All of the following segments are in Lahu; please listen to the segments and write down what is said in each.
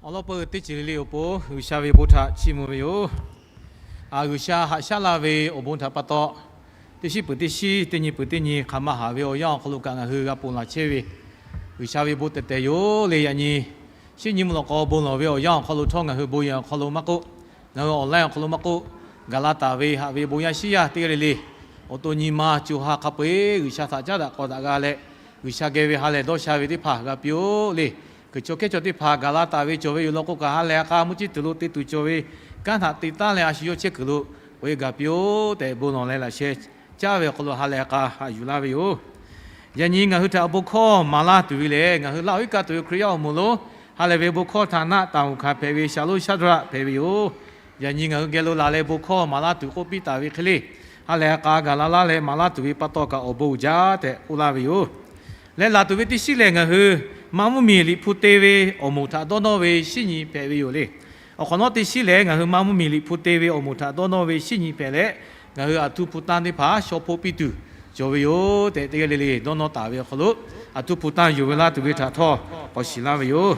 Awˬ lawn peuˬ teˇ ceuˬ le le awˬ pon G'uiˬsha ve bon htaꞈ chiˇ mvuh ve yoˬ. G'uiˬsha haꞈ shaˉ laˇ ve awˬ bon htaꞈ pa taw, teˇ shiˉ peuˬ teˇ shiˉ, teˇ nyi peuˬ teˇ nyi hk'aˬ ma haˍ ve awˬ yanˇ awˬ hk'aw lo kaꞈ ngaˬ hui g'a ponˬ laˬ chehˇ ve G'uiˬsha ve bon tehˬ tehˬ yoˬ le. Yaꞈ nyi shinˉ nyi mvuhˇ lawꞈ k'aw bon lawˬ ve awˬ yanˇ awˬ hk'aw lo htawˇ, ngaˬ hui bon yehˬ awˬ hk'aw lo maˇ k'oˆ, ngaˬ hui online awˬ hk'aw lo maˇ k'oˆ, gaˬ la taˍ ve haꞈ ve bon yaˇ shiˉ yaˇ teˇ g'aˇ le le, awˬ to nyi ma co ha hk'a peu-eˬ G'uiˬsha htaꞈ caˉ daꞈ k'aw daꞈ g'a leh, G'uiˬsha geh ve ha lehˬ dawˇ sha ve teˇ hpaˍ g'a piˇ-oˆ le. Kuiˬ chaw kehˉ chaw teˇ hpaˍ gaˬ la taˍ ve cawˬ ve yoˬ law k'o kaꞈ, ha lehˬ a k'a mvuhˇ ceˇ tuˬ lo te tuˬ cawˬ ve kanˉ htaꞈ te taˉ leh a shu yawˇ chehˇ kuiˬ lo k'oꞈ-e gaˬ piˇ-oˆ tehꞈ bon lawˬ leh laꞈ sheh caˉ ve awˬ hk'aw lo ha lehˬ a k'a haꞈ yuˬ laˇ ve yoˬ. Yaꞈ nyi ngaˬ hui htaꞈ bon hkawˇ maˍ laˇ tuˬ ve lehˬ, ngaˬ hui Laˇ huˍ iˉ kaˆ tuˬ ve Hkriꞈ yaˇ awˬ moˍ lonˉ ha lehˬ ve bon hkawˇ htaꞈ naˆ taˍ uˬ hkanˍ hpehꞈ ve Shaˍlonˍ Shaˉdraˆ hpehꞈ ve yoˬ. Yaꞈ nyi ngaˬ hui geh lo laˬ leh bon hkawˇ maˍ laˇ tuˬ k'oˆ piˇ taˍ ve hk'e le, ha lehˬ a k'a gaˬ la laˇ leh maˍ laˇ tuˬ ve pa taw kaꞈ awˬ bon uiˍ jaˇ tehꞈ k'oˆ laˇ ve yoˬ. Leh laˬ tuˬ ve teˇ shiˉ lehˬ, ngaˬ hui maˇ mvuhˇmiˬ Liꞈ hpu te ve awˬ moˍ htaꞈ dawˇ nawˇ ve shinˉ nyi hpehꞈ ve yoˬ le. Awˬ hk'awꞈ nawˉ teˇ shiˉ lehˬ, ngaˬ hui maˇ mvuhˇmiˬ Liꞈ hpu te ve awˬ moˍ htaꞈ dawˇ nawˇ ve shinˉ nyi hpehꞈ leh, ngaˬ hui aˬ htuˇ hpu tanˇ teˇ hpaˍ shaw hpoˆ piˇ tuˬ cawˬ ve yoˬ tehꞈ teˇ g'aˇ le le dawˇ nawˇ taˍ ve awˬ hk'aw lo, aˬ htuˇ hpu tanˇ yonˍ ve laˇ tuˬ ve htaꞈ htawˇ k'awꞈ shiˍ laˇ ve yoˬ.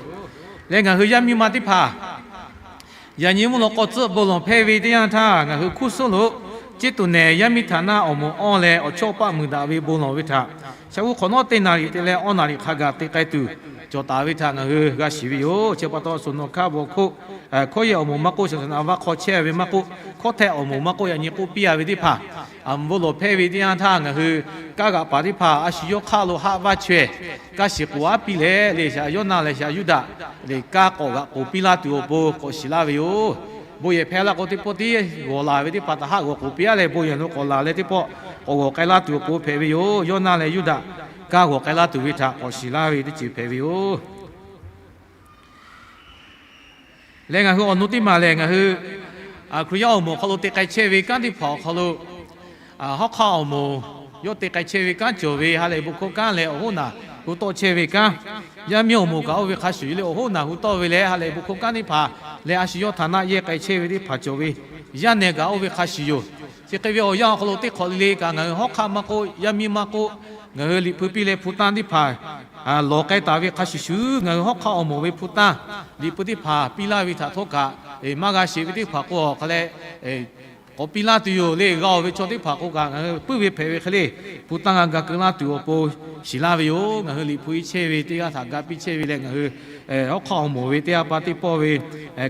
Leh ngaˬ hui yaˇ miˇ ma teˇ hpaˍ yaꞈ nyi mvuhˇ lawꞈ k'aw tcuhˆ bon lawˬ hpehˇ ve teˇ yanˇ htaˇ, ngaˬ hui hkunˉ suhˉ lo ceˇ tuˬ nehˬ yaˇ miˇ htaꞈ naˆ awˬ moˍ awˇ leh awˬ chawˇ paˆ muiˬ daꞈ ve bon lawˬ ve htaꞈ shaˉ g'uˇ hk'awꞈ nawˉ teˇ naˍ riˍ te leh awˇ naˍ riˍ hk'a gaˬ te k'ai tuˬ cawˬ taˍ ve htaꞈ ngaˬ hui g'a shiˍ ve yoˬ. Chi pa taw, suhˍ nawˬ hkaˇ bvuhꞈ hk'oˆ, hkawˇ yehˬ awˬ moˍ maˇ k'oˆ, shaˍ shaˍ naˍ vaˇ hk'aw chehˇ ve maˇ k'oˆ, hkawˇ htehˆ awˬ moˍ maˇ k'oˆ, yaꞈ nyi k'oˆ piˇ a ve teˇ hpaˍ, aˬ, bon lawˬ hpehˇ ve teˇ yanˇ htaˇ ngaˬ hui kaˇ g'aꞈ paˍ teˇ hpaˍ a shu yawˇ hk'aˆ lo haˆ vaˇ chaweh kaˇ shiˍ k'oˍ aˉ piˇ leh le, shaˍ Yawˇnaˆ leh shaˍ Yuˇdaꞈ le kaˇ k'awꞈ g'aꞈ k'oˍ piˇ laˇ tuˬ awˬ pon k'awꞈ shiˍ laˇ ve yoˬ. Bon yehˬ hpehˇ laˇ k'o teˇ pawˆ tiˉ g'awˬ laˬ ve teˇ hpaˍ htaꞈ haˆ g'awˬ k'oˍ piˇ aˉ leh, bon yehˬ lo k'awꞈ laˬ leh teˇ pawˆ k'awꞈ g'awˬ k'ai laˇ tuˬ awˬ pon hpehꞈ ve yoˬ. Yawˇnaˆ leh Yuˇdaꞈ kaˇ g'awˬ k'ai laˇ tuˬ ve htaꞈ k'awꞈ shiˍ laˇ ve teˇ ceuˬ hpehꞈ ve yoˬ. Leh ngaˬ hui awˬ nu teˇ maˬ lehˬ, ngaˬ hui Hkriꞈ yaˇ awˬ moˍ awˬ hk'aw lo te k'ai chehˇ ve kanˉ teˇ hpaˍ awˬ hk'aw lo, hawˉ hk'aˆ awˬ moˍ yawˇ te k'ai chehˇ ve kanˉ cawˬ ve ha lehˬ bon hkawˇ kanˉ leh awˬ hoˉ naˬ hu tawˆ chehˇ ve kanˉ, yaˇ miˇ awˬ moˍ kaꞈ oˇ ve hk'a shuˍ yoˬ le, awˬ hoˉ naˬ hu tawˆ ve leh ha lehˬ bon hkawˇ kanˉ teˇ hpaˍ leh a shu yawˇ htaꞈ naˆ yehˇ k'ai chehˇ ve teˇ hpaˍ cawˬ ve, yaˇ nehˬ kaꞈ oˇ ve hk'a shuˍ yoˬ. Chi hk'e ve awˬ yanˇ awˬ hk'aw lo teˇ hk'awꞈ le le kaꞈ ngaˬ hui hawˉ hk'aˆ maˇ k'oˆ, yaˇ miˇ maˇ k'oˆ, ngaˬ hui Liꞈ hpu piˇ leh hpu tanˇ teˇ hpaˍ lawˬ k'ai taˍ ve hk'a shuˍ shuˍ, ngaˬ hui hawˉ hk'aˆ awˬ moˍ ve hpu tanˇ Liꞈ hpu teˇ hpaˍ piˇ laˇ ve htaꞈ htawˇ kaꞈ, maˇ g'a sheˍ ve teˇ hpaˍ k'o awˬ hk'a leh k'awꞈ piˇ laˇ tuˬ yoˬ le. G'a oˬ ve chaw teˇ hpaˍ k'o kaꞈ ngaˬ hui puiˉ ve hpehꞈ ve hk'e le, hpu tanˇ g'a ga keu laˇ tuˬ awˬ pon shiˍ laˇ ve yoˬ. Ngaˬ hui Liꞈ hpu iˉ chehˇ ve teˇ g'aˇ htaꞈ ga piˇ chehˇ ve leh ngaˬ hui hawˉ hk'aˆ awˬ moˍ ve teˇ g'aˇ pa teˇ pawˆ ve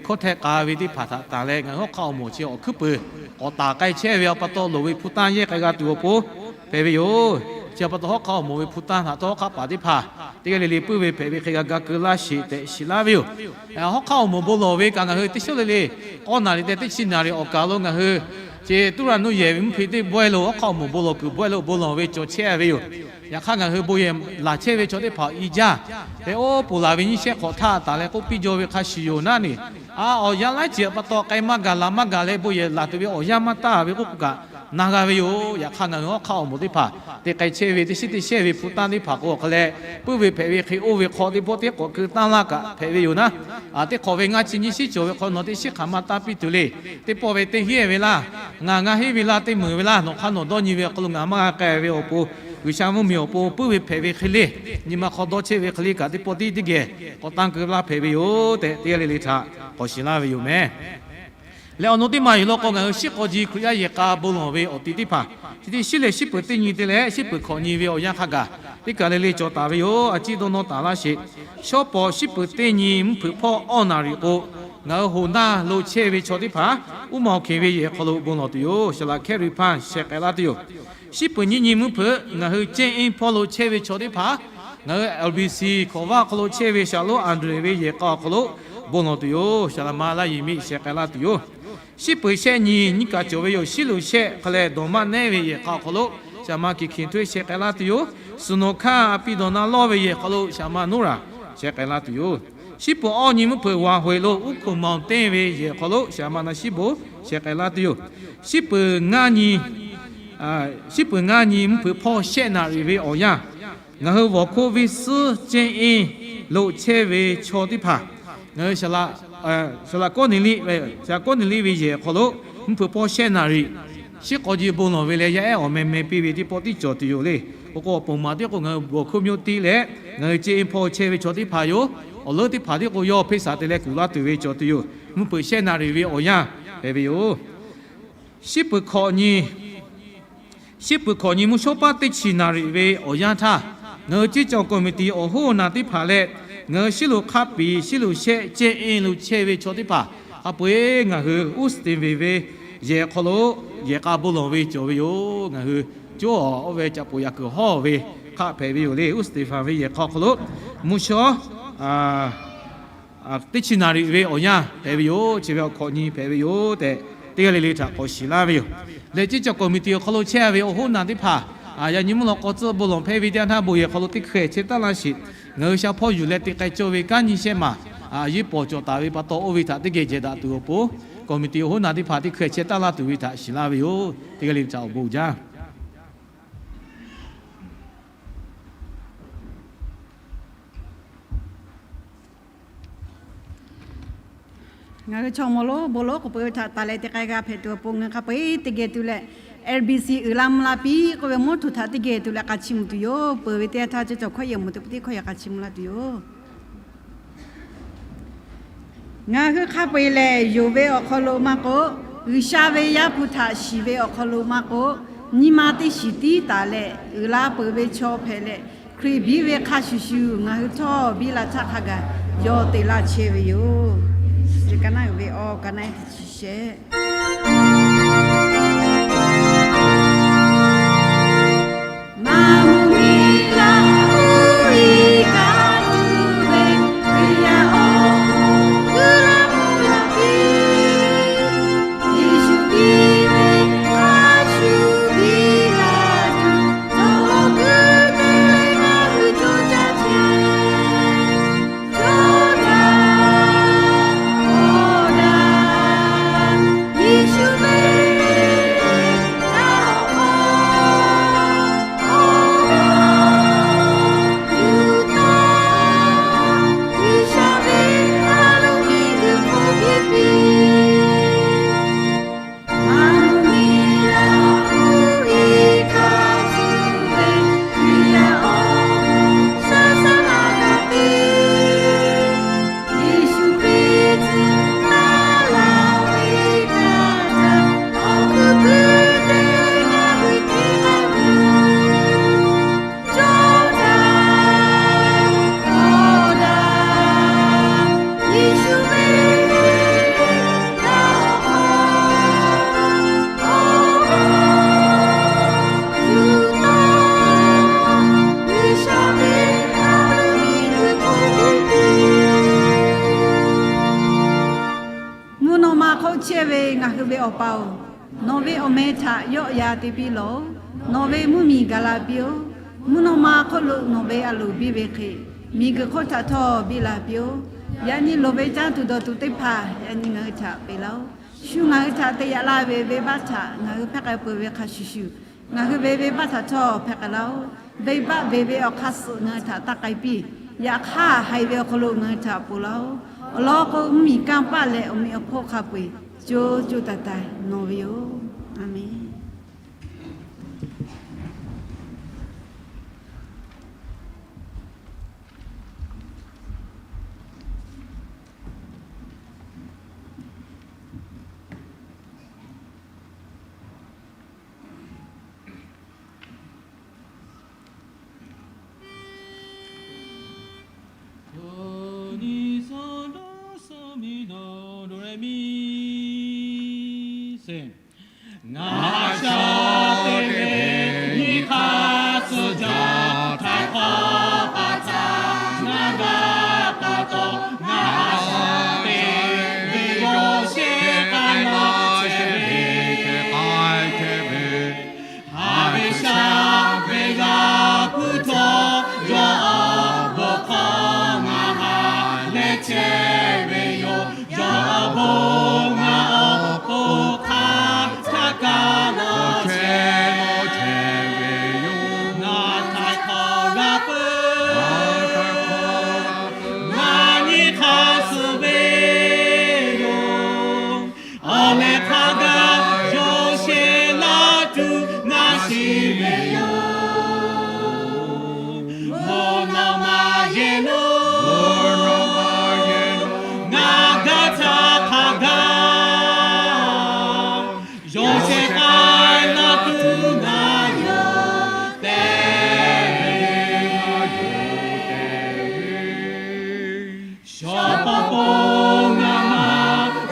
hkawˇ htehˆ k'a ve teˇ hpaˍ htaꞈ tanˬ leh ngaˬ hui hawˉ hk'aˆ awˬ moˍ chi awˬ hkuiˉ peuˬ k'awꞈ taˍ k'ai chehˇ ve awˬ pa taw loˍ ve hpu tanˇ yehˇ k'ai g'a tuˬ awˬ pon hpehꞈ ve yoˬ. Chi awˬ pa taw hawˉ hk'aˆ awˬ moˍ ve hpu tanˇ htaꞈ htawˇ hawˉ hk'aˆ paˍ teˇ hpaˍ teˇ g'aˇ le le puiˉ ve hpehꞈ ve hk'e g'a ga keu laˇ sheˍ tehꞈ shiˍ laˇ ve yoˬ. Hawˉ hk'aˆ awˬ moˍ bon lawˬ ve kaꞈ ngaˬ hui teˇ shawˉ le le, awˇ naˍ riˍ tehꞈ teˇ chi naˍ riˍ awˬ kaˍ lo ngaˬ hui chi tuˉ raˍ nuˇ yehˬ ve mvuhˇ hpe teˇ bawehˇ lo hawˉ hk'aˆ awˬ moˍ bon lawˬ kuiˬ bawehˇ lo bon lawˬ ve cawˬ chehˇ ve yoˬ. Yaꞈ hk'aˇ ngaˬ hui bon yehˬ laˬ chehˇ ve chaw teˇ hpaˍ i jaˇ tehꞈ oˇ ponˬ laˬ ve nyiˇ shehˆ hk'awꞈ htaˇ taˍ leh k'oˆ piˇ jaw ve hk'a shuˍ yoˬ naˉ neˬ, a, awˬ yanˇ laiˉ ceuˬ awˬ pa taw k'ai maˇ gaˬ laˬ maˇ gaˬ leh bon yehˬ laˬ tuˬ ve awˬ yanˇ maˇ taˇ ve k'oˆ k'o kaꞈ na g'a ve yoˬ. Yaꞈ hk'aˇ ngaˬ hui hawˉ hk'aˆ awˬ moˍ teˇ hpaˍ te k'ai chehˇ ve teˇ shiˉ teˇ shehˇ ve hpu tanˇ teˇ hpaˍ k'o awˬ hk'a leh puiˉ ve hpehꞈ ve hk'e oˇ ve hk'aw teˇ pawˆ teˇ k'awꞈ keu tanˇ laˇ kaꞈ hpehꞈ ve yoˬ naˉ. Teˇ hk'awꞈ ve ngaˇ chi nyiˇ shiˉ cawˬ ve hk'aw nawˬ teˇ shiˉ hk'aˬ maˇ taˇ piˇ tuˬ le. Teˇ pawˆ ve teˇ hiˉ ve laˇ, ngaˬ ngaˇ hiˉ ve laˇ, teˇ meunˍ ve laˇ, nawˬ hk'aˇ nawˬ dawˇ nyi ve awˬ hk'aw lo ngaˬ maˇ g'a k'ai ve awˬ pon, G'uiˬsha mvuhˇmiˬ awˬ pon puiˉ ve hpehꞈ ve hk'e le, nyi ma hk'aw dawˇ chehˇ ve hk'e le kaꞈ teˇ pawˆ tiˉ teˇ geh k'awꞈ tanˇ keu laˇ hpehꞈ ve yoˬ tehꞈ teˇ g'aˇ le le htaꞈ k'awꞈ shiˍ laˇ ve yoˬ meh. Leh awˬ nu teˇ maˬ yuˬ law k'o ngaˬ hui shiˉ k'aw ji Hkriꞈ yaˇ yehˬ k'a bon lawˬ ve awˬ ti teˇ hpaˍ, chi teˇ shiˉ leh shiˉ peuˬ teˇ nyi te leh shiˉ peuˬ hkawꞈ nyi ve awˬ yanˇ hk'a gaˬ teˇ kaˬ le le cawˬ taˍ ve yoˬ. A ciˉ dawˇ nawˇ taˍ laˇ sheˍ. Shawˉ paw shiˉ peuˬ teˇ nyi mvuhˇ hpeuꞈ hpawˇ awˇ naˍ riˍ k'o, ngaˬ hui hoꞈ naˇ lo chehˇ ve chaw teˇ hpaˍ uˉ ma awˬ hkeˬ ve yehˬ hk'aw lo bon lawˬ tuˬ yoˬ. Saˍ laꞈ Hkehˉ Ruiˍ Hpanˇ sheh k'ai laˇ tuˬ yoˬ. Shiˉ peuˬ nyiˇ nyi mvuhˇ hpeuꞈ ngaˬ hui Cehˇ Eˇ hpawˇ lo chehˇ ve chaw teˇ hpaˍ ngaˬ hui L B C hk'awꞈ vaˇ awˬ hk'aw lo chehˇ ve Saˍ lonˉ Anˍdrehˍ ve yehˬ k'a awˬ hk'aw lo bon lawˬ tuˬ yoˬ. Saˍ laꞈ ma Laˇ Yeˍ miˆ sheh k'ai laˇ tuˬ yoˬ. Shiˉ peuˬ shehˆ nyi nyiˇ kaˬ cawˬ ve yoˬ. Shiˉ loꞈ shehˆ hk'a leh dawˬ maˆ nehˉ ve yehˬ hk'a awˬ hk'aw lo Saˍ ma Kiˬ Hkiˬ Htawˇ sheh k'ai laˇ tuˬ yoˬ. Suhˍ nawˬ hkanˇ a piˇ dawˬ na lawˇ ve yehˬ hk'aw lo Saˍ ma Noˉraˍ sheh k'ai laˇ tuˬ yoˬ. Shiˉ peuˬ awˇ nyi mvuhˇ hpeuꞈ Waˍ Hoꞈ lo Uˉ hkuiˬ Maoˬ teˇ ve yehˬ hk'aw lo Saˍ ma Na Shiˉ Boˬ sheh k'ai laˇ tuˬ yoˬ. Shiˉ peuˬ ngaˇ nyi, a, shiˉ peuˬ ngaˇ nyi mvuhˇ hpeuꞈ hpawˇ shehˆ naˍ riˍ ve awˬ yanˇ, ngaˬ hui Vaw hkoˇ viˇ suhˉ Cehˇ Eˇ lo chehˇ ve chaw teˇ hpaˍ, ngaˬ hui Saˍ laꞈ, Saˍ laꞈ Kawˇneˍliˆ, Saˍ laꞈ Kawˇneˍliˆ ve yehˬ hk'aw lo mvuhˇ hpeuꞈ hpawˇ shehˆ naˍ riˍ shiˉ k'aw ji bon lawˬ ve leh yaˇ ehˉ awˬ meh meh piˇ ve teˇ pawˆ tiˉ cawˬ tuˬ yoˬ le. K'o k'o awˬ ponˬ maˍ tiˉ k'o ngaˬ hui Vaw hkoˇ mvuhˇ tiˉ leh ngaˬ hui Cehˇ Eˇ hpawˇ chehˇ ve chaw teˇ hpaˍ yoˬ. Awˬ leuˉ teˇ hpaˍ tiˉ k'o yawˇ hpeˇ saˍ te leh kuˬ laˇ tuˬ ve cawˬ tuˬ yoˬ. Mvuhˇ hpeuꞈ shehˆ naˍ riˍ ve awˬ yanˇ hpehꞈ ve yoˬ. Shiˉ peuˬ hkawꞈ nyi, shiˉ peuˬ hkawꞈ nyi mvuhˇ shawˉ paˉ teˇ chi naˍ riˍ ve awˬ yanˇ htaˇ, ngaˬ hui ceˇ cawˬ committee awˬ hoˉ awˬ naˬ teˇ hpaˍ leh ngaˬ hui shiˉ loꞈ hk'a piˍ shiˉ loꞈ shehˆ Cehˇ Eˇ lo chehˇ ve chaw teˇ hpaˍ hk'a peu-eˬ ngaˬ hui Uˉ Steˍ venˍ ve yehˬ hk'aw lo yehˬ k'a bon lawˬ ve cawˬ ve yoˬ. Ngaˬ hui coˇ awˬ oˇ ve caꞈ poꞈ yaꞈ kuiˬ hawˉ ve hk'aˆ hpehꞈ ve yoˬ le. Uˉ Steˍ venˍ ve yehˬ hk'aw hk'aw lo mvuhˇ shawˉ teˇ chi naˍ riˍ ve awˬ yanˇ hpehꞈ ve yoˬ. Chi ve awˬ hkawꞈ nyi hpehꞈ ve yoˬ tehꞈ teˇ g'aˇ le le htaꞈ k'awꞈ shiˍ laˇ ve yoˬ. Leh ceˇ cawˬ committee awˬ hk'aw lo chehˇ ve awˬ hoˉ naˬ teˇ hpaˍ, yaꞈ nyi mvuhˇ law k'aw tcuhˆ bon lawˬ hpehˇ ve teˇ yanˇ htaˇ bon yehˬ hk'aw lo teˇ hkeh chehˇ taˉ laˇ sheˍ. Ngaˬ hui sha hpawˇ yuˬ leh te k'ai cawˇ ve kanˉ nyi shehˆ maˬ a yiˉ pawˍ cawˬ taˍ ve pa taw oˇ ve htaꞈ teˇ geh jehˬ daꞈ tuˬ awˬ pon, committee awˬ hoˉ naˬ teˇ hpaˍ teˇ hkeh chehˇ taˉ laˇ tuˬ ve htaꞈ shiˍ laˇ ve yoˬ. Teˇ g'aˇ le le htaꞈ awˬ bon jaˇ. Ngaˬ hui chaw mawˬ lonˉ bon lonˉ k'oˍ peuˬ ve htaꞈ taˍ leh te k'ai g'a hpehꞈ tuˬ awˬ pon ngaˬ hui hk'a peu-eˬ teˇ geh tuˬ leh, L B C uiˍ la mvuh la piˇ k'oˆ ve mvuhˇ tuˬ htaꞈ teˇ geh tuˬ leh k'a chiˇ mvuh tuˬ yoˬ. Peuˬ ve teˇ yanˇ htaˇ ceˇ cawˬ hkawˇ yehˬ mvuh tuˬ peuˬ teˇ hkawˇ yaꞈ k'a chiˇ mvuh laˇ tuˬ yoˬ. Ngaˬ hui hk'a peu-eˬ lehˬ, yonˍ ve awˬ hk'aw lo maˇ k'oˆ, G'uiˬsha ve Yaˇ hpu htaꞈ shiˍ ve awˬ hk'aw lo maˇ k'oˆ, nyi ma teˇ shiˍ tiˉ taˍ leh uiˍ la peuˬ ve chaw hpehꞈ leh, Hkriꞈ biˇ ve hk'a shuˍ shuˍ ngaˬ hui htawˇ biˇ la htaˇ hk'a gaˬ yawˇ te laˇ chehˇ ve yoˬ. Ka naˆ uiˍ ve awˬ ka naˆ teˇ chi shehˆ. Awˬ pa-oˬ, nawˬ ve awˬ meh htaꞈ yawˆ yan te piˇ lawˬ-oˬ. Nawˬ ve mvuhˇ miˬ gaˬ la piˇ-oˆ. Mvuhˇ naw ma hk'oˆ lo nawˬ ve a loˍ biˇ ve hk'e, miˬguiˬ hk'oˆ htaꞈ htawˇ biˇ la piˇ-oˆ. Yaꞈ nyi loˍ ve caˇ tuˬ dawˬ tuˬ teˇ hpaˍ yaꞈ nyi ngaˬ hui htaꞈ peꞈ laˇ-oˆ. Shu ngaˬ hui htaꞈ te yaꞈ la ve venˇbaˆ htaꞈ ngaˬ hui hpehˇ k'ai peuˬ ve hk'a shuˍ shuˍ, ngaˬ hui ve venˇbaˆ htaꞈ htawˇ hpehˇ k'ai laˇ-oˆ. Venˇbaˆ beˬ ve awˬ hk'aˇ suh ngaˬ hui htaꞈ taˇ k'ai piˇ. Yaꞈ hk'aˇ, haiˬ ve awˬ hk'aw lo ngaˬ hui htaꞈ ponˬ laˇ-oˆ. Awˬ lawn k'o, mvuhˇ miˬ kanˇ paˆ leh awˬ meꞈ awˬ hponˇ hk'a peu-eˬ co co taiˍ taiˍ nawˬ ve yoˬ. A menˬ. Do, re, mi, se. Ngaˬ a shaꞈ teꞈ ve nyi hk'aˇ suh jaˇ, htaiˍ hk'awꞈ pa htaꞈ ngaˬ g'a pa taw, ngaˬ a shaꞈ teꞈ ve yawˇ shehˆ k'ai laˇ chehˇ ve, haˍ ve shaˍ ve g'a hpu htawˇ, yawˇ awˬ bon hkawˇ ngaˬ ha leh chehˇ ve yoˬ. Yawˇ awˬ bon ngaˬ awˬ hk'aw hk'aˇ htaˇ kaꞈ lawˬ chehˇ ve yoˬ. Ngaˬ htaiˍ hk'awꞈ g'a peuˬ, ngaˬ nyi hk'aˇ suh ve yoˬ. Awˬ lehˬ hk'a gaˬ yawˇ shehˆ laˇ tuˬ ngaˬ shiˍ ve yoˬ. Mvuhˇ naw ma yehˬ lo ngaˬ gaˇ htaˇ hk'a gaˬ, yawˇ shehˆ k'ai laˇ tuˬ ngaˬ yoˬ tehꞈ, shaw paw po ngaˬ ma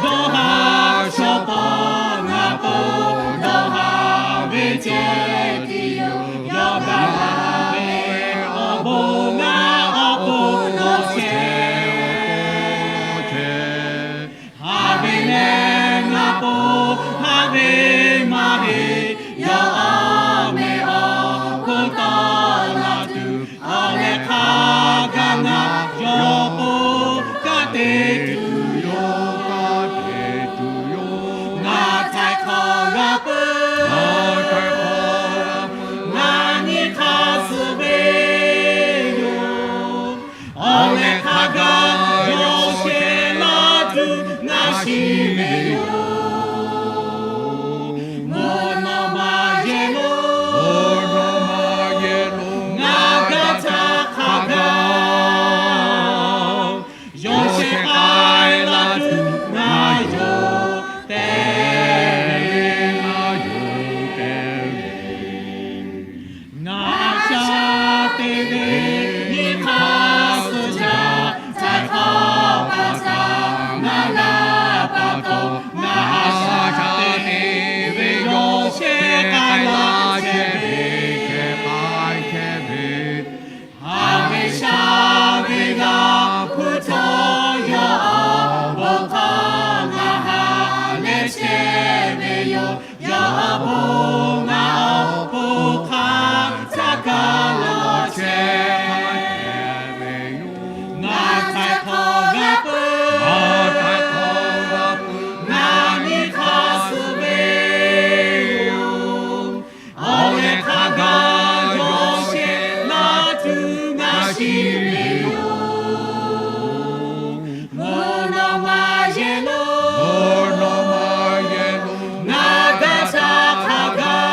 dawˇ haˍ, shaw paw ngaˬ po dawˇ haˍ ve ceh tiˉ yoˬ. Yawˇ gaˬ la ve awˬ bon ngaˬ awˬ pon dawˇ chehˇ. Haˍ ve leh ngaˬ po haˍ ve maˇ heˆ. Yawˇ awˬ meh awˬ hk'oˆ tawˆ la tuˬ, awˬ lehˬ hk'a gaˬ ngaˬ yawˇ po kanˉ te tuˬ yoˬ. Ngaˬ htaiˍ hk'awꞈ g'a peuˬ, ngaˬ nyi hk'aˇ suh ve yoˬ. Awˬ lehˬ hk'a gaˬ yawˇ shehˆ laˇ tuˬ ngaˬ shiˍ ve yoˬ. Mvuhˇ naw ma yehˬ lo ngaˬ gaˇ htaˇ hk'a gaˬ, yawˇ shehˆ k'ai laˇ tuˬ ngaˬ yoˬ tehꞈ, ngaˬ yoˬ tehꞈ. Ngaˬ a shaꞈ teꞈ ve nyi hk'aˇ suh jaˇ, htaiˍ hk'awꞈ pa htaꞈ ngaˬ g'a pa taw, ngaˬ a shaꞈ teꞈ ve yawˇ shehˆ k'ai laˇ chehˇ ve, shehˆ k'ai chehˇ ve, haˍ ve shaˍ ve g'a hpu htawˇ, yawˇ awˬ bon hkawˇ ngaˬ ha leh chehˇ ve yoˬ. Yawˇ awˬ bon ngaˬ awˬ pon hk'aˇ htaˇ kaꞈ lawˬ chehˇ ve yoˬ. Ngaˬ htaiˍ hk'awꞈ g'a peuˬ, ngaˬ nyi hk'aˇ suh ve yoˬ. Awˬ lehˬ hk'a gaˬ yawˇ shehˆ laˇ tuˬ ngaˬ shiˍ ve yoˬ. Mvuhˇ naw ma yehˬ lo ngaˬ gaˇ htaˇ hk'a gaˬ,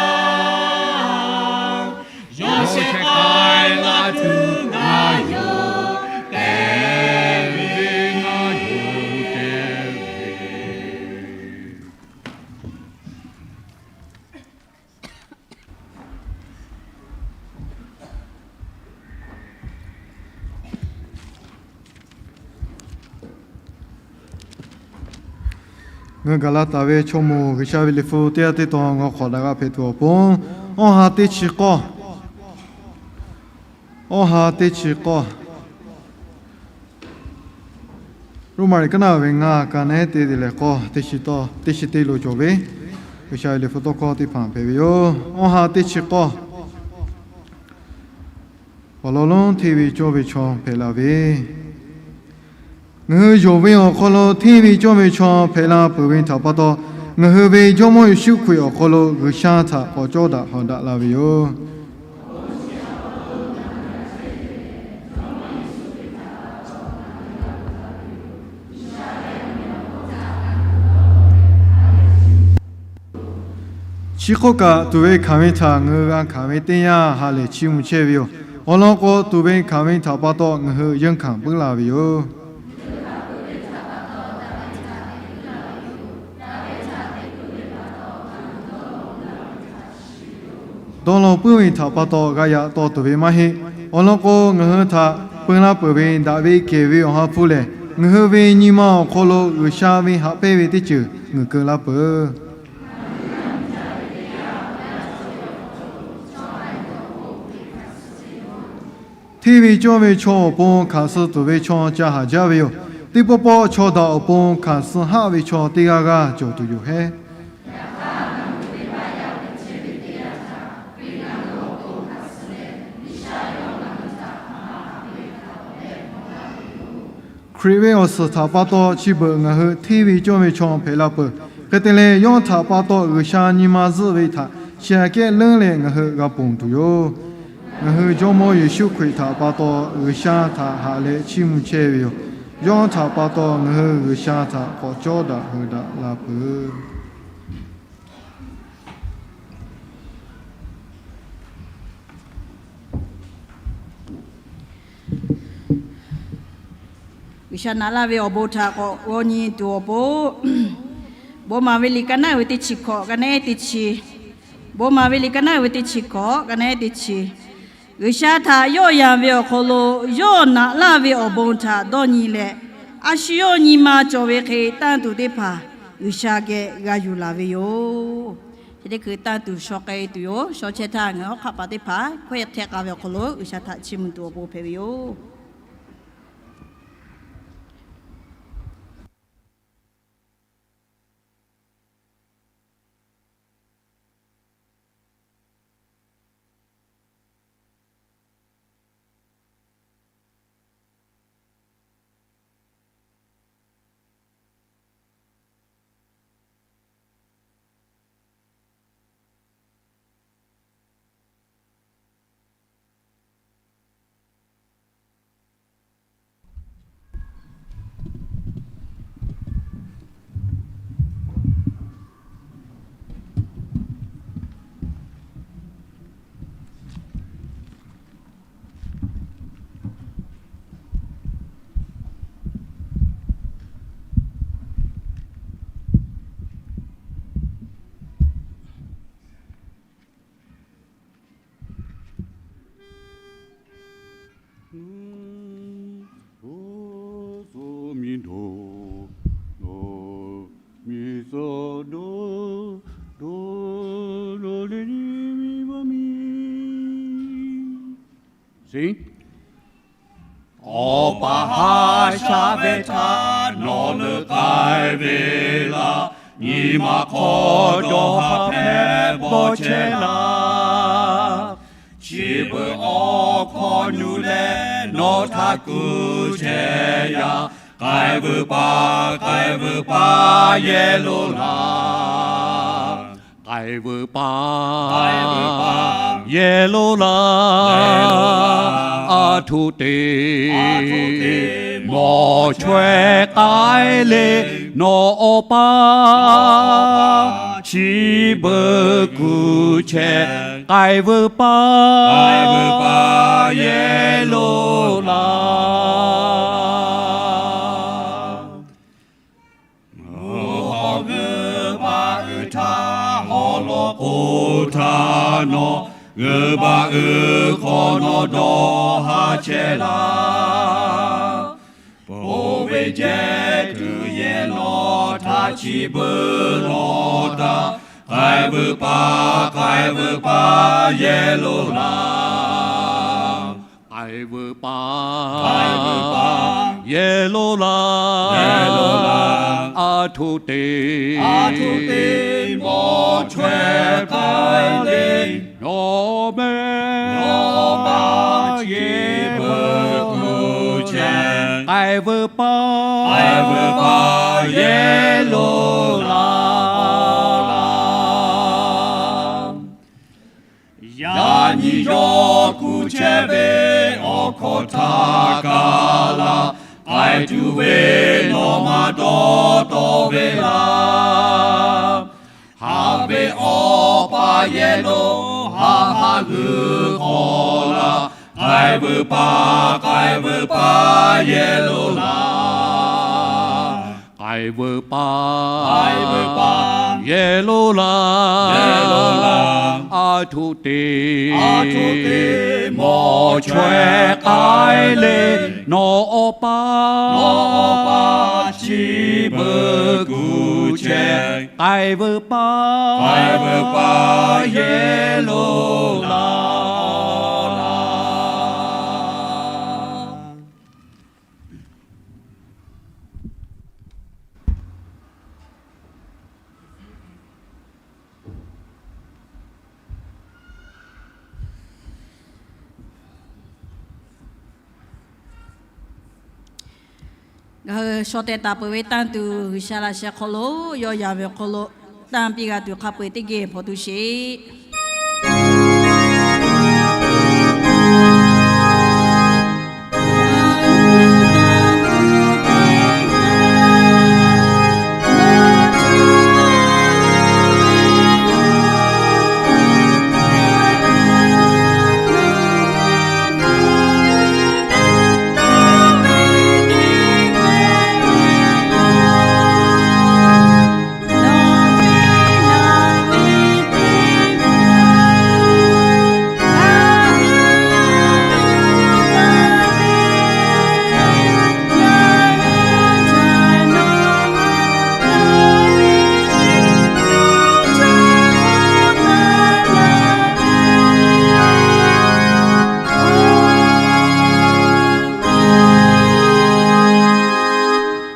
yawˇ shehˆ k'ai laˇ tuˬ ngaˬ yoˬ tehꞈ, ngaˬ yoˬ tehꞈ. Ngaˬ hui gaˬ la taˍ ve chaw mawˬ G'uiˬsha ve liꞈ hpu teˇ g'aˇ teˇ tawn ngaˬ hui hk'awꞈ daꞈ g'a hpehꞈ tuˬ awˬ pon, awˇ ha teˇ chi k'awˇ, awˇ ha teˇ chi k'awˇ, Roˉmaꞈ liꞈ kaˉ naˆ ve ngaˬ, ka nehˉ te te leh k'awˇ, teˇ chi teˇ lo cawˬ ve. G'uiˬsha ve liꞈ hpu tawˇ hkawˇ teˇ hpaˍ hpehꞈ ve yoˬ. Awˬ ha teˇ chi k'awˇ, awˬ lawn lonˉ hteˇ ve cawˇ ve chaw hpehꞈ la ve. Ngaˬ hui yonˍ ve awˬ hk'aw lo hteˇ ve cawˇ ve chaw hpehꞈ la peuˬ ve htaꞈ pa taw, ngaˬ hui ve Jawˇmawˇ Yeˍsuˆ Hkriꞈ awˬ hk'aw lo G'uiˬsha htaꞈ k'awꞈ cawˇ daꞈ hawˍ daꞈ la ve yoˬ. Chi hk'oˆ kaꞈ, tuˍ ve hkanˍ ve htaꞈ ngaˬ hui g'a hkanˍ ve teˇ yanˇ ha lehˬ chiˇ mvuh chehˇ ve yoˬ. Awˬ lawn k'o, tuˍ ve hkanˍ ve htaꞈ pa taw ngaˬ hui yeunˇ hkanˍ puiˉ la ve yoˬ. Dawˇ law puiˉ ve htaꞈ pa taw g'a yaꞈ taw tuˬ ve maˇ heˆ. Awˬ lawn k'o, ngaˬ hui htaꞈ peu laˇ peuˬ ve daꞈ ve kehˬ ve Awˬ ha hpu lehˬ, ngaˬ hui ve nyi ma awˬ hk'aw lo G'uiˬsha ve haꞈ pehnˇ ve teˇ ceuˬ ngaˬ keu laˇ peuˬ. Hteˇ ve cawˇ ve chaw awˬ pon hkanˍ suh tuˬ ve chaw ca haˍ jaˇ ve yoˬ. Teˇ pawˆ pawˆ chaw daꞈ awˬ pon hkanˍ suh haˆ ve chaw teˇ g'aˇ g'aˇ cawˬ tuˬ yoˬ hehˉ. Hkriꞈ ve awˬ suhˍ htaꞈ pa taw chi beuꞈ ngaˬ hui hteˇ ve cawˇ ve chaw hpehꞈ la peuˬ. Hk'e te leh, yawˇ htaꞈ pa taw G'uiˬsha nyi ma zuhˆ ve htaꞈ chi aꞈ kehˉ leuˉ leh ngaˬ hui g'a ponˬ tuˬ yoˬ. Ngaˬ hui Jawˇmawˇ Yeˍsuˆ Hkriꞈ htaꞈ pa taw G'uiˬsha htaꞈ haꞈ leh chiˇ mvuh chehˇ ve yoˬ. Yawˇ htaꞈ pa taw ngaˬ hui G'uiˬsha htaꞈ k'awꞈ cawˇ daꞈ hawˍ daꞈ la peuˬ. G'uiˬsha naꞈ laˇ ve awˬ bon htaꞈ k'awꞈ g'aw nyi tuˬ awˬ pon, Bon maˍ ve liꞈ ka naˉ uiˍ ve teˇ chi hkawꞈ ka naˉ teˇ chi, Bon maˍ ve liꞈ ka naˉ uiˍ ve teˇ chi hkawꞈ ka naˉ teˇ chi. G'uiˬsha htaꞈ yawˆ yan ve awˬ hk'aw lo yawˇ naꞈ laˇ ve awˬ bon htaꞈ dawˇ nyi leh, a shu yawˇ nyi ma cawˬ ve hk'e tanˇ tuˬ teˇ hpaˍ G'uiˬsha geh g'a yuˬ laˬ ve yoˬ. Chi teˇ hkui tanˇ tuˬ shaw k'ai tuˬ yoˬ. Shaw chehˇ htaˇ ngaˬ hui hawˉ hk'aˆ paˍ teˇ hpaˍ hkawehˇ htehˆ k'ai ve awˬ hk'aw lo G'uiˬsha htaꞈ chiˇ mvuh tuˬ awˬ pon hpehꞈ ve yoˬ. Awˬ pa haˉ shaˉ ve htaˇ nawˬ leuˆ k'ai ve laˇ. Nyi ma hk'aw dawˇ haˍ hpehꞈ bawˇ chehˇ laˇ. Chi beuꞈ awˬ hkawˇ nu leh nawˬ htaꞈ kuˬ chehˇ yaˇ. K'ai veuˬ paˍ, k'ai veuˬ paˍ yehˬ lo laˇ. K'ai veuˬ paˍ yehˬ lo laˇ. Aˬ htoꞈ te mawˬ chaweh k'ai le, nawˬ awˬ pa chi beuꞈ kuˬ chehˇ. K'ai veuˬ paˍ yehˬ lo laˇ. Mvuhˇ hawˬ g'uiˬ baˆ uiˍ htaˇ, awˬ lawn k'o htaˇ nawˬ g'uiˬ baˆ uiˍ hk'awꞈ nawˬ dawˇ haˍ chehˇ laˇ. Pon ve jehˬ tuˬ yehˬ lawˬ htaˇ chi beuꞈ lawˬ taˍ. K'ai veuˬ paˍ, k'ai veuˬ paˍ yehˬ lo laˇ. K'ai veuˬ paˍ, k'ai veuˬ paˍ, yehˬ lo laˬ, yehˬ lo laˬ, a htoꞈ te, a htoꞈ te, mawˬ chaweh k'ai le, nawˬ meh, nawˬ ma chi beuꞈ kuˬ chehˇ. K'ai veuˬ paˍ, k'ai veuˬ paˍ, yehˬ lo laˬ. Yaꞈ nyi yawˇ kuˬ chehˇ ve awˬ hkawˇ htaꞈ kaˬ laˬ, k'ai tuˬ ve nawˬ maˇ dawˇ tawˆ ve laˇ. Haꞈ ve Awˬ pa yehˬ lo haꞈ haꞈ g'uiˬ k'awꞈ laˬ, k'ai veuˬ paˍ, k'ai veuˬ paˍ, yehˬ lo laˬ. K'ai veuˬ paˍ, k'ai veuˬ paˍ, yehˬ lo laˬ, yehˬ lo laˬ, a htoꞈ te, a htoꞈ te, mawˬ chaweh k'ai le, nawˬ Awˬ pa, nawˬ Awˬ pa chi beuꞈ kuˬ chehˇ. K'ai veuˬ paˍ, k'ai veuˬ paˍ, yehˬ lo laˬ. Ngaˬ hui shaw teh taˍ peuˬ ve tanˇ tuˬ, G'uiˬsha laꞈ sheh hk'aw lo yawˇ yaꞈ ve awˬ hk'aw lo tanˇ piˇ g'a tuˬ hk'a peu-eˬ teˇ geh hpawnˬ tuˬ sheˍ.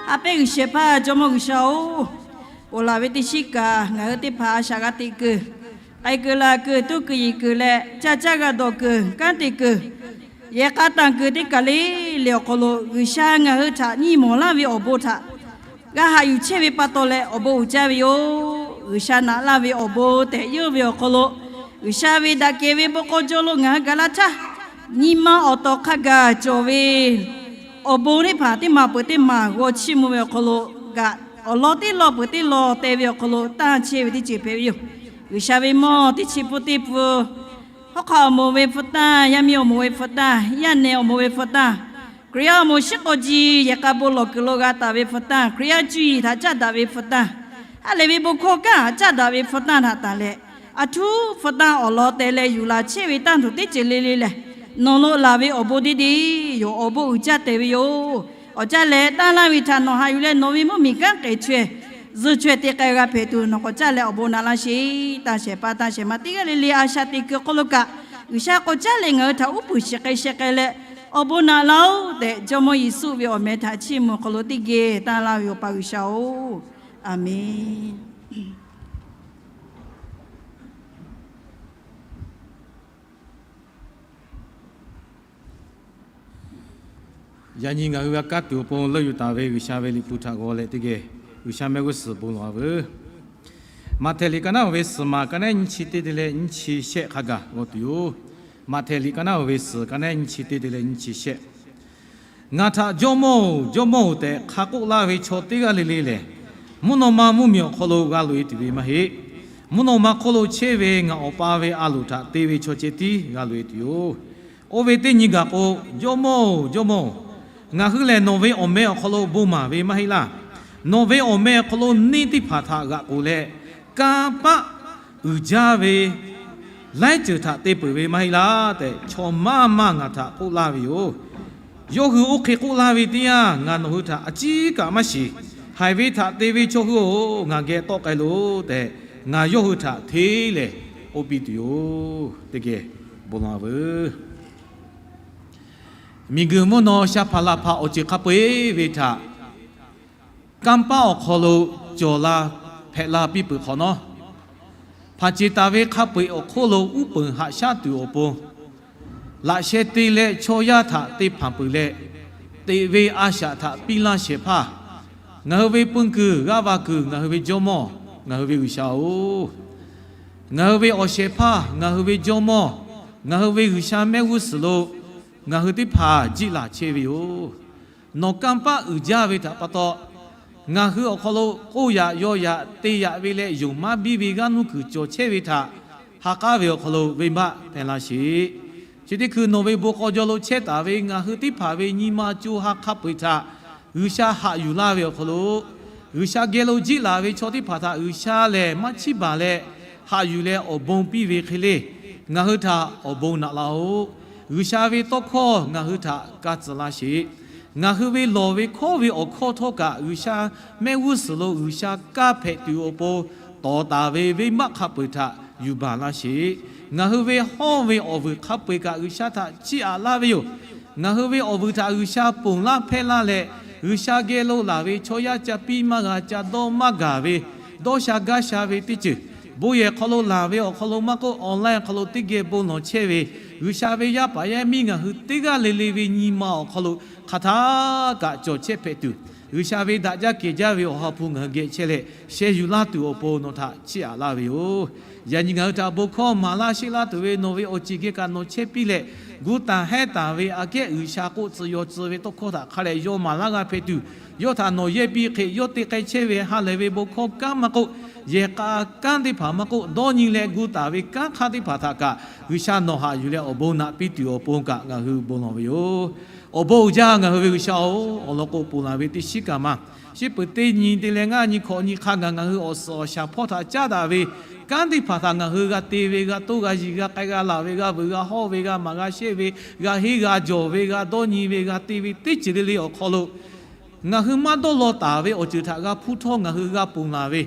Haꞈ pehnˇ G'uiˬsha hpaˇ Jawˇmawˇ G'uiˬsha-oˬ, ponˬ laˬ ve teˇ shiˉ kaꞈ ngaˬ hui teˇ hpaˍ a shaꞈ g'a teꞈ kuiˬ, k'ai kuiˬ laˬ kuiˬ, toˇ kuiˬ yeˬ kuiˬ leh caˇ caˇ g'a dawˬ kuiˬ, kanˉ te kuiˬ, yehˬ k'a tanˬ kuiˬ teˇ kaˬ le le awˬ hk'aw lo G'uiˬsha ngaˬ hui htaꞈ nyi mawˬ laˇ ve awˬ bon htaꞈ g'a haꞈ yuˬ chehˇ ve pa taw leh awˬ bon uiˍ jaˇ ve yoˬ. G'uiˬsha naꞈ laˇ ve awˬ bon tehꞈ yawˇ ve awˬ hk'aw lo, G'uiˬsha ve daꞈ kehˬ ve bon k'aw jaw lo ngaˬ hui gaˬ laˇ htaˇ, nyi ma awˬ tawˍ hk'a gaˬ cawˬ ve awˬ bon teˇ hpaˍ teˇ maˬ peuˬ teˇ maˬ g'aw chiˇ mvuh ve awˬ hk'aw lo kaꞈ, awˬ lawn teˇ lawn peuˬ teˇ lawn te ve awˬ hk'aw lo tanˇ chehˇ ve teˇ ceuˬ hpehꞈ ve yoˬ. G'uiˬsha ve mawˇ teˇ chi pun teˇ pun, hawˉ hk'aˆ awˬ moˍ ve hpu tanˇ, yaˇ miˇ awˬ moˍ ve hpu tanˇ, yaˇ nehˬ awˬ moˍ ve hpu tanˇ, Hkriꞈ yaˇ awˬ moˍ shiˉ k'aw ji yehˬ k'a bon lawˬ kuiˬ lo g'a taˍ ve hpu tanˇ, Hkriꞈ yaˇ cuˇ yiˍ htaꞈ caˇ daꞈ ve hpu tanˇ, ha lehˬ ve bon hkawˇ kanˉ htaꞈ caˇ daꞈ ve hpu tanˇ htaꞈ tanˬ leh, a htuˉ hpu tanˇ awˬ lawn teh leh yuˬ laˬ chehˇ ve tanˇ tuˬ teˇ ceuˬ le le lehˬ, nawˬ lo laˬ ve awˬ bon deˇ deˇ yoˬ. Awˬ bon uiˍ jaˇ tehꞈ ve yoˬ. Awˬ caˇ leh tanˇ laˇ ve htaꞈ nawˬ haꞈ yuˬ leh nawˬ ve mvuhˇmiˬ kanˉ k'ehˬ chaweh zuhˬ chaweh te k'ai g'a hpehꞈ tuˬ nawˬ k'awꞈ caˇ leh awˬ bon naꞈ laˇ sheˍ. Tanˇ shehˍ hpaˇ tanˇ shehˍ ma teˇ g'aˇ le le a shaꞈ teꞈ kuiˬ hk'aw lo kaꞈ, G'uiˬsha k'awꞈ caˇ leh ngaˬ hui htaꞈ uˉ peunˍ shiˍ k'ai sheh k'ai leh, awˬ bon naꞈ laˇ-oˆ tehꞈ, Jawˇmawˇ Yeˍsuˆ ve awˬ meh htaꞈ chiˇ mvuh hk'aw lo teˇ geh tanˇ laˇ ve yoˬ, Awˬ pa G'uiˬsha-oˬ, Aˍmenˍ. Yaꞈ nyi ngaˬ hui g'a kaˇ tuˬ awˬ pon leuˆ yuˬ taˍ ve G'uiˬsha ve Liꞈ hpu htaꞈ g'aw leh teˇ geh G'uiˬsha mehˆ g'uˇ suhˍ bon lawˬ-a veuˬ. Maꞈhtehˍ liꞈ ka naˉ oˍ ve suhˍ maˬ ka naˉ nyiˇ chi teˇ te leh nyiˇ chi shehˆ hk'a gaˬ g'aw tuˬ yoˬ. Maꞈhtehˍ liꞈ ka naˉ oˍ ve suhˍ ka naˉ nyiˇ chi teˇ te leh nyiˇ chi shehˆ. Ngaˬ htaꞈ Jawˇmawˇ-oˬ, Jawˇmawˇ-oˬ tehꞈ hk'a k'oˆ laˇ ve chaw teˇ g'aˇ le le lehˬ, mvuhˇ naw ma mvuhˇmiˬ awˬ hk'aw lo g'a loꞈ-e tuˬ ve maˇ heˆ. Mvuhˇ naw ma hk'oˆ lo chehˇ ve ngaˬ Awˬ pa ve a loˍ htaꞈ te ve chaw ceh tiˉ g'a loꞈ-e tuˬ yoˬ. Oˇ ve teˇ nyi gaˬ k'o, Jawˇmawˇ-oˬ, Jawˇmawˇ-oˬ, ngaˬ hui lehˬ nawˬ ve awˬ meh awˬ hk'aw lo bon maˍ ve maˇ heˆ laˇ. Nawˬ ve awˬ meh awˬ hk'aw lo neˇ teˇ hpaˍ htaꞈ g'aꞈ k'oˬ leh, kanˇ paˆ uiˍ jaˇ ve laiˉ ceuˬ htaꞈ te peuˬ ve maˇ heˆ laˇ tehꞈ, chaw maˇ maˇ ngaˬ htaꞈ k'oˆ laˇ ve yoˬ. Yawˇ hui oˇ hk'e k'oˆ laˇ ve teˇ yanˇ, ngaˬ nawˬ hui htaꞈ a ciˉ kaꞈ maˇ shiˍ. Haiˬ ve htaꞈ te ve chaw hui-oˬ, ngaˬ geh tawˆ k'ai loˬ tehꞈ, ngaˬ yawˇ hui htaꞈ hteˇ lehˬ k'oˆ piˇ tuˬ yoˬ. Teˇ geh bon lawˬ-a veuˬ. Miˬguiˬ mvuhˇ naw sha hpaˍ laˬ hpaˍ awˬ ceuˬ hk'a peu-eˬ ve htaꞈ kanˇ paˆ awˬ hk'aw lo cawˬ la hpehꞈ la piˇ peuˬ hk'awꞈ nawˉ, hpanˍ ceˬ taˍ ve hk'a peu-eˬ awˬ hk'oˆ lo uˉ peunˍ haꞈ shaˉ tuˬ awˬ pon, laꞈ sheh te leh chaw yaˇ htaꞈ te hpanˍ peuˬ leh, teꞈ ve a shaꞈ htaꞈ piˇ laˇ shehˍ hpaˇ, ngaˬ hui ve pun kuiˬ g'aˇ va kuiˬ ngaˬ hui ve Jawˇmawˇ, ngaˬ hui ve G'uiˬsha-oˬ, ngaˬ hui ve awˬ shehˍ hpaˇ, ngaˬ hui ve Jawˇmawˇ, ngaˬ hui ve G'uiˬsha mehˆ g'uˇ suhˍ lo ngaˬ hui teˇ hpaˍ jiˆ laˬ chehˇ ve yoˬ. Nawˬ kanˇ paˆ uiˍ jaˇ ve htaꞈ pa taw, ngaˬ hui awˬ hk'aw lo k'oˆ yaꞈ yaw yaꞈ te yaꞈ ve leh yonˍ maˇ biˇ ve g'aˇ nuˇ kuiˬ cawˬ chehˇ ve htaꞈ ha k'aˉ ve awˬ hk'aw lo venˇbaˆ hpehˇ laˇ sheˍ. Chi teˇ hkui nawˬ ve bon k'aw jaw lo chehˇ taˍ ve ngaˬ hui teˇ hpaˍ ve nyi ma co ha hk'a peu-eˬ htaꞈ G'uiˬsha haꞈ yuˬ laˇ ve awˬ hk'aw lo, G'uiˬsha geh lo jiˆ laˬ ve chaw teˇ hpaˍ htaꞈ G'uiˬsha lehˬ maˇ chiˇ baˬ leh haꞈ yuˬ leh awˬ bon piˇ ve hk'e le, ngaˬ hui htaꞈ awˬ bon naꞈ laˇ-oˆ. G'uiˬsha ve tawˇ hkawˇ ngaˬ hui htaꞈ kaˇ tcuh laˇ sheˍ. Ngaˬ hui ve lawˬ ve hkawˉ ve awˬ hkawˇ htawˇ kaꞈ G'uiˬsha mehˆ g'uˇ suhˍ lo G'uiˬsha kaˇ hpehꞈ tuˬ awˬ pon tawˍ taˍ ve venˇbaˆ hk'a peu-eˬ htaꞈ yuˬ baˬ laˇ sheˍ. Ngaˬ hui ve hawˇ ve awˬ vuiˬ hk'a peu-eˬ kaꞈ G'uiˬsha htaꞈ chiˇ aꞈ laˇ ve yoˬ. Ngaˬ hui ve awˬ vuiˬ htaꞈ G'uiˬsha ponˬ laˇ hpehˇ laˇ leh, G'uiˬsha geh lo laˬ ve chaw yaˇ ca piˇ maˇ g'a, ca dawˇ maˇ gaˬ ve, dawˇ sha gaˇ sha ve teˇ ceuˬ, bon yehˬ hk'aw lo laˬ ve awˬ hk'aw lo maˇ k'oˆ, online hk'aw lo teˇ geh bon lawˬ chehˇ ve, G'uiˬsha ve yaˇ paˍ yaˇ miˇ ngaˬ hui teˇ g'aˇ le le ve nyi ma awˬ hk'aw lo hk'aˬ htaˇ kaꞈ cawˬ chehˇ hpehꞈ tuˬ, G'uiˬsha ve daꞈ jaˇ kehˬ jaˇ ve awˬ ha hpu ngaˬ hui geh chehˇ leh sheh yuˬ laˇ tuˬ awˬ pon nawˬ htaꞈ chiˇ aꞈ laˇ ve yoˬ. Yaꞈ nyi ngaˬ hui htaꞈ bon hkawˇ maˍ laˇ sheˆ laˇ tuˬ ve nawˬ ve awˬ ceˬ geh kaꞈ nawˬ chehˇ piˇ leh, gu taˍ hehnˇ taˍ ve aꞈ kehˉ G'uiˬsha k'oˆ tcuh yaw tcuh ve tawˇ hkawˇ htaꞈ hk'a dehꞈ yaw maˍ laˇ g'a hpehꞈ tuˬ, yawˇ htaꞈ nawˬ yehˇ piˇ hk'e yawˇ te k'ai chehˇ ve ha lehˬ ve bon hkawˇ kanˉ maˇ k'oˆ, yehˬ k'a kanˉ teˇ hpaˍ maˇ k'oˆ, dawˇ nyi leh gu taˍ ve kanˉ hk'aˇ teˇ hpaˍ htaꞈ kaꞈ G'uiˬsha nawˬ haꞈ yuˬ leh awˬ bon naꞈ piˇ tuˬ awˬ pon kaꞈ ngaˬ hui bon lawˬ ve yoˬ. Awˬ bon uiˍ jaˇ ngaˬ hui ve G'uiˬsha-oˬ, awˬ lawn k'o ponˬ laˬ ve teˇ shiˉ kaꞈ ma, shiˉ peuˬ teˇ nyi te leh ngaˇ nyi hkawꞈ nyi hk'a gaˬ ngaˬ hui awˬ suhˍ awˬ shaˍ hpawˇ htaꞈ caˉ daꞈ ve kanˉ teˇ hpaˍ htaꞈ ngaˬ hui g'a te ve, g'a toˇ g'a yiˬ, g'a k'ai g'a laˬ ve, g'a vuiˬ g'a hawˇ ve, g'a maˍ g'a shehˇ ve, g'a henˇ g'a jawˬ ve, g'a dawˇ nyi ve, g'a te ve teˇ ceuˬ le le awˬ hk'aw lo ngaˬ hui maˇ dawˇ law taˍ ve awˬ ceuˬ htaꞈ g'a hpuˇ htawˇ ngaˬ hui g'a ponˬ laˬ ve,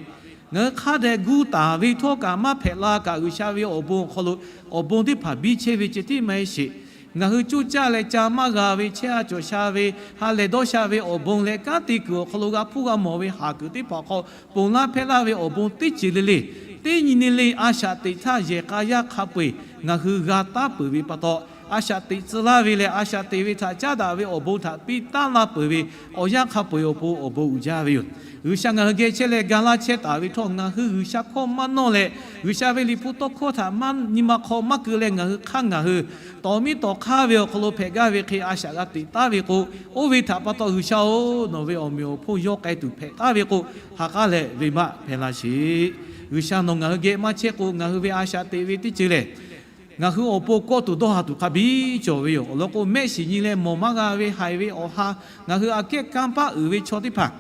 ngaˬ hui hk'a dehꞈ gu taˍ ve htawˇ kaꞈ maˇ hpehꞈ la kaꞈ G'uiˬsha ve awˬ bon awˬ hk'aw lo awˬ bon teˇ hpaˍ biˇ chehˇ ve ceh tiˉ maˇ heˆ sheˍ. Ngaˬ hui coˇ caˇ leh ca maˇ g'a ve, chehˇ a cawˬ sha ve, ha lehˬ dawˇ sha ve awˬ bon leh kanˉ te kuiˬ awˬ hk'aw lo g'a hpuˇ g'a mawˬ ve haˍ kuiˬ teˇ hpaˍ awˬ hk'aw ponˬ laˇ hpehˇ laˇ ve awˬ bon teˇ ceuˬ le le, teˇ nyi le le a shaꞈ teꞈ htaˇ yehˬ k'a yaˇ hk'a peu-eˬ ngaˬ hui g'a taˉ peuˬ ve pa taw, a shaꞈ teꞈ tcuh laˇ ve leh a shaꞈ teꞈ ve htaꞈ caˉ daꞈ ve awˬ bon htaꞈ piˇ taˉ laˇ peuˬ ve awˬ yanˇ hk'a peu-eˬ awˬ pon awˬ bon uiˍ jaˇ ve yoˬ. G'uiˬsha ngaˬ hui geh chehˇ leh ga laˇ chehˇ taˍ ve htawˇ ngaˬ hui G'uiˬsha hkawˇ maˇ nawˇ leh, G'uiˬsha ve liꞈ hpu tawˇ hkawˇ htaꞈ maˇ nyi ma hk'aw maˇ keu leh ngaˬ hui hk'aˇ ngaˬ hui tawˍ miˉ tawˍ hk'aˇ ve awˬ hk'aw lo hpehꞈ gaˇ ve hk'e a shaꞈ g'a teꞈ taˉ ve k'o, oˇ ve htaꞈ pa taw G'uiˬsha-oˬ, nawˬ ve awˬ meꞈ awˬ hponˇ yawˇ k'ai tuˬ hpehꞈ taˉ ve k'o, ha k'aˉ leh venˇbaˆ hpehˇ laˇ sheˍ. G'uiˬsha nawˬ ngaˬ hui geh maˇ chehˇ k'o, ngaˬ hui ve a shaꞈ teꞈ ve teˇ ceuˬ lehˬ, ngaˬ hui awˬ pon kawˆ tuˬ dawˇ ha tuˬ hk'a biˇ cawˬ ve yoˬ. Awˬ lawn k'o, mehˆ shiˍ nyi leh mawˬ maˇ g'a ve haiˬ ve awˬ ha, ngaˬ hui aꞈ kehˉ kanˇ paˆ uiˍ ve chaw teˇ hpaˍ,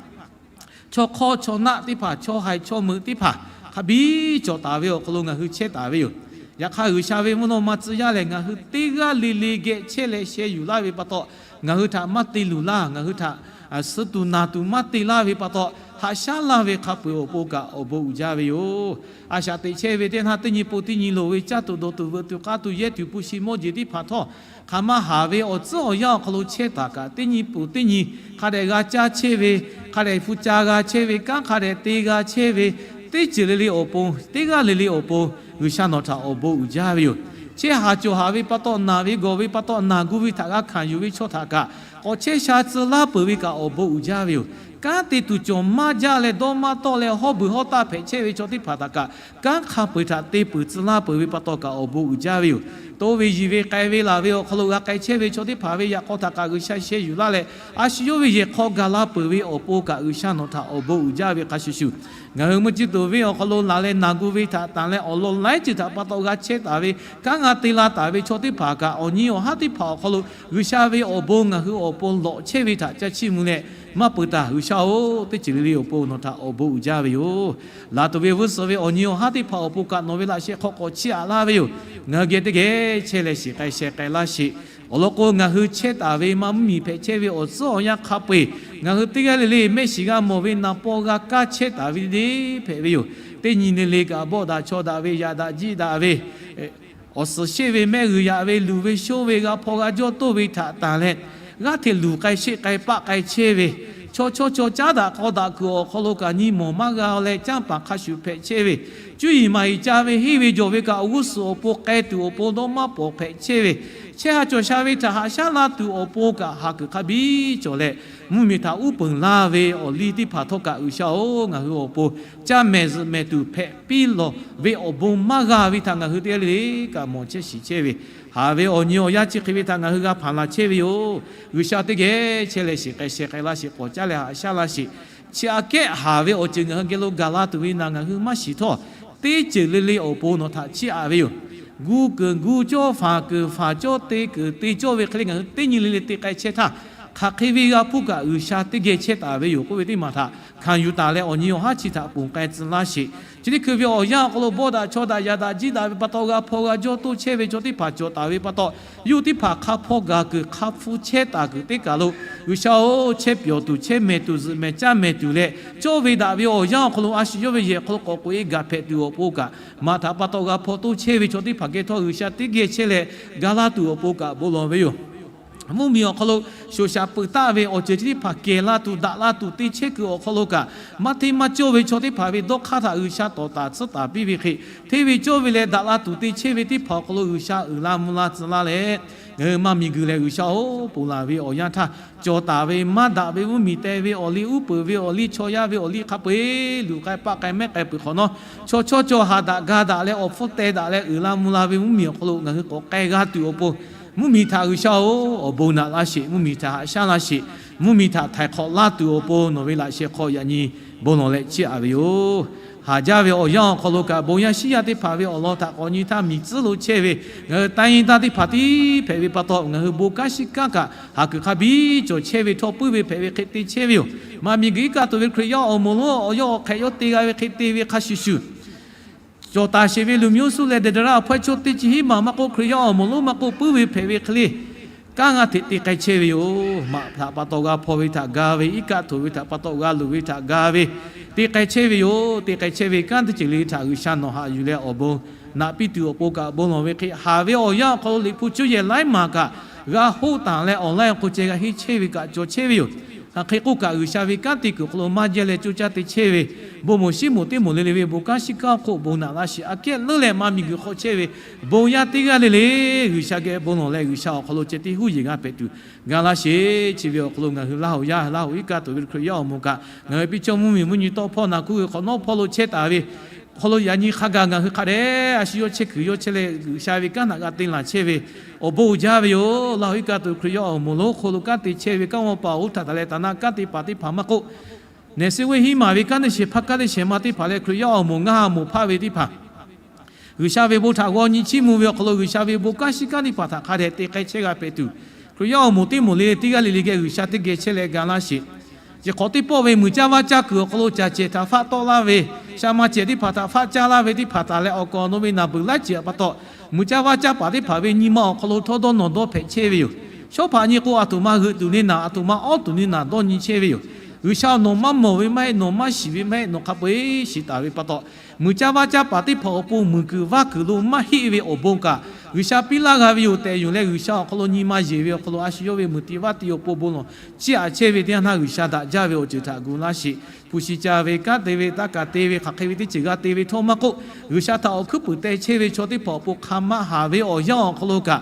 chaw hk'awˇ chaw naˆ teˇ hpaˍ, chaw haiˬ chaw meuꞈ teˇ hpaˍ hk'a biˇ cawˬ taˍ ve awˬ hk'aw lo ngaˬ hui chehˇ taˍ ve yoˬ. Yaꞈ hk'aˇ, G'uiˬsha ve mvuhˇ naw ma tcuh yaˇ lehˬ, ngaˬ hui teˇ g'aˇ le le geh chehˇ leh sheh yuˬ laˇ ve pa taw, ngaˬ hui htaꞈ maˇ te luˬ laˇ, ngaˬ hui htaꞈ suh tuˬ naˬ tuˬ maˇ te laˇ ve pa taw, haꞈ shaˉ laˇ ve hk'a peu-eˬ awˬ pon kaꞈ awˬ bon uiˍ jaˇ ve yoˬ. A shaꞈ teꞈ chehˇ ve teˇ naˇ teˇ nyi pon teˇ nyi loˍ ve caˇ tuˬ dawˬ tuˬ veuꞈ tuˬ k'aˇ tuˬ yehˇ tuˬ hpu shi mawˇ jeˬ teˇ hpaˍ htawˇ, hk'aˬ ma haˍ ve awˬ tcuhˉ awˬ yanˇ awˬ hk'aw lo chehˇ taˍ kaꞈ, teˇ nyi pon teˇ nyi hk'a dehꞈ g'a caˇ chehˇ ve, hk'a dehꞈ hpu ca g'a chehˇ ve, kanˉ hk'a dehꞈ te g'a chehˇ ve, teˇ ceuˬ le le awˬ pon, teˇ g'aˇ le le awˬ pon G'uiˬsha nawˬ htaꞈ awˬ bon uiˍ jaˇ ve yoˬ. Chehˇ haˍ cawˬ haˍ ve pa taw, naˬ ve gawˬ ve pa taw, naˬ gu ve htaꞈ g'a hkanˍ yuˬ ve chaw htaꞈ kaꞈ k'awꞈ chehˇ sha tcuh laˇ peuˬ ve kaꞈ awˬ bon uiˍ jaˇ ve yoˬ. Kanˉ te tuˬ cawˬ maˇ jaˇ leh dawˇ maˇ tawˆ leh hawˇ beuˬ hawˇ taˆ hpehꞈ chehˇ ve chaw teˇ hpaˍ htaꞈ kaꞈ, kanˉ hk'a peu-eˬ htaꞈ te peuˬ tcuh laˇ peuˬ ve pa taw kaꞈ awˬ bon uiˍ jaˇ ve yoˬ. Toˇ ve yiˬ ve k'ai ve laˬ ve awˬ hk'aw lo g'a k'ai chehˇ ve chaw teˇ hpaˍ ve yaꞈ k'aw htaꞈ kaꞈ G'uiˬsha sheh yuˬ laˇ leh, a shu yawˇ ve yehˬ hk'aw gaˬ la peuˬ ve awˬ pon kaꞈ G'uiˬsha nawˬ htaꞈ awˬ bon uiˍ jaˇ ve hk'a shuˍ shuˍ, ngaˬ hui mvuhˇ ciˇ tuˬ venˇ awˬ hk'aw lo laˬ leh naˬ gu ve htaꞈ tanˬ leh awˬ lawn laiˉ ceuˬ htaꞈ pa taw g'a chehˇ taˍ ve, kanˉ g'a te la taˍ ve chaw teˇ hpaˍ kaꞈ, awˬ nyi awˬ haˉ teˇ hpaˍ awˬ hk'aw lo G'uiˬsha ve awˬ bon ngaˬ hui awˬ pon lawꞈ chehˇ ve htaꞈ ca chiˇ mvuh leh, maˇ peuˬ taˍ G'uiˬsha-oˬ, teˇ ceuˬ le le awˬ pon nawˬ htaꞈ awˬ bon uiˍ jaˇ ve yoˬ. Laˬ tuˬ ve g'uˇ suhˍ ve awˬ nyi awˬ haˉ teˇ hpaˍ awˬ pon kaꞈ nawˬ ve laꞈ sheh hk'aw k'awꞈ chiˇ aꞈ laˇ ve yoˬ. Ngaˬ hui geh teˇ geh chehˇ leh shiˍ k'ai sheh k'ai laˇ sheˍ. Awˬ lawn k'o, ngaˬ hui chehˇ taˍ ve maˇ mvuhˇmiˬ hpehꞈ chehˇ ve awˬ tcuhˉ awˬ yanˇ hk'a peu-eˬ ngaˬ hui teˇ g'aˇ le le mehˆ shiˍ g'a mawˬ ve naˍ paw g'a kaˇ chehˇ taˍ ve le hpehꞈ ve yoˬ. Teˇ nyi le le kaꞈ bawˆ daꞈ chaw daꞈ ve, yaꞈ daꞈ jiˆ daꞈ ve, awˬ suhˍ sheˆ ve mehˆ g'uiˬ yaꞈ ve luˬ ve shonˇ ve g'a hpaw g'a jawˇ toˇ ve htaꞈ tanˬ leh, g'aˇ hteꞈ luˬ k'ai sheˆ k'ai paˆ k'ai chehˇ ve, chaw chaw chaw caˉ daꞈ k'aw daꞈ kuiˬ awˬ hk'aw lo kaꞈ nyi mawˬ maˇ g'a leh canˇ paˍ hk'a shuˍ hpehꞈ chehˇ ve, cuˇ yiˍ maˍ yiˍ ca ve henˇ ve jawˬ ve kaꞈ awˬ g'uˇ suhˍ awˬ pon k'ai tuˬ awˬ pon dawˇ maˇ pawˍ hpehꞈ chehˇ ve, chehˇ ha cawˬ sha ve htaꞈ haꞈ shaˉ laˇ tuˬ awˬ pon kaꞈ ha kuiˬ hk'a biˇ cawˬ leh, mvuhˇmiˬ htaꞈ uˉ peunˍ laˇ ve awˬ liˇ teˇ hpaˍ htawˇ kaꞈ G'uiˬsha-oˬ, ngaˬ hui awˬ pon caˇ mehˍ zuhꞈ mehˍ tuˬ hpehꞈ piˇ lawˬ ve awˬ bon maˇ g'a ve htaꞈ ngaˬ hui teˇ g'aˇ le le kaꞈ mawˬ chehˇ shiˍ chehˇ ve, haˍ ve awˬ nyi awˬ yanˇ chi hk'e ve htaꞈ ngaˬ hui g'a hpanˍ laˬ chehˇ ve yoˬ. G'uiˬsha teˇ geh chehˇ leh shiˍ k'ai sheh k'ai laˇ sheˍ, k'awꞈ caˉ leh haꞈ shaˉ laˇ sheˍ. Chi aꞈ kehˉ haˍ ve awˬ ceuˬ ngaˬ hui geh lo gaˬ la tuˬ ve naˬ ngaˬ hui maˇ shiˍ htawˇ, teˇ ceuˬ le le awˬ pon nawˬ htaꞈ chiˇ aꞈ ve yoˬ. Gu keunˍ gu cawˇ, faˍ keunˍ faˍ cawˇ, te keunˍ te cawˇ ve hk'e le ngaˬ hui teˇ nyi le le te k'ai chehˇ htaˇ, hk'aˬ hk'e ve g'a hpuˇ kaꞈ G'uiˬsha teˇ geh chehˇ taˍ ve yoˬ k'oˆ ve teˇ maˬ htaꞈ hkanˍ yuˬ taˍ leh awˬ nyi awˬ haˉ chi htaꞈ ponˬ k'ai tcuh laˇ sheˍ. Chi teˇ hkui ve awˬ yanˇ awˬ hk'aw lo bawˆ daꞈ chaw daꞈ yaꞈ daꞈ jiˇ daꞈ ve pa taw g'a hpaw g'a jawˇ toˇ chehˇ ve chaw teˇ hpaˍ cawˬ taˍ ve pa taw, yawˇ teˇ hpaˍ hk'a hpawˇ gaˬ kuiˬ hk'a hpfuhˇ chehˇ taˍ kuiˬ teˇ kaˬ lo, G'uiˬsha-oˬ, chehˇ pyawˬ tuˬ chehˇ mehˍ tuˬ zuhꞈ mehˍ caˇ mehˍ tuˬ leh cawˇ ve daꞈ ve awˬ yanˇ awˬ hk'aw lo a shu yawˇ ve yehˬ hk'aw lo k'awꞈ k'oꞈ e gaˬ hpehꞈ tuˬ awˬ pon kaꞈ, maꞈ htaꞈ pa taw g'a hpaw toˇ chehˇ ve chaw teˇ hpaˍ geh htawˇ G'uiˬsha teˇ geh chehˇ leh ga laˇ tuˬ awˬ pon kaꞈ bon lawˬ ve yoˬ. Mvuhˇmiˬ awˬ hk'aw lo shoˍ shaꞈ peuˬ taˆ ve awˬ ceuˬ chi teˇ hpaˍ kehˬ la tuˬ daꞈ la tuˬ te chehˇ kuiˬ awˬ hk'aw lo kaꞈ, maˇ hteˇ maˇ cawˇ ve chaw teˇ hpaˍ ve dawˇ hk'aˇ htaꞈ G'uiˬsha tawˍ taˍ tsuhˇ taˍ piˇ ve hk'e, hteˇ ve cawˇ ve leh daꞈ la tuˬ te chehˇ ve teˇ hpaˍ awˬ hk'aw lo G'uiˬsha uiˍ la mvuh la tcuh laˇ leh, ngaˬ hui maˇ miˬguiˬ leh G'uiˬsha-oˬ, ponˬ laˬ ve awˬ yanˇ htaˇ cawˬ taˍ ve maˇ daꞈ ve mvuhˇmiˬ teh ve awˬ liˇ, uˉ peunˍ ve awˬ liˇ, chaw yaˇ ve awˬ liˇ hk'a peu eˬ luˬ k'ai paˆ k'ai mehˉ k'ai peuˬ hk'awꞈ nawˉ, chaw chawˇ chaw haꞈ daꞈ ga daꞈ leh awˬ hpfuhˇ teh daꞈ leh uiˍ la mvuh la ve mvuhˇmiˬ awˬ hk'aw lo ngaˬ hui k'awꞈ k'ai g'a tuˬ awˬ pon, mvuhˇmiˬ htaꞈ G'uiˬsha-oˬ, awˬ bon naꞈ laˇ sheˍ. Mvuhˇmiˬ htaꞈ haꞈ shaˉ laˇ sheˍ. Mvuhˇmiˬ htaꞈ htaiˍ hk'awꞈ laˇ tuˬ awˬ pon nawˬ ve laꞈ sheh hk'aw yaꞈ nyi bon lawˬ leh chiˇ aꞈ ve yoˬ. Haˍ jaˇ ve awˬ yanˇ awˬ hk'aw lo kaꞈ bon yaˇ shiˉ yaˇ teˇ hpaˍ ve awˬ lawn htaꞈ k'awꞈ nyi htaˇ miˬ tcuhˉ lo chehˇ ve ngaˬ hui tanˇ yi taˇ teˇ hpaˍ tiˉ hpehꞈ ve pa taw, ngaˬ hui bon kanˉ shiˉ kanˉ kaꞈ ha kuiˬ hk'a biˇ cawˬ chehˇ ve htawˇ puiˉ ve hpehꞈ ve hk'e te chehˇ ve yoˬ. Maˇ miˬguiˬ iˉ kaˆ tuˬ ve Hkriꞈ yaˇ awˬ moˍ lonˉ awˬ yawˇ awˬ hk'ehꞈ yawˇ te g'a ve hk'e te ve hk'a shuˍ shuˍ, cawˬ taˍ sheˍ ve luˬ miˇ oˇ suhˉ leh daꞈ daꞈ laˇ awˬ hpawehˇ chaw teˇ chi hiˉ maˬ maˇ k'oˆ, Hkriꞈ yaˇ awˬ moˍ lonˉ maˇ k'oˆ, puiˉ ve hpehꞈ ve hk'e le, kanˉ g'a hteꞈ te k'ai chehˇ ve yoˬ. Maꞈ htaꞈ pa taw g'a hpaw ve htaꞈ ga ve, iˉ kaˆ htoꞈ ve htaꞈ pa taw g'a luˬ ve htaꞈ ga ve, te k'ai chehˇ ve yoˬ. Te k'ai chehˇ ve kanˉ teˇ ceuˬ le htaꞈ G'uiˬsha nawˬ haꞈ yuˬ leh awˬ bon naꞈ piˇ tuˬ awˬ pon kaꞈ bon lawˬ ve hk'e, haˍ ve awˬ yanˇ awˬ hk'aw lo Liꞈ hpu cuˇ yehˬ laiˉ maˬ kaꞈ g'a hoˆ taˍ leh awˬ laiˉ awˬ hk'aw ceh g'a henˇ chehˇ ve kaꞈ cawˬ chehˇ ve yoˬ. Hk'aˬ hk'e k'oˆ kaꞈ, G'uiˬsha ve kanˉ te kuiˬ awˬ hk'aw lo maˇ jehˇ leh coˇ caˇ te chehˇ ve, bon moˍ shiˉ moˍ teˇ moˍ le le ve bon kanˉ shiˉ kanˉ awˬ hk'oˆ bon naꞈ laˇ sheˍ. Aꞈ kehˉ leuˉ leh maˇ miˬguiˬ hk'aw chehˇ ve bon yaˇ teˇ g'aˇ le le, G'uiˬsha geh bon lawˬ leh G'uiˬsha awˬ hk'aw lo ceh tiˉ huˉ yeˬ g'a hpehꞈ tuˬ ga laˇ sheˍ. Chi ve awˬ hk'aw lo ngaˬ hui Laˇ huˍ yaˇ, Laˇ huˍ iˉ kaˆ tuˬ ve Hkriꞈ yaˇ awˬ moˍ kaꞈ, ngaˬ hui piˇ cawˇ mvuhˇmiˬ mvuhˇ nyi tawˆ hpawˇ naˬ hkuˇ ve hk'awꞈ nawˉ hpawˇ lo chehˇ taˍ ve awˬ hk'aw lo yaꞈ nyi hk'a gaˬ ngaˬ hui hk'a dehꞈ a shu yawˇ chehˇ kuiˬ yawˇ chehˇ leh G'uiˬsha ve kanˉ htaꞈ g'a te laˬ chehˇ ve awˬ bon uiˍ jaˇ ve yoˬ. Laˇ huˍ iˉ kaˆ tuˬ Hkriꞈ yaˇ awˬ moˍ lonˉ hk'oˆ lo kanˉ te chehˇ ve kanˉ g'aw paˍ oˇ htaꞈ taˍ leh taˍ naˆ kanˉ te paˍ teˇ hpaˍ maˇ k'oˆ, neˬ suh venˇ hiˉ maˍ ve kanˉ teˇ shehˍ hpaˇ kanˉ teˇ shehˍ ma teˇ hpaˍ leh Hkriꞈ yaˇ awˬ moˍ ngaˇ ha moˍ hpaˇ ve teˇ hpaˍ, G'uiˬsha ve bon htaꞈ g'aw nyi chiˇ mvuh ve awˬ hk'aw lo G'uiˬsha ve bon kanˉ shiˉ kanˉ teˇ hpaˍ htaꞈ hk'a dehꞈ te k'ai chehˇ g'a hpehꞈ tuˬ, Hkriꞈ yaˇ awˬ moˍ teˇ moˍ le le teˇ g'aˇ le le geh G'uiˬsha teˇ geh chehˇ leh ga laˇ sheˍ. Chi hk'awꞈ teˇ pawˆ ve muiˬ caˇ vaˇ caˇ kuiˬ awˬ hk'aw lo caˬ cehˬ htaꞈ faˆ tawˆ laˇ ve, sha ma cehˬ teˇ hpaˍ htaꞈ faˆ caˇ laˇ ve teˇ hpaˍ taˍ leh awˬ kaˍ awˬ nu ve naˬ beuˬ laiˉ ceuˬ pa taw, muiˬ caˇ vaˇ caˇ paˍ teˇ hpaˍ ve nyi ma awˬ hk'aw lo htawˇ dawˇ nawˬ dawˇ hpehꞈ chehˇ ve yoˬ. Shawˉ hpaꞈ nyi k'o, aˬ htoꞈ ma g'euꞈ tuˬ ne naˬ, aˬ htoꞈ ma awˉ tuˬ ne naˬ dawˇ nyi chehˇ ve yoˬ. G'uiˬsha nawˬ maˇ mawˬ ve maˇ heˆ, nawˬ maˇ shiˍ ve maˇ heˆ, nawˬ hk'a peu eˬ shiˍ taˍ ve pa taw, muiˬ caˇ vaˇ caˇ paˍ teˇ hpaˍ awˬ pon muiˬ kuiˬ vaˇ kuiˬ lo maˇ heˆ ve awˬ bon kaꞈ, G'uiˬsha piˇ laˇ g'a ve yoˬ tehꞈ yonˍ leh, G'uiˬsha awˬ hk'aw lo nyi ma yeˬ ve awˬ hk'aw lo a shu yawˇ ve muiˬ tiꞈ vaˇ tiꞈ awˬ pon bon lawˬ chiˇ aꞈ chehˇ ve teˇ yanˇ htaˇ, G'uiˬsha daꞈ jaˇ ve awˬ ceuˬ htaꞈ gu laˇ sheˍ. Hpu shi ca ve, kanˉ te ve, taˇ kaˬ te ve, hk'aˬ hk'e ve teˇ ceuˬ g'a te ve htawˇ maˇ k'oˆ, G'uiˬsha htaꞈ awˬ hkuiˉ puiˍ teh chehˇ ve chaw teˇ hpaˍ awˬ pon hk'a maˆ haˍ ve awˬ yanˇ awˬ hk'aw lo kaꞈ,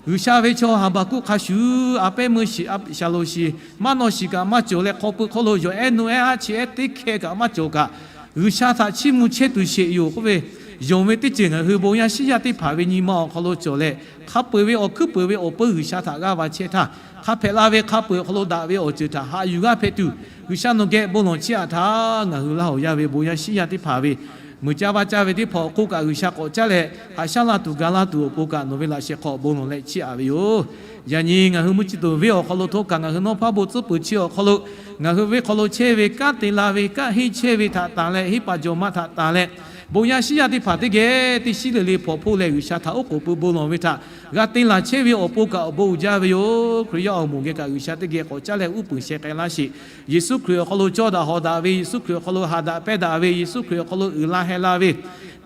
G'uiˬsha ve chaw Haˍbaˍkuˆ hk'a shuˍ, a pehˉ meuˇ shiˍ, a shaˍlonˍ shiˍ, maˇ nawˬ shiˍ kaꞈ maˇ cawˬ leh, hk'aw pui hk'aw lo yawˬ ehˉ nu ehˉ haˉ chi ehˉ teˇ hkeh kaꞈ maˇ cawˬ kaꞈ, G'uiˬsha htaꞈ chiˇ mvuh chehˇ tuˬ sheˍ yoˬ k'oˆ ve, yonˍ ve teˇ ceuˬ ngaˬ hui bon yaˇ shiˉ yaˇ teˇ hpaˍ ve nyi ma awˬ hk'aw lo cawˬ leh, hk'a peu eˬ ve awˬ hkuiˉ puiˍ ve awˬ peuˇ G'uiˬsha htaꞈ g'aˇ va chehˇ htaˇ, hk'a hpehꞈ la ve hk'a peu eˬ awˬ hk'aw lo daꞈ ve awˬ ceuˬ htaꞈ haꞈ yuˬ g'aˇ hpehꞈ tuˬ, G'uiˬsha nawˬ geh bon lawˬ chiˇ aꞈ htaˇ, ngaˬ hui Laˇ huˍ yaˇ ve bon yaˇ shiˉ yaˇ teˇ hpaˍ ve muiˬ caˇ vaˇ caˇ ve teˇ hpaˍ awˬ hk'oˆ kaꞈ G'uiˬsha k'awꞈ caˉ leh haꞈ shaˉ la tuˬ ga laˇ tuˬ awˬ pon kaꞈ nawˬ ve laꞈ sheh hk'aw bon lawˬ leh chiˇ aꞈ ve yoˬ. Yaꞈ nyi ngaˬ hui mvuhˇ chi tuˬ venˇ awˬ hk'aw lo htawˇ kaꞈ ngaˬ hui nawˇ hpaˇ bon tcuhˉ peuˬ chi awˬ hk'aw lo, ngaˬ hui venˇ hk'aw lo chehˇ ve kanˉ te la ve kanˉ henˇ chehˇ ve htaꞈ tanˬ leh, henˇ paˍ jawˬ ma htaꞈ tanˬ leh, bon yaˇ shiˉ yaˇ teˇ hpaˍ teˇ geh teˇ shiˉ le le hpawnˬ hpoˇ leh G'uiˬsha htaꞈ oˉ k'oˍ pui bon lawˬ ve htaꞈ g'a te laˬ chehˇ ve awˬ pon kaꞈ awˬ bon uiˍ jaˇ ve yoˬ. Hkriꞈ yaˇ awˬ moˍ geh kaꞈ G'uiˬsha teˇ geh k'awꞈ caˉ leh uˉ peunˍ sheh k'ai laˇ sheˍ. Yeˍsuˆ Hkriꞈ awˬ hk'aw lo cawˇ daꞈ hawꞈ daꞈ ve, Yeˍsuˆ Hkriꞈ awˬ hk'aw lo haꞈ daꞈ pehnˇ daꞈ ve, Yeˍsuˆ Hkriꞈ awˬ hk'aw lo uiˍ la heh la ve,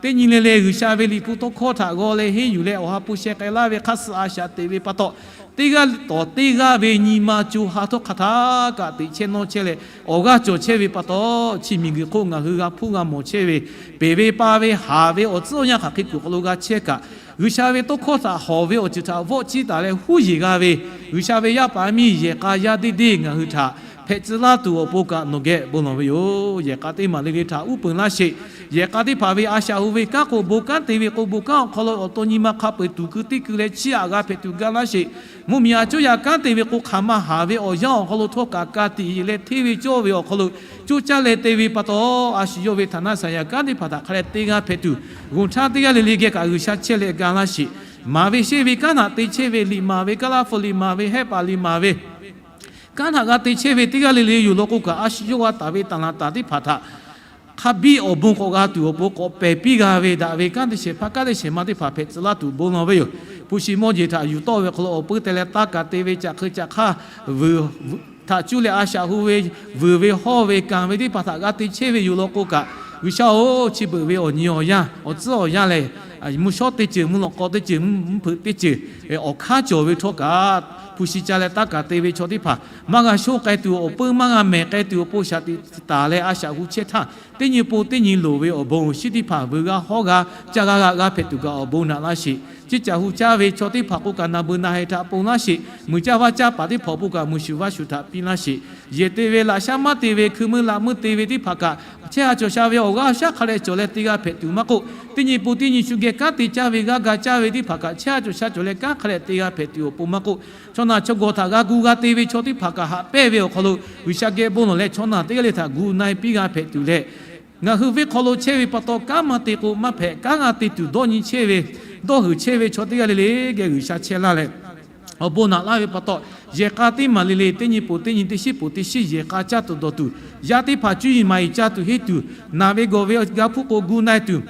Teˇ nyi le le G'uiˬsha ve Liꞈ hpu tawˇ hkawˇ htaꞈ g'aw leh henˇ yuˬ leh Awˬ ha hpu sheh k'ai laˇ ve hk'aˇ suh a shaꞈ teꞈ ve pa taw, teˇ g'aˇ tawˍ teˇ g'aˇ ve nyi ma co ha htawˇ hk'a htaˇ kaꞈ teꞈ chehˇ nawˇ chehˇ leh awˬ g'aˇ cawˬ chehˇ ve pa taw, chi miˬguiˬ hk'oˆ ngaˬ hui g'a hpuˇ g'a mawˬ chehˇ ve, peˬ ve pa ve haˍ ve awˬ tcuhˉ awˬ yanˇ hk'aˬ hk'e kuˬ hk'aw lo g'a chehˇ kaꞈ, G'uiˬsha ve tawˇ hkawˇ htaꞈ hawˍ ve awˬ ceuˬ htaꞈ vawˆ ciˇ taˍ leh huˉ yeˬ g'a ve, G'uiˬsha ve yaˇ paˍ yaˇ miˇ yehˬ k'a yaˇ deˇ deˇ ngaˬ hui htaꞈ hpehꞈ tcuh laˇ tuˬ awˬ pon kaꞈ nawˬ geh bon lawˬ ve yoˬ. Yehˬ k'a teˇ maˬ le le htaꞈ uˉ peunˍ laˇ sheˍ. Yehˬ k'a teˇ hpaˍ ve a shaꞈ hu ve kanˉ k'o, bon kanˉ te ve k'o, bon kanˉ awˬ hk'aw lo awˬ to nyi ma hk'a peu-eˬ tuˍ keu teˇ keu leh chiˇ aꞈ g'a hpehꞈ tuˬ ga laˇ sheˍ. Mvuhˇmiˬ a cuˇ yaꞈ kanˉ te ve k'o, hk'aˬ ma haˍ ve awˬ yanˇ awˬ hk'aw lo htawˇ kaꞈ ka tiꞈ yeˬ leh hteˇ ve cawˇ ve awˬ hk'aw lo coˇ caˇ leh te ve pa taw, a shu yawˇ ve htaꞈ naˆ saˍ yaꞈ kanˉ teˇ hpaˍ htaꞈ hk'a leh te g'a hpehꞈ tuˬ, g'oˬ htaˇ teˇ g'aˇ le le geh kaꞈ G'uiˬsha chehˇ leh ga laˇ sheˍ. Maˍ ve sheˆ ve kanˉ htaꞈ te chehˇ ve, liꞈ maˍ ve, kaˇ laˇ hpu liꞈ maˍ ve, hehˆ paˍ liꞈ maˍ ve kanˉ htaꞈ g'a te chehˇ ve teˇ g'aˇ le le yoˬ law k'o kaꞈ, a shu yawˇ g'a taˍ ve taˍ laˍ taˍ teˇ hpaˍ htaꞈ hk'a biˇ awˬ bon k'awꞈ g'a tuˬ awˬ pon k'awꞈ pehˬ piˇ g'a ve daꞈ ve kanˉ te shehˍ hpaˇ kanˉ te shehˍ ma teˇ hpaˍ hpehꞈ tcuh laˇ tuˬ bon lawˬ ve yoˬ. Hpu shi mawˇ jeˬ htaꞈ yuˬ tawˆ ve hk'aw lo awˬ puiˉ te leh taˇ kaꞈ te ve caꞈ hk'e caꞈ hk'aˇ vuiˬ htaꞈ cuˇ leh a shaꞈ hu ve vuiˬ ve hawˇ ve kanˍ ve teˇ hpaˍ htaꞈ g'a te chehˇ ve yoˬ law k'o kaꞈ, G'uiˬsha-oˬ, chi beuꞈ ve awˬ nyi awˬ yanˇ awˬ tcuhˉ awˬ yanˇ lehˬ, mvuhˇ shawˉ teˇ ceuˬ, mvuhˇ lawꞈ k'aw teˇ ceuˬ, mvuhˇ hpeuꞈ teˇ ceuˬ awˬ hkanˉ cawˬ ve htawˇ kaꞈ, hpu shi ca leh taˇ kaꞈ te ve chaw teˇ hpaˍ maˇ g'a shonˇ k'ai tuˬ awˬ peuˇ, maˇ g'a mehˍ k'ai tuˬ awˬ pon shaꞈ teꞈ taˍ leh a shaꞈ hu chehˇ htaˇ, teˇ nyi pon teˇ nyi loˍ ve awˬ bon shinˉ teˇ hpaˍ vuiˬ g'a hawˉ g'a, ca g'a g'a g'a hpehꞈ tuˬ kaꞈ awˬ bon naꞈ laˇ sheˍ. Ceˇ caꞈ hu caˇ ve chaw teˇ hpaˍ k'o kaꞈ naˬ beuˬ naˬ heh htaꞈ ponˬ laˇ sheˍ. Muiˬ caˇ vaˇ caˇ paˍ teˇ hpaˍ k'o kaꞈ muiˬ shuˍ vaˇ shuˍ htaꞈ piˇ laˇ sheˍ. Yehˬ te ve laꞈ shaˉ maˇ te ve, hkui meuˇ laꞈ meuˇ te ve teˇ hpaˍ kaꞈ, chehˇ a cawˬ sha ve awˬ g'aˇ awˬ shaˉ hk'a leh cawˬ leh te g'a hpehꞈ tuˬ maˇ k'oˆ, teˇ nyi pon teˇ nyi shu geh kanˉ te caˇ ve g'aˇ ga caˇ ve teˇ hpaˍ kaꞈ, chehˇ a cawˬ sha cawˬ leh kanˉ hk'a leh te g'a hpehꞈ tuˬ awˬ pon maˇ k'oˆ, chaw naˬ chaw gawˬ htaꞈ g'a gu g'a te ve chaw teˇ hpaˍ kaꞈ haꞈ pehnˇ ve awˬ hk'aw lo G'uiˬsha geh bon lawˬ leh chaw naˬ teˇ g'aˇ le htaꞈ gu na-e piˇ g'a hpehꞈ tuˬ leh, ngaˬ hui venˇ hk'aw lo chehˇ ve pa taw kanˉ maˇ te k'o maˇ hpehꞈ, kanˉ g'a te tuˬ dawˇ nyi chehˇ ve, dawˇ huiˬ chehˇ ve chaw teˇ g'aˇ le le geh G'uiˬsha chehˇ laˇ leh, awˬ bon naꞈ laˇ ve pa taw, yehˬ k'a teˇ maˬ le le teˇ nyi pon teˇ nyi teˇ shinˉ pon teˇ shinˉ yehˬ k'a caˇ tuˬ dawˬ tuˬ, yaˇ teˇ hpaˍ cuˇ yiˍ maˍ yiˍ caˇ tuˬ henˇ tuˬ, naˬ ve gawˬ ve g'a hpuˇ k'o gu na-e tuˬ,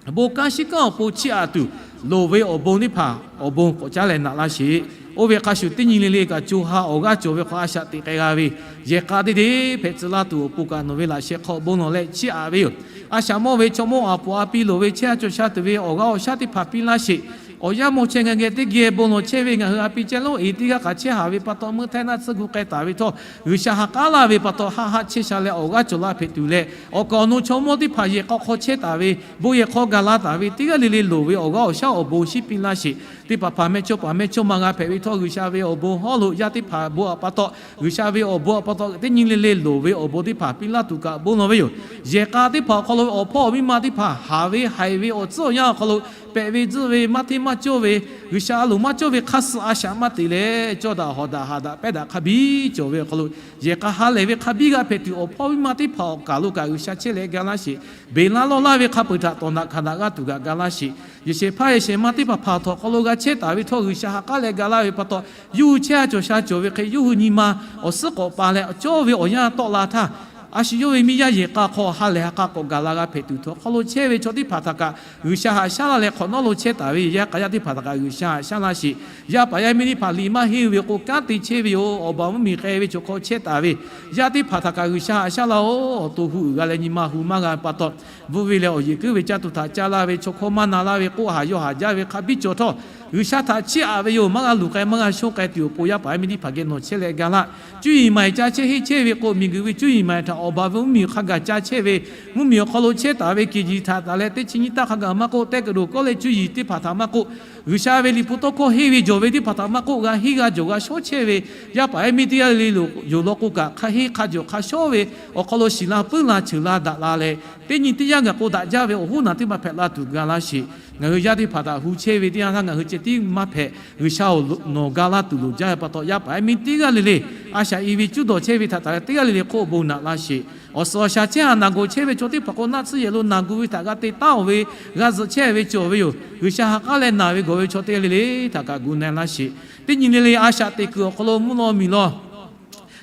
bon kanˉ shinˉ kanˉ awˬ pon chiˇ aꞈ tuˬ, loˍ ve awˬ bon teˇ hpaˍ awˬ bon k'awꞈ caˉ leh naꞈ laˇ sheˍ. Oˇ ve hk'a shuˍ teˇ nyi le le kaꞈ co ha awˬ g'aˇ cawˬ ve hk'aw a shaꞈ teꞈ k'ai g'a ve, yehˬ k'a teˇ deˇ hpehꞈ tcuh laˇ tuˬ awˬ pon kaꞈ nawˬ ve laꞈ sheh hk'aw bon lawˬ leh chiˇ aꞈ ve yoˬ. A shaꞈ mawˇ ve chaw mawˇ a poˍ a pi loˍ ve chehˇ a cawˬ sha tuˬ ve awˬ g'aˇ awˬ shaˉ teˇ hpaˍ piˇ laˇ sheˍ. Awˬ yanˇ mawˇ chehˇ ngaˬ geh teˇ geh bon lawˬ chehˇ ve ngaˬ hui a pi ceh lonˉ eˬ teˇ g'aˇ hk'aˬ chehˇ haˍ ve pa taw meuˇ htaiˇ naˆ tsuhˇ gu k'ai taˍ ve htawˇ, G'uiˬsha ha k'aˉ laˇ ve pa taw haˆ haˆ chehˇ sha leh awˬ g'aˇ cawˬ la hpehꞈ tuˬ leh, awˬ kaˍ awˬ nu chaw mawˇ teˇ hpaˍ yehˬ k'a hk'aw chehˇ taˍ ve, bon yehˬ hk'aw gaˬ la taˍ ve teˇ g'aˇ le le loˍ ve awˬ g'aˇ awˬ shaˉ awˬ bon shinˉ piˇ laˇ sheˍ. Teˇ hpaˍ hpaˍ mehˇchawˇ paˍ mehˇchawˇ ma g'a hpehꞈ ve htawˇ, G'uiˬsha ve awˬ bon hawˉ lo yaˇ teˇ hpaˍ bon a pa taw, G'uiˬsha ve awˬ bon a pa taw teˇ nyi le le loˍ ve awˬ bon teˇ hpaˍ piˇ laˇ tuˬ kaꞈ bon lawˬ ve yoˬ. Yehˬ k'a teˇ hpaˍ awˬ hk'aw lo awˬ hpawˇ awˬ miˇ ma teˇ hpaˍ haˍ ve haiˬ ve awˬ tcuhˉ awˬ yanˇ awˬ hk'aw lo pehꞈ ve tzuhˆ ve maˇ hteˇ maˇ cawˇ ve, G'uiˬsha a loˍ maˇ cawˇ ve hk'aˇ suh a shaꞈ maˇ teꞈ leh, cawˇ daꞈ hawˍ daꞈ haˍ daꞈ pehˇ daꞈ hk'a biˇ cawˬ ve awˬ hk'aw lo, yehˬ k'a ha lehˬ ve hk'a biˇ g'a hpehꞈ tuˬ, awˬ hpawˇ miˇ ma teˇ hpaˍ awˬ kaˬ lo kaꞈ G'uiˬsha chehˇ leh ga laˇ sheˍ. Beˬ laˇ lawˇ laˇ ve hk'a peu-eˬ htaꞈ tawˍ naꞈ hkanˍ daꞈ g'aˇ tuˬ kaꞈ ga laˇ sheˍ. Yehˬ shehˍ hpaˇ yehˬ shehˍ ma teˇ hpaˍ hpaˍ htawˍ hk'aw lo g'a chehˇ taˍ ve htawˇ, G'uiˬsha ha k'aˉ leh ga laˇ ve pa taw, yawˇ hui chehˇ a cawˬ sha cawˬ ve hk'e yawˇ hui nyi ma awˬ suhˉ k'awꞈ pa leh cawˇ ve awˬ yanˇ tawˆ la htaˇ, a shu yawˇ ve miˇ yaˇ yehˬ k'a hk'aw ha lehˬ ha k'a k'awꞈ gaˬ la g'a hpehꞈ tuˬ htawˇ, hk'aw lo chehˇ ve chaw teˇ hpaˍ htaꞈ kaꞈ G'uiˬsha haꞈ shaˉ laˇ leh, hk'awꞈ nawˉ lo chehˇ taˍ ve yaˇ k'a yaˇ teˇ hpaˍ htaꞈ kaꞈ G'uiˬsha haꞈ shaˉ laˇ sheˍ. Yaˇ paˍ yaˇ miˇ teˇ hpaˍ liꞈ maˇ henˇ ve k'o kanˉ te chehˇ ve yoˬ. Awˬ baˬ mvuhˇmiˬ k'ai ve chaw hk'aw chehˇ taˍ ve yaˇ teˇ hpaˍ htaꞈ kaꞈ G'uiˬsha haꞈ shaˉ laˇ-oˬ. Awˬ to hu uiˍ g'a leh nyi ma hu maˇ g'a pa taw, bvuhˆ ve leh awˬ yeˬ kuiˉ ve caˇ tuˬ htaꞈ caˇ laˇ ve, chaw hkawˇ maˇ na laˇ ve, k'oˆ haˍ yaw haˍ jaˇ ve hk'a biˇ cawˬ htawˇ, G'uiˬsha htaꞈ chiˇ aꞈ ve yoˬ. Maˇ g'a luˬ k'ai maˇ g'a shonˇ k'ai tuˬ awˬ pon yaˇ paˍ yaˇ miˇ teˇ hpaˍ geh nawˬ chehˇ leh ga laˇ. Cuˇ yiˍ maˍ yiˍ caˇ chehˇ henˇ chehˇ ve k'o, miˬguiˬ ve cuˇ yiˍ maˍ yiˍ htaꞈ awˬ baˬ ve mvuhˇmiˬ hk'a gaˬ caˇ chehˇ ve, mvuhˇmiˬ awˬ hk'aw lo chehˇ taˍ ve kehˬ jiˬ htaꞈ taˍ leh teˇ chi nyiˇ taˇ hk'a gaˬ maˇ k'oˆ, teˇ kaˬ loˬ kawˉ leh cuˇ yiˍ teˇ hpaˍ htaꞈ maˇ k'oˆ, G'uiˬsha ve liꞈ hpu tawˇ hkawˇ henˇ ve jawˬ ve teˇ hpaˍ htaꞈ maˇ k'oˆ, g'a henˇ g'a jawˬ g'a shawˉ chehˇ ve yaˇ paˍ yaˇ miˇ teˇ g'aˇ le le yoˬ law k'o kaꞈ, hk'a henˇ hk'a jawˬ hk'a shawˉ ve awˬ hk'aw lo shiˍ la puiˉ la ceuˬ la daꞈ la leh, teˇ nyi teˇ yanˇ gaˬ k'o daꞈ jaˇ ve awˬ hoˉ naˬ teˇ maˇ hpehꞈ la tuˬ ga laˇ sheˍ. Ngaˬ hui yaˇ teˇ hpaˍ htaꞈ hu chehˇ ve teˇ yanˇ htaˇ ngaˬ hui ceh tiˉ maˇ hpehꞈ. G'uiˬsha-oˬ, nawˬ ga laˇ tuˬ loˍ jaˇ ve pa taw, yaˇ paˍ yaˇ miˇ teˇ g'aˇ le le a shaꞈ i ve cuˇ dawˬ chehˇ ve htaꞈ taˍ leh teˇ g'aˇ le le hk'oˆ bon naꞈ laˇ sheˍ. Awˬ suhˍ awˬ shaˍ chehˇ haˍ naˬ gawˬ chehˇ ve chaw teˇ hpaˍ k'o, naˆ tsuhˇ yehˬ lo naˬ gu ve htaꞈ g'a te taˉ-oˬ ve, g'a zuhꞈ chehˇ ve cawˬ ve yoˬ. G'uiˬsha ha k'aˉ leh naˬ ve gawˬ ve chaw teˇ g'aˇ le le htaꞈ kaꞈ gu na-e laˇ sheˍ. Teˇ nyi le le a shaꞈ teꞈ kuiˬ awˬ hk'aw lo mvuhˇ law miˬ law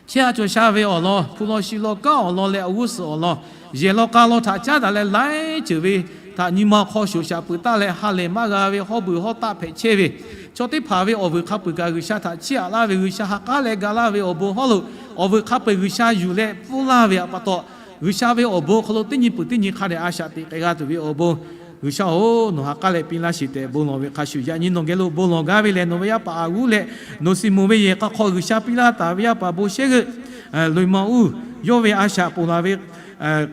chehˇ a cawˬ sha ve awˬ lawn, hpu law shi law kanˉ awˬ lawn leh awˬ g'uˇ suhˍ awˬ lawn, yehˬ law k'a law htaꞈ caˉ daꞈ leh laiˉ ceuˬ ve htaꞈ nyi ma hk'aw shoˍ shaꞈ peuˬ taˆ leh ha lehˬ maˇ g'a ve hawˇ beuˬ hawˇ taˆ hpehꞈ chehˇ ve, chaw teˇ hpaˍ ve awˬ vuiˬ hk'a peu-eˬ kaꞈ G'uiˬsha htaꞈ chiˇ aꞈ laˇ ve, G'uiˬsha ha k'aˉ leh ga laˇ ve awˬ bon hawˉ lo, awˬ vuiˬ hk'a peu-eˬ G'uiˬsha yuˬ leh pfuhˇ laˇ ve pa taw, G'uiˬsha ve awˬ bon awˬ hk'aw lo teˇ nyi peuˬ teˇ nyi hk'a dehꞈ a shaꞈ teꞈ k'ai g'a tuˬ ve awˬ bon G'uiˬsha-oˬ, nawˬ ha k'aˉ leh piˇ laˇ sheˍ tehꞈ bon lawˬ ve hk'a shuˍ, yaꞈ nyi nawˬ geh lo bon lawˬ gaˇ ve lehˬ, nawˬ ve yaˇ paˍ a g'uˇ leh nawˬ siˍ moˍ ve yehˬ k'a hk'aw G'uiˬsha piˇ laˇ taˍ ve yaˇ paˍ bon shehˉ g'euˆ loꞈ ma uˇ yawˇ ve a shaꞈ ponˬ laˬ ve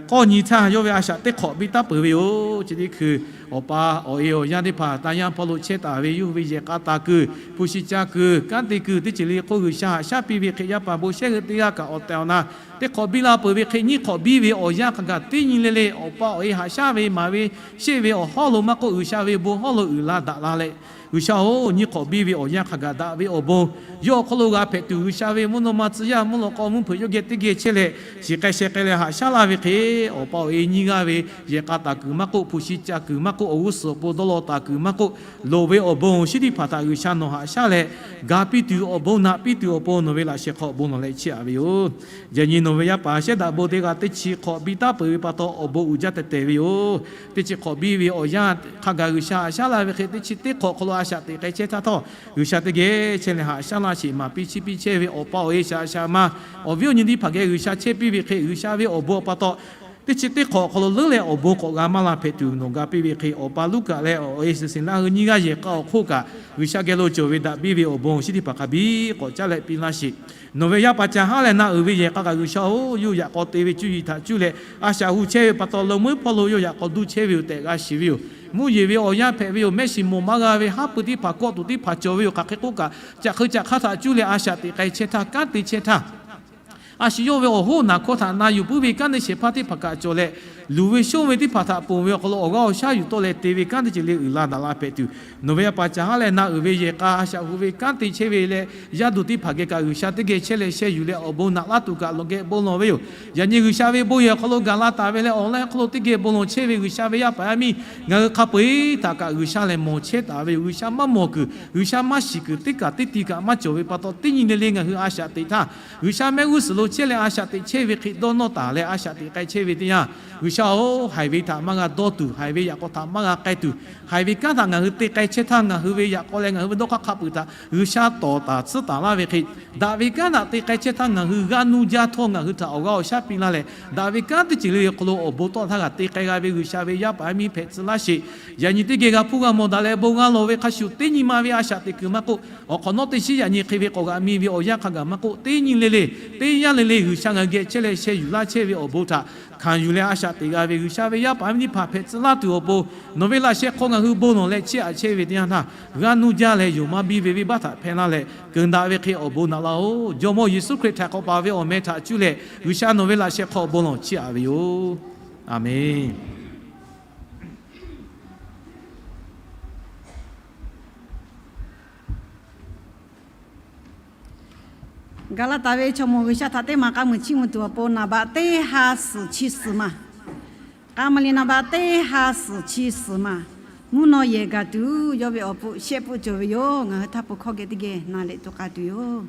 k'awˇ nyi htaˇ, yawˇ ve a shaꞈ teˇ hk'awꞈ biˇ taˉ peuˬ ve yoˬ. Chi teˇ hkui awˬ pa awˬ e awˬ yanˇ teˇ hpaˍ taˇ yanˇ hpawˇ lo chehˇ taˍ ve yawˇ hui ve yehˬ k'a taˍ kuiˬ, hpu shi ca kuiˬ, kanˉ te kuiˬ teˇ ceuˬ le hk'oˆ G'uiˬsha haꞈ shaˉ piˇ ve hk'e, yaˇ paˍ bon shehˉ g'euˆ teˇ g'aˇ kaꞈ awˬ tehˬ awˬ na teˇ hk'awꞈ biˇ la peuˬ ve hk'e, nyiˇ hk'awꞈ biˇ ve awˬ yanˇ hk'a gaˬ teˇ nyi le le awˬ pa awˬ e haꞈ shaˉ ve maˍ ve sheˆ ve awˬ hawˉ lo maˇ k'oˆ, G'uiˬsha ve bon hawˉ lo uiˍ la daꞈ la leh, G'uiˬsha-oˬ, nyiˇ hk'awꞈ biˇ ve awˬ yanˇ hk'a gaˬ daꞈ ve awˬ bon yawˇ awˬ hk'aw lo g'a hpehꞈ tuˬ, G'uiˬsha ve mvuhˇ naw ma tcuh yaˇ mvuhˇ lawꞈ k'aw mvuhˇ hpeuꞈ yawˇ geh teˇ geh chehˇ leh, shiˍ k'ai sheh k'ai leh haꞈ shaˉ laˇ ve hk'e, awˬ pa awˬ e nyiˇ g'aˇ ve yehˬ k'a taˍ kuiˬ maˇ k'oˆ, hpu shi ca kuiˬ maˇ k'oˆ, awˬ g'uˇ suhˍ awˬ pon dawˇ law taˍ kuiˬ maˇ k'oˆ, loˍ ve awˬ bon shinˉ teˇ hpaˍ htaꞈ G'uiˬsha nawˬ haꞈ shaˉ leh, ga piˇ tuˬ awˬ bon naꞈ piˇ tuˬ awˬ pon nawˬ ve laꞈ sheh hk'aw bon lawˬ leh chiˇ aꞈ ve yoˬ. Yaꞈ nyi nawˬ ve yaˇ paˍ shehˉ daꞈ bon teˇ g'aˇ teˇ chi hk'awꞈ biˇ taˉ peuˬ ve pa taw, awˬ bon uiˍ jaˇ tehꞈ tehˬ ve yoˬ. Teˇ chi hk'awꞈ biˇ ve awˬ yanˇ hk'a gaˬ G'uiˬsha haꞈ shaˉ laˇ ve hk'e, teˇ chi teˇ hk'awꞈ hk'aw lo a shaꞈ teꞈ k'ai chehˇ htaˇ htawˇ, G'uiˬsha teˇ geh chehˇ leh haꞈ shaˉ laˇ sheˍ, maˍ piˇ chiˇ piˇ chehˇ ve awˬ pa awˬ e shaꞈ shaꞈ ma awˬ viˉ awˬ nyi teˇ hpaˍ geh G'uiˬsha chehˇ piˇ ve hk'e, G'uiˬsha ve awˬ bon awˬ pa taw teˇ chi teˇ hk'awꞈ hk'aw lo leuˉ leh awˬ bon k'awꞈ g'a maˇ la hpehꞈ tuˬ nawˬ ga piˇ ve hk'e, awˬ pa Luˉkaꞈ leh awˬ e suhˍ siˍ laˇ hui nyiˇ g'aˇ yehˬ k'a awˬ hk'oˆ kaꞈ G'uiˬsha geh lo cawˬ ve daꞈ biˇ ve awˬ bon shinˉ teˇ hpaˍ hk'a biˇ k'awꞈ caˉ leh piˇ laˇ sheˍ. Nawˬ ve yaˇ paˍ ca haˉ leh na uiˍ ve yehˬ k'a kaꞈ G'uiˬsha-oˬ, yawˇ yaꞈ k'aw te ve cuˇ yiˍ htaꞈ cuˇ leh a shaꞈ hu chehˇ ve pa taw, leuˉ meuˉ hpawˇ lo yawˇ yaꞈ k'aw duˇ chehˇ ve yoˬ tehꞈ g'a shiˍ ve yoˬ. Mvuhˇ yeˬ ve awˬ yanˇ hpehꞈ ve yoˬ. Mehˆ shiˍ moˍ maˇ g'a ve haˉ pui teˇ hpaˍ kawˆ tuˬ teˇ hpaˍ cawˬ ve yoˬ. Hk'aˬ hk'e k'oˆ kaꞈ, caꞈ hk'eu caꞈ hk'aˇ htaꞈ cuˇ leh a shaꞈ teꞈ k'ai chehˇ htaˇ, kanˉ te chehˇ htaˇ, a shu yawˇ ve awˬ hoˉ naˍ hkawˇ htaꞈ na yuˬ puiˉ ve kanˉ te shehˍ hpaˇ teˇ hpaˍ kaꞈ cawˬ leh, luˬ ve shonˇ ve teˇ hpaˍ htaꞈ ponˬ ve awˬ hk'aw lo awˬ g'aˇ awˬ shaˉ yuˬ tawˆ leh te ve kanˉ teˇ ceuˬ le uiˍ la daꞈ la hpehꞈ tuˬ, nawˬ ve yaˇ paˍ ca haˉ leh na uiˍ ve yehˬ k'a a shaꞈ hu ve kanˉ te chehˇ ve leh, yaˇ duˬ teˇ hpaˍ geh kaꞈ G'uiˬsha teˇ geh chehˇ leh sheh yuˬ leh awˬ bon naꞈ laˇ tuˬ kaꞈ nawˬ geh bon lawˬ ve yoˬ. Yaꞈ nyi G'uiˬsha ve bon yehˬ awˬ hk'aw lo gaˬ la taˍ ve leh awˬ lawn hk'aw lo teˇ geh bon lawˬ chehˇ ve G'uiˬsha ve yaˇ paˍ yaˇ miˇ ngaˬ hui hk'a peu-eˬ htaꞈ kaꞈ G'uiˬsha lehˬ mawˬ chehˇ taˍ ve yoˬ. G'uiˬsha maˇ mawˬ kuiˬ, G'uiˬsha maˇ shiˍ kuiˬ teˇ kaꞈ teˇ ti kaꞈ maˇ cawˬ ve pa taw, teˇ nyi le le ngaˬ hui a shaꞈ teꞈ htaˇ, G'uiˬsha mehˆ g'uˇ suhˍ lo chehˇ leh a shaꞈ teꞈ chehˇ ve hk'e dawˇ nawˇ taˍ leh a shaꞈ teꞈ k'ai chehˇ ve teˇ yanˇ, G'uiˬsha-oˬ, haiˬ ve htaꞈ maˇ g'a dawˇ tuˬ, haiˬ ve yaꞈ k'aw htaꞈ maˇ g'a k'ai tuˬ, haiˬ ve kanˉ htaꞈ ngaˬ hui te k'ai chehˇ htaˇ, ngaˬ hui ve yaꞈ k'aw leh ngaˬ hui ve dawˇ hk'aˇ hk'a peuˬ htaꞈ G'uiˬsha tawˍ taˍ tsuhˉ taˍ laˇ ve hk'e, daꞈ ve kanˉ htaꞈ te k'ai chehˇ htaˇ ngaˬ hui g'aˇ nuˇ jaˇ htawˇ ngaˬ hui htaꞈ awˬ g'aˇ awˬ shaˉ piˇ laˇ leh, daꞈ ve kanˉ teˇ ceuˬ le le hk'aw lo awˬ bon tawˆ htaˇ g'a te k'ai g'a ve G'uiˬsha ve yaˇ paˍ yaˇ miˇ hpehꞈ tcuh laˇ sheˍ. Yaꞈ nyi teˇ geh g'a hpuˇ g'a mawˬ daꞈ leh bon g'a lawˬ ve hk'a shuˍ, teˇ nyi ma ve a shaꞈ teꞈ kuiˬ maˇ k'oˆ, awˬ hk'awꞈ nawˉ teˇ shiˉ yaꞈ nyi hk'e ve k'awꞈ g'aꞈ mi ve awˬ yanˇ hk'a gaˬ maˇ k'oˆ, teˇ nyi le le, teˇ yanˇ le le G'uiˬsha ngaˬ hui geh chehˇ leh sheh yuˬ laˇ chehˇ ve awˬ bon htaꞈ hkanˍ yuˬ leh a shaꞈ teꞈ g'a ve G'uiˬsha ve yaˇ paˍ yaˇ miˇ teˇ hpaˍ hpehꞈ tcuh laˇ tuˬ awˬ pon, nawˬ ve laꞈ sheh hk'aw ngaˬ hui bon lawˬ leh chiˇ aꞈ chehˇ ve teˇ yanˇ htaˇ, g'aˇ nuˇ jaˇ leh yonˍ maˇ biˇ ve venˇbaˆ htaꞈ hpehˇ laˇ leh, keunˍ daꞈ ve hk'e awˬ bon naꞈ laˇ-oˬ. Jawˇmawˇ Yeˍsuˆ Hkriꞈ htaꞈ k'awꞈ paˍ ve awˬ meh htaꞈ cuˇ leh G'uiˬsha nawˬ ve laꞈ sheh hk'aw bon lawˬ chiˇ aꞈ ve yoˬ. Aˬmenˍ. Gaˍlaˍtaˍ ve chaw mawˬ G'uiˬsha htaꞈ teˇ maˬ k'a muiˬ chiˇ mvuh tuˬ awˬ pon naˍ baꞈ teˇ ha suhˍ chi suhˍ maˬ, k'a maˍ liꞈ naˍ baꞈ teˇ ha suhˍ chi suhˍ maˬ, mvuhˇ naw yehˬ gaˬ tuˬ yawˇ ve awˬ pon shehˆ pfuhˆ cawˬ ve yoˬ. Ngaˬ hui htaˇ pon hkawˇ geh teˇ geh na leh tuˬ k'a tuˬ yoˬ.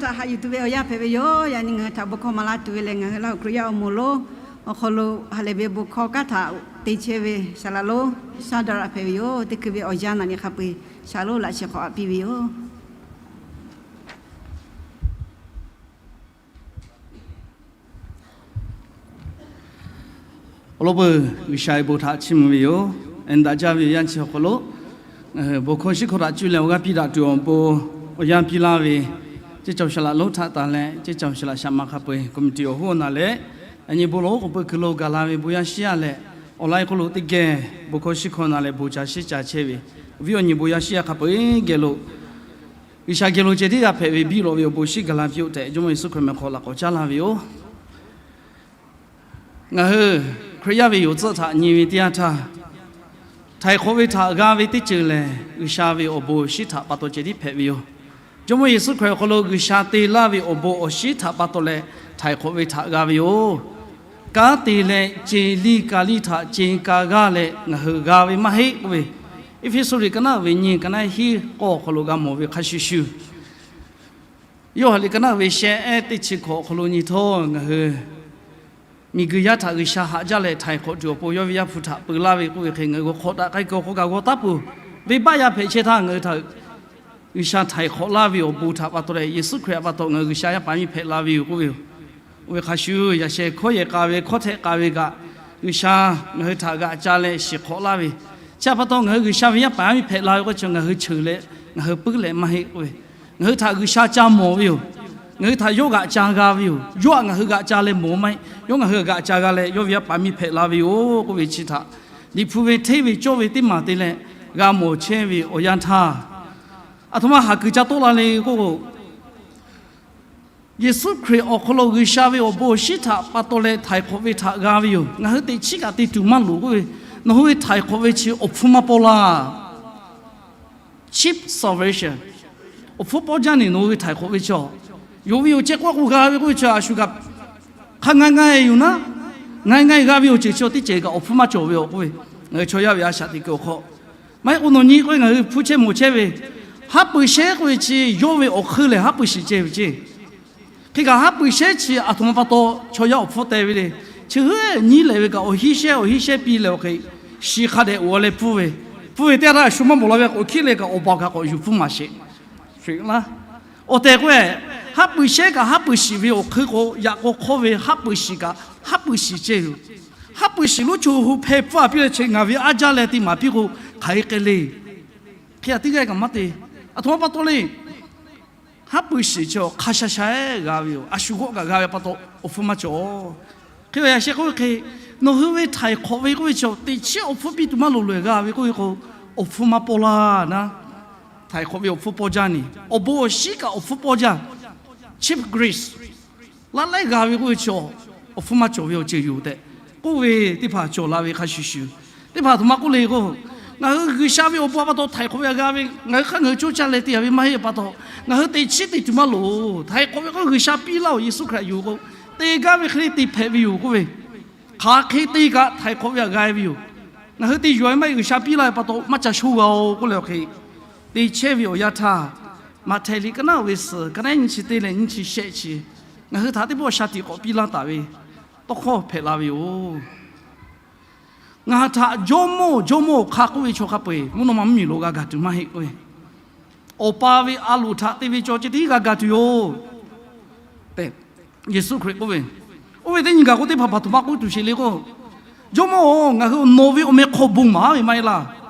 Htaꞈ haꞈ yuˬ tuˬ ve awˬ yanˇ hpehꞈ ve yoˬ. Yaꞈ nyi ngaˬ hui htaꞈ bon hkawˇ maˍ laˇ tuˬ ve lehˬ, ngaˬ hui Laˇ huˍ Hkriꞈ yaˇ awˬ moˍ lonˉ awˬ hk'aw lo ha lehˬ ve bon hkawˇ kanˉ htaꞈ te chehˇ ve Saˍ laꞈ lonˉ Saˍ daˍraꞈ hpehꞈ ve yoˬ. Teˇ hkui ve awˬ yanˇ naˍ riˍ hk'a peu-eˬ Saˍ laꞈ lonˉ laꞈ shehˍ hk'awꞈ aꞈ piˇ ve yoˬ. Awˬ lawn peuˬ, G'uiˬsha ve bon htaꞈ chiˇ mvuh ve yoˬ. Eˍ, daꞈ jaˇ ve awˬ yanˇ chi awˬ hk'aw lo, bon hkawˇ shiˉ hkawˇ htaꞈ cuˇ leh awˬ g'aˇ piˇ daꞈ tuˬ awˬ bon awˬ yanˇ piˇ laˇ ve, ceˇ caˬ Saˍ laꞈ lonˉ htaꞈ tanˬ leh ceˇ caˬ Saˍ laꞈ shaꞈ ma hk'a peu-eˬ committee awˬ hoˉ awˬ naˍ leh, yaꞈ nyi bon lawˬ oˉ k'oˍ pui kuiˬ lo gaˬ la ve bon yaˇ shiˉ yaˇ leh, awˬ laiˉ hk'oˆ lo teˇ geh bon hkawˇ shiˉ hkawˇ na leh bon ca shiˉ ca chehˇ ve, awˬ viˉ awˬ nyi bon yaˇ shiˉ yaˇ hk'a peu-eˬ geh lo G'uiˬsha geh lo ceh tiˉ g'a hpehꞈ ve biˇ lawꞈ ve awˬ bon shiˉ gaˬ la piˇ-oˆ tehꞈ, Jawˇmawˇ Yeˍsuˆ Hkriꞈ meh hk'aw laꞈ k'awꞈ caˉ laˇ ve yoˬ. Ngaˬ hui Hkriꞈ yaˇ ve yonˍ tcuhˆ htaꞈ nyi ve teˇ yanˇ htaˇ, htaiˍ hk'awꞈ ve htaꞈ g'a ve teˇ ceuˬ lehˬ, G'uiˬsha ve awˬ bon awˬ shinˉ htaꞈ pa taw ceh tiˉ hpehꞈ ve yoˬ. Jawˇmawˇ Yeˍsuˆ Hkriꞈ awˬ hk'aw lo G'uiˬsha te laˇ ve awˬ bon awˬ shinˉ htaꞈ pa taw leh htaiˍ hk'awꞈ ve htaꞈ g'a ve yoˬ. Kanˉ te leh ceˬ liˇ ka liˇ htaꞈ ceˬ ka g'aˇ leh ngaˬ hui g'a ve maˇ heˆ k'oˆ ve, Eˇfeˇsuꞈ liꞈ ka naˉ uiˍ ve nyiˇ ka naˉ hiˉ k'awˇ awˬ hk'aw lo g'a mawˬ ve hk'a shuˍ shuˍ, Yoˇhanˬ liꞈ ka naˉ uiˍ ve shehˆ ehˉ teˇ chi hkawꞈ awˬ hk'aw lo nyi htawˇ, ngaˬ hui miˬguiˬ yaˇ htaꞈ G'uiˬsha haꞈ jaˇ leh htaiˍ hk'awꞈ tuˬ awˬ pon yawˇ ve Yaˇ hpu htaꞈ peu laˇ ve k'oˆ ve hk'e, ngaˬ hui g'aw hk'awꞈ daꞈ k'ai kuiˬ awˬ hk'aw kaꞈ g'aw taˉ peuˬ. Venˇbaˆ yaˇ hpehꞈ chehˇ htaˇ ngaˬ hui htaꞈ G'uiˬsha htaiˍ hk'awꞈ laˇ ve awˬ bon htaꞈ pa taw leh, Yeˍsuˆ Hkriꞈ pa taw ngaˬ hui G'uiˬsha yaˇ paˍ yaˇ miˇ hpehꞈ la ve yoˬ k'oˆ ve yoˬ. Oˇ ve hk'a shuˍ, yaꞈ sheh hkawˇ yehˬ k'a ve hkawˇ htehꞈ k'a ve kaꞈ, G'uiˬsha ngaˬ hui htaꞈ g'aꞈ ca leh shiˍ hk'awꞈ laˇ ve, chi htaꞈ pa taw ngaˬ hui G'uiˬsha ve yaˇ paˍ yaˇ miˇ hpehꞈ la ve k'oˆ chi ngaˬ hui cheuˬ leh ngaˬ hui puiˉ leh maˇ heˆ k'oˆ ve, ngaˬ hui htaꞈ G'uiˬsha ca mawˬ ve yoˬ. Ngaˬ hui htaꞈ yawˇ g'aꞈ ca g'a ve yoˬ. Yawˇ htaꞈ ngaˬ hui g'aꞈ ca leh mawˬ maˇ heˆ. Yawˇ ngaˬ hui g'aꞈ ca g'a leh yawˇ ve yaˇ paˍ miˇ hpehꞈ la ve yoˬ k'oˆ ve chi htaꞈ Liꞈ hpu ve hteˇ ve cawˇ ve teˇ maˬ te leh g'a mawˬ chehˇ ve awˬ yanˇ htaˇ, aˬ htoꞈ ma haˍ kuiˬ ca tawˆ la le k'oˆ k'o, Yeˍsuˆ Hkriꞈ awˬ hk'aw lo G'uiˬsha ve awˬ bon awˬ shinˉ htaꞈ pa taw leh htaiˍ hk'awꞈ ve htaꞈ g'a ve yoˬ. Ngaˬ hui teꞈ chiˉ kaꞈ te tuˬ maˇ loˍ k'oˆ ve, nawˬ hui ve htaiˍ hk'awꞈ ve chi awˬ hpfuhˇ maˇ paw laˇ. Cheap salvation. Awˬ hpfuhˇ paw jaˇ neˬ nawˬ hui ve htaiˍ hk'awꞈ ve chi, yonˍ ve yoˬ ceh k'oˆ k'o g'a ve k'oˆ ve chi a shu kaꞈ hk'a nga nga yoˬ naˉ, nga nga g'a ve awˬ ceuˬ chi teˇ ceuˬ kaꞈ awˬ hpfuhˇ maˇ cawˬ ve yoˬ k'oˆ ve, ngaˬ hui chaw yaˇ ve a shaꞈ teꞈ kuiˬ awˬ hk'aw maˇ heˆ k'o nawˬ nyi k'oˆ ve ngaˬ hui hpu chehˇ mawˬ chehˇ ve, haˉ pui shehˉ k'oˆ ve chi yawˇ ve awˬ hk'eun lehˬ haˉ pui shiˍ ceh ve ceˇ. Hk'e kaꞈ haˉ pui shehˉ chi aˬ htoꞈ ma pa taw chaw yaˇ awˬ hpfuhˇ teh ve le. Chi hui nyiˉ lehˬ ve kaꞈ awˬ hiˉ shehˉ awˬ hiˉ shehˉ piˇ leh awˬ hk'e shiˍ hk'a dehꞈ oˬ leh pfuhˇ ve, pfuhˇ ve teˇ yanˇ htaˇ a shu maˇ mawˬ la ve k'awꞈ hkiˉ leh kaꞈ awˬ baˬ kaꞈ k'awꞈ yuˬ pfuhˇ maˍ sheˍ. Awˬ tehˬ k'o, haˉ pui shehˉ kaꞈ haˉ pui shiˍ ve awˬ hk'eun k'o, yaꞈ k'aw hk'awˇ ve haˉ pui shiˍ kaꞈ haˉ pui shiˍ ceh yoˬ. Haˉ pui shiˍ lonˉ chaw hui hpeh pfuhˇ a piˇ leh chi ngaˬ ve aˉ jaˇ leh te maˍ piˇ k'o, hk'aˬ hk'e k'ai le. Hk'e a teˇ g'aˇ kaꞈ maˇ te. Aˬ htoꞈ ma pa taw le. Haˉ pui shiˍ chi hk'a sha sha-eˬ g'a ve yoˬ. A shu g'awˆ kaꞈ g'a ve pa taw awˬ hpfuhˇ maˇ cawˬ. Hk'e a yaꞈ sheh k'oˆ ve hk'e, nawˬ hui ve htaiˍ hk'awꞈ ve k'oˆ ve chi teꞈ chiˉ awˬ hpfuhˇ piˇ tuˬ maˇ loˍ loꞈ-eˬ g'a ve k'oˆ ve k'o, awˬ hpfuhˇ maˇ paw laˇ naˉ. Htaiˍ hk'awꞈ ve awˬ hpfuhˇ paw jaˇ neˬ, awˬ bon awˬ shinˉ kaꞈ awˬ hpfuhˇ paw jaˇ. Cheap grace. Laˇ laiˉ g'a ve k'oˆ ve chi awˬ hpfuhˇ maˇ cawˬ ve awˬ ceuˬ yoˬ tehꞈ k'oˆ ve teˇ hpaˍ cawˬ la ve hk'a shuˍ shuˍ, teˇ hpaˍ aˬ htoꞈ ma k'oˆ le k'o, ngaˬ hui G'uiˬsha ve awˬ bon pa taw htaiˍ hk'awꞈ ve htaꞈ g'a ve, ngaˬ hui hk'aˇ ngaˬ hui coˇ caˇ leh te a ve maˇ heˆ pa taw, ngaˬ hui teꞈ chiˉ te tuˬ maˇ loˍ. Htaiˍ hk'awꞈ ve k'o G'uiˬsha piˇ laˇ-oˬ, Yeˍsuˆ Hkriꞈ yuˬ k'o, te gaˇ ve hk'e le te hpehꞈ ve yoˬ k'oˆ ve, hk'aˬ hk'e te kaꞈ htaiˍ hk'awꞈ ve htaꞈ g'a ve yoˬ. Ngaˬ hui te yuˬ a ve maˇ heˆ, G'uiˬsha piˇ laˇ ve pa taw maˇ ca shoˇ g'a-oˬ k'oˆ leh awˬ hk'e te chehˇ ve awˬ yanˇ htaˇ, Maꞈhtehˍ liꞈ ka naˉ uiˍ ve suhˍ ka naˉ nyiˇ chi teˇ leh nyiˇ chi shehˆ chi, ngaˬ hui htaꞈ teˇ pawˆ shaˍ tiꞈ k'awꞈ piˇ laˇ taˍ ve tawˇ hkawˇ hpehꞈ la ve yoˬ. Ngaˬ htaꞈ Jawˇmawˇ-oˬ, Jawˇmawˇ-oˬ hk'a k'oˆ ve chaw hk'a peu-eˬ mvuhˇ naw ma mvuhˇmiˬ lo g'a gaˬ tuˬ maˇ heˆ k'oˆ ve, Awˬ pa ve a loˍ htaꞈ te ve chaw ceh tiˉ g'a gaˬ tuˬ yoˬ tehꞈ Yeˍsuˆ Hkriꞈ k'oˆ ve. Oˇ ve teˇ nyi gaˬ k'o teˇ hpaˍ hpaˍ htoꞈ ma k'oˆ tuˬ sheˍ le k'o, Jawˇmawˇ-oˬ, ngaˬ hui nawˬ ve awˬ meh hk'aw bon maˍ ve maˇ heˆ laˇ.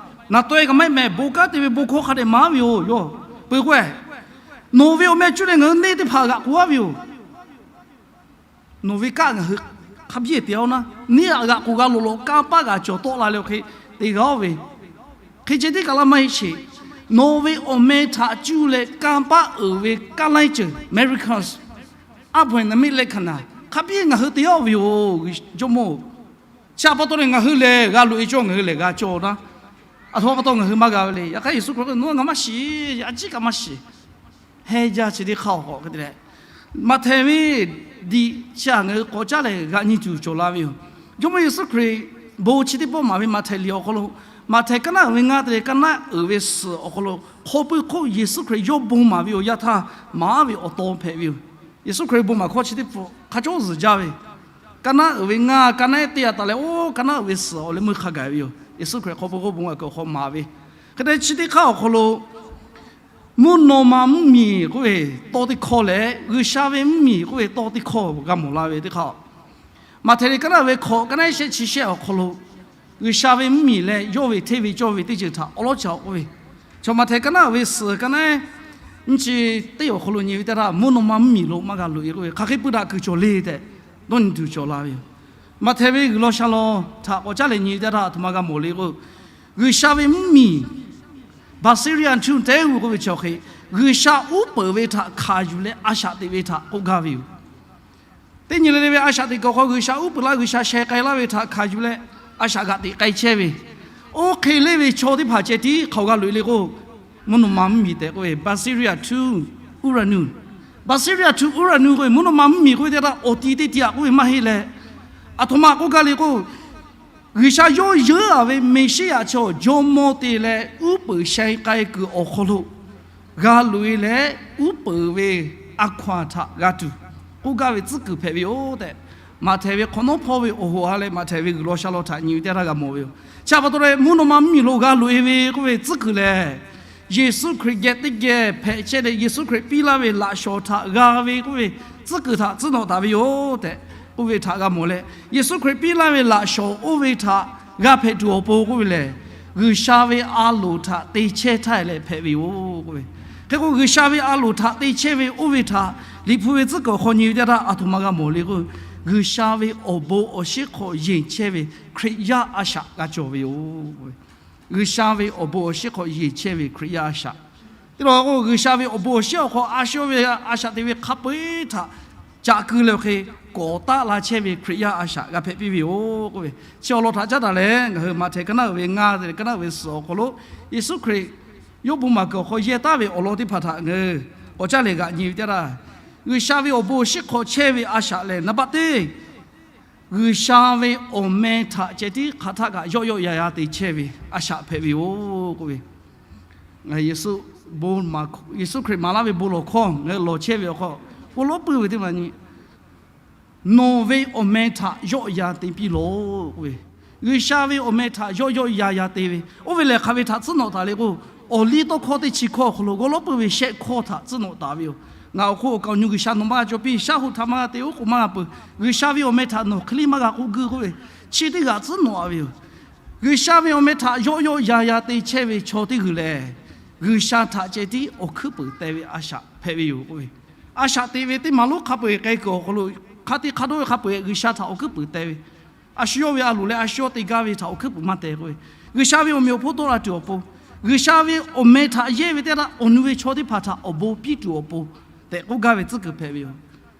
Naˍ taweh kaꞈ maˇ heˆ mehˍ, bon kanˉ te ve bon hkawˇ hk'a dehꞈ maˍ ve yoˬ. Yawˇ peu k'o-eˬ, nawˬ ve awˬ meh cuˇ leh ngaˬ hui neˇ teˇ hpaˍ g'aꞈ k'oˬ-a ve yoˬ. Nawˬ ve kaˆ ngaˬ hui hk'a biˇ te-a naˉ, neˇ aꞈ g'aꞈ k'oˬ g'a loꞈ loꞈ kanˇ paˆ g'a cawˬ tawˆ la leh awˬ hk'e te g'a-oˬ ve, hk'e ceh tiˉ kaꞈ laˇ maˇ heˆ sheˍ. Nawˬ ve awˬ meh htaꞈ cuˇ leh kanˇ paˆ uiˍ ve kaˆ laiˉ ceuˬ Americans, aˉ bawehˬ naˍ miˆ leh hkaˍnanˍ hk'a biˇ ngaˬ hui te-a ve yoˬ. Jawˇmawˇ-oˬ, chi htaꞈ pa taw leh ngaˬ hui lehˬ g'a loꞈ-e cawˇ, ngaˬ hui lehˬ g'a cawˇ naˉ. Aˬ htoꞈ ma pa taw ngaˬ hui maˇ g'a ve le. Yaꞈ hk'aˇ Yeˍsuˆ Hkriꞈ k'oˆ ve, Nawˬ ngaˬ maˇ shiˍ, a ciˉ kaꞈ maˇ shiˍ. Heˇ jaˇ chi teˇ hk'aˇ awˬ hk'aw hk'e te leh, Maꞈhtehˍ ve diꞈ chi htaꞈ ngaˬ hui k'awꞈ caˉ leh g'aꞈ nyi tuˬ cawˬ la ve yoˬ. Jawˇmawˇ Yeˍsuˆ Hkriꞈ bon chi teˇ pawˆ maˍ ve Maꞈhtehˍ liꞈ awˬ hk'aw lo Maꞈhtehˍ kaˇ naˉ uiˍ ve ngaˇ te leh kaˇ naˉ uiˍ ve suhˍ awˬ hk'aw lo hk'aw pui hk'oˆ Yeˍsuˆ Hkriꞈ yawˇ bon maˍ ve awˬ yanˇ htaˇ, maˍ ve awˬ taw hpehꞈ ve yoˬ. Yeˍsuˆ Hkriꞈ bon maˍ hkawˇ chi teˇ pfuhˍ hk'a cawˇ zuhˬ jaˇ ve, kaˇ naˉ uiˍ ve ngaˇ kaˇ naˉ ehˉ teˇ yanˇ taˍ leh, oˇ kaˇ naˉ uiˍ ve suhˍ awˬ leh meuˇ hk'a gaˬ ve yoˬ. Yeˍsuˆ Hkriꞈ hk'aw pui hk'oˆ bon maˍ kuiˬ awˬ hk'aw maˍ ve, hk'e te chi teˇ hk'aˇ awˬ hk'aw lo mvuhˇ naw ma mvuhˇ miˬ k'oˆ ve tawˇ teˇ hkawˇ leh G'uiˬsha ve mvuhˇ miˬ k'oˆ ve tawˇ teˇ hkawˇ g'a mawˬ la ve teˇ hk'aˇ, Maꞈhtehˍ liꞈ kaˇ naˉ uiˍ ve hkawꞈ kaˇ naˉ ehˉ shehˆ chi shehˆ awˬ hk'aw lo, G'uiˬsha ve mvuhˇ miˬ leh yawˇ ve hteˇ ve cawˇ ve teˇ ceuˬ htaꞈ awˉ lawˉ ca k'oˆ ve, chaw Maꞈhtehˍ kaˇ naˉ uiˍ ve suhˍ kaˇ naˉ ehˉ nyiˇ chi teˇ awˬ hk'aw lo nyi ve teˇ htaˇ, mvuhˇ naw ma mvuhˇ miˬ lo maˇ g'a loꞈ e k'oˆ ve, hk'aˬ hk'e pui daꞈ kuiˬ cawˬ le tehꞈ dawˇ nyi tuˬ cawˬ la ve yoˬ. Maꞈhtehˍ ve g'uiˬ law sha law htaꞈ k'awꞈ caˉ leh nyi ve teˇ htaˇ, aˬ htoꞈ ma g'a mawˬ le k'o, G'uiˬsha ve mvuhˇ miˬ Basiria Tuˇ tehˉ uiˍ k'oˆ ve chi awˬ hk'e, G'uiˬsha uˉ peunˍ ve htaꞈ hkanˍ yuˬ leh a shaꞈ teꞈ ve htaꞈ k'oˆ gaˇ ve yoˬ. Teˇ nyi le le ve a shaꞈ teꞈ kuiˬ awˬ hk'aw G'uiˬsha uˉ peunˍ laˇ, G'uiˬsha sheh k'ai laˇ ve htaꞈ hkanˍ yuˬ leh a shaꞈ g'aꞈ teꞈ k'ai chehˇ ve, oˇ hk'e le ve chaw teˇ hpaˍ ceh tiˉ hk'aˬ g'a loꞈ e le k'o, mvuhˇ naw ma mvuhˇ miˬ tehꞈ k'oˆ ve Basiria Tuˇ Uˇraˍnuˆ, Basiria Tuˇ Uˇraˍnuˆ k'oˆ ve mvuhˇ naw ma mvuhˇ miˬ k'oˆ ve teˇ htaˇ awˬ ti teˇ ti aꞈ k'oˆ ve maˇ heˆ leh, aˬ htoꞈ ma k'oˆ gaˇ le k'o, G'uiˬsha yawˇ yeuˉ a ve Meˍsiˉyaꞈ chaw jawˇmawˇ te leh uˉ peunˍ sheh k'ai kuiˬ awˬ hk'aw lo g'a loꞈ e leh uˉ peunˍ ve a hkaw-anˬ htaꞈ g'a tuˬ k'oˆ gaˇ ve tcuhˉ kuiˬ hpehꞈ ve yoˬ tehꞈ, Maꞈhtehˍ ve hk'awꞈ nawˉ hpawˇ ve awˬ hoꞈ a leh Maꞈhtehˍ ve g'uiˬ law sha law htaꞈ nyi ve teˇ htaˇ g'a mawˬ ve yoˬ. Chi pa taw leh mvuhˇ naw ma mvuhˇ miˬ lo g'a loꞈ e ve k'oˆ ve tcuhˉ kuiˬ lehˬ, Yeˍsuˆ Hkriꞈ geh teˇ geh hpehꞈ chehˇ leh Yeˍsuˆ Hkriꞈ piˇ laˇ ve laꞈ shawnˍ htaꞈ g'a ve k'oˆ ve tcuhˉ kuiˬ htaꞈ tcuhˉ nawꞈ taˍ ve yoˬ tehꞈ k'oˆ ve htaꞈ g'a mawˬ leh, Yeˍsuˆ Hkriꞈ piˇ laˇ ve laꞈ shawnˍ oˇ ve htaꞈ g'a hpehꞈ tuˬ awˬ pon k'oˆ ve lehˬ, G'uiˬsha ve a loˍ htaꞈ te chehˇ htaˇ leh hpehꞈ ve yoˬ k'oˆ ve. Hk'e k'o, G'uiˬsha ve a loˍ htaꞈ te chehˇ ve oˇ ve htaꞈ Liꞈ hpu ve tcuhˉ kuiˬ awˬ hk'aw nyi ve teˇ htaˇ, aˬ htoꞈ ma g'a mawˬ le k'o, G'uiˬsha ve awˬ bon awˬ shinˉ hk'aw yeˬ chehˇ ve Hkriꞈ yaˇ a shaꞈ g'a cawˬ ve yoˬ. G'uiˬsha ve awˬ bon awˬ shinˉ hk'aw yeˬ chehˇ ve Hkriꞈ yaˇ a shaꞈ, teˇ lawˬ k'o, G'uiˬsha ve awˬ bon awˬ shinˉ awˬ hk'aw a shu ve a shaꞈ te ve hk'a peu-eˬ htaꞈ caꞈ keu leh awˬ hk'e kawˍ taˆ la chehˇ ve Hkriꞈ yaˇ a shaꞈ g'a hpehꞈ piˇ ve yoˬ k'oˆ ve, chi awˬ lawn htaꞈ caˉ taˍ leh, ngaˬ hui Maꞈhtehˍ kaˇ naˉ uiˍ ve ngaˇ te leh kaˇ naˉ uiˍ ve suhˍ awˬ hk'aw lo Yeˍsuˆ Hkriꞈ yawˇ bon maˍ kuiˬ awˬ hk'aw yehˇ taˍ ve awˬ lawn teˇ hpaˍ htaꞈ ngaˬ hui k'awꞈ caˉ leh g'aꞈ nyi ve teˇ htaˇ, G'uiˬsha ve awˬ bon awˬ shinˉ hk'aw chehˇ ve a shaꞈ lehˬ, naˍ baˆ teˇ G'uiˬsha ve awˬ meh htaꞈ ceh tiˉ hk'aˬ htaˆ kaꞈ yawˆ yawˆ yan yan te chehˇ ve a shaꞈ hpehꞈ ve yoˬ k'oˆ ve, Yeˍsuˆ Hkriꞈ maˍ laˇ ve bon lawˬ hkawˇ ngaˬ hui lawˬ chehˇ ve awˬ hk'aw, k'oˆ lawˉ puiˉ ve teˇ maˬ nyi, nawˬ ve awˬ meh htaꞈ yawˆ yan te piˇ lawˬ k'oˆ ve, G'uiˬsha ve awˬ meh htaꞈ yawˆ yawˆ yan yan te ve, oˇ ve lehˬ hk'aˬ ve htaꞈ tcuhˉ nawꞈ taˍ le k'o, awˬ liˇ tawˇ hkawˇ teˇ chi hkawˇ awˬ hk'aw lo g'awˇ lawˉ puiˉ ve shehˆ hkawˇ htaꞈ tcuhˉ nawꞈ taˍ ve yoˬ. Ngaˬ awˬ hk'oˆ awˬ kaˍ awˬ nyu G'uiˬsha nawˬ maˇ g'a caw piˇ, shaˉ hoꞈ htaꞈ maˇ g'a te, oˉ k'oˍ maˇ g'a peuˬ, G'uiˬsha ve awˬ meh htaꞈ nawˬ hk'e liˇ maˇ g'a k'oˆ guiˇ k'oˆ ve, chi teˇ g'aꞈ tcuhˉ nawꞈ a ve yoˬ. G'uiˬsha ve awˬ meh htaꞈ yawˆ yawˆ yan yan te chehˇ ve chaw teˇ g'uiˬ lehˬ, G'uiˬsha htaꞈ ceh tiˉ awˬ hkuiˉ peunˍ teh ve a shaꞈ hpehꞈ ve yoˬ k'oˆ ve, a shaꞈ teꞈ ve teˇ maˍ lonˉ hk'a peu-eˬ k'ai kuiˬ awˬ hk'aw lo, hk'a te hk'a dawˇ ve hk'a peu-eˬ G'uiˬsha htaꞈ awˬ hkuiˉ peunˍ teh ve, a shu yawˇ ve a loˍ leh a shu yawˇ te gaˇ ve htaꞈ awˬ hkuiˉ peunˍ maˇ teh k'oˆ ve, G'uiˬsha ve awˬ meꞈ awˬ hponˇ tawˆ la tuˬ awˬ pon, G'uiˬsha ve awˬ meh htaꞈ yehˇ ve teˇ htaˇ awˬ nu ve chaw teˇ hpaˍ htaꞈ awˬ bon piˇ tuˬ awˬ pon tehꞈ k'oˆ gaˇ ve tcuhˉ kuiˬ hpehꞈ ve yoˬ.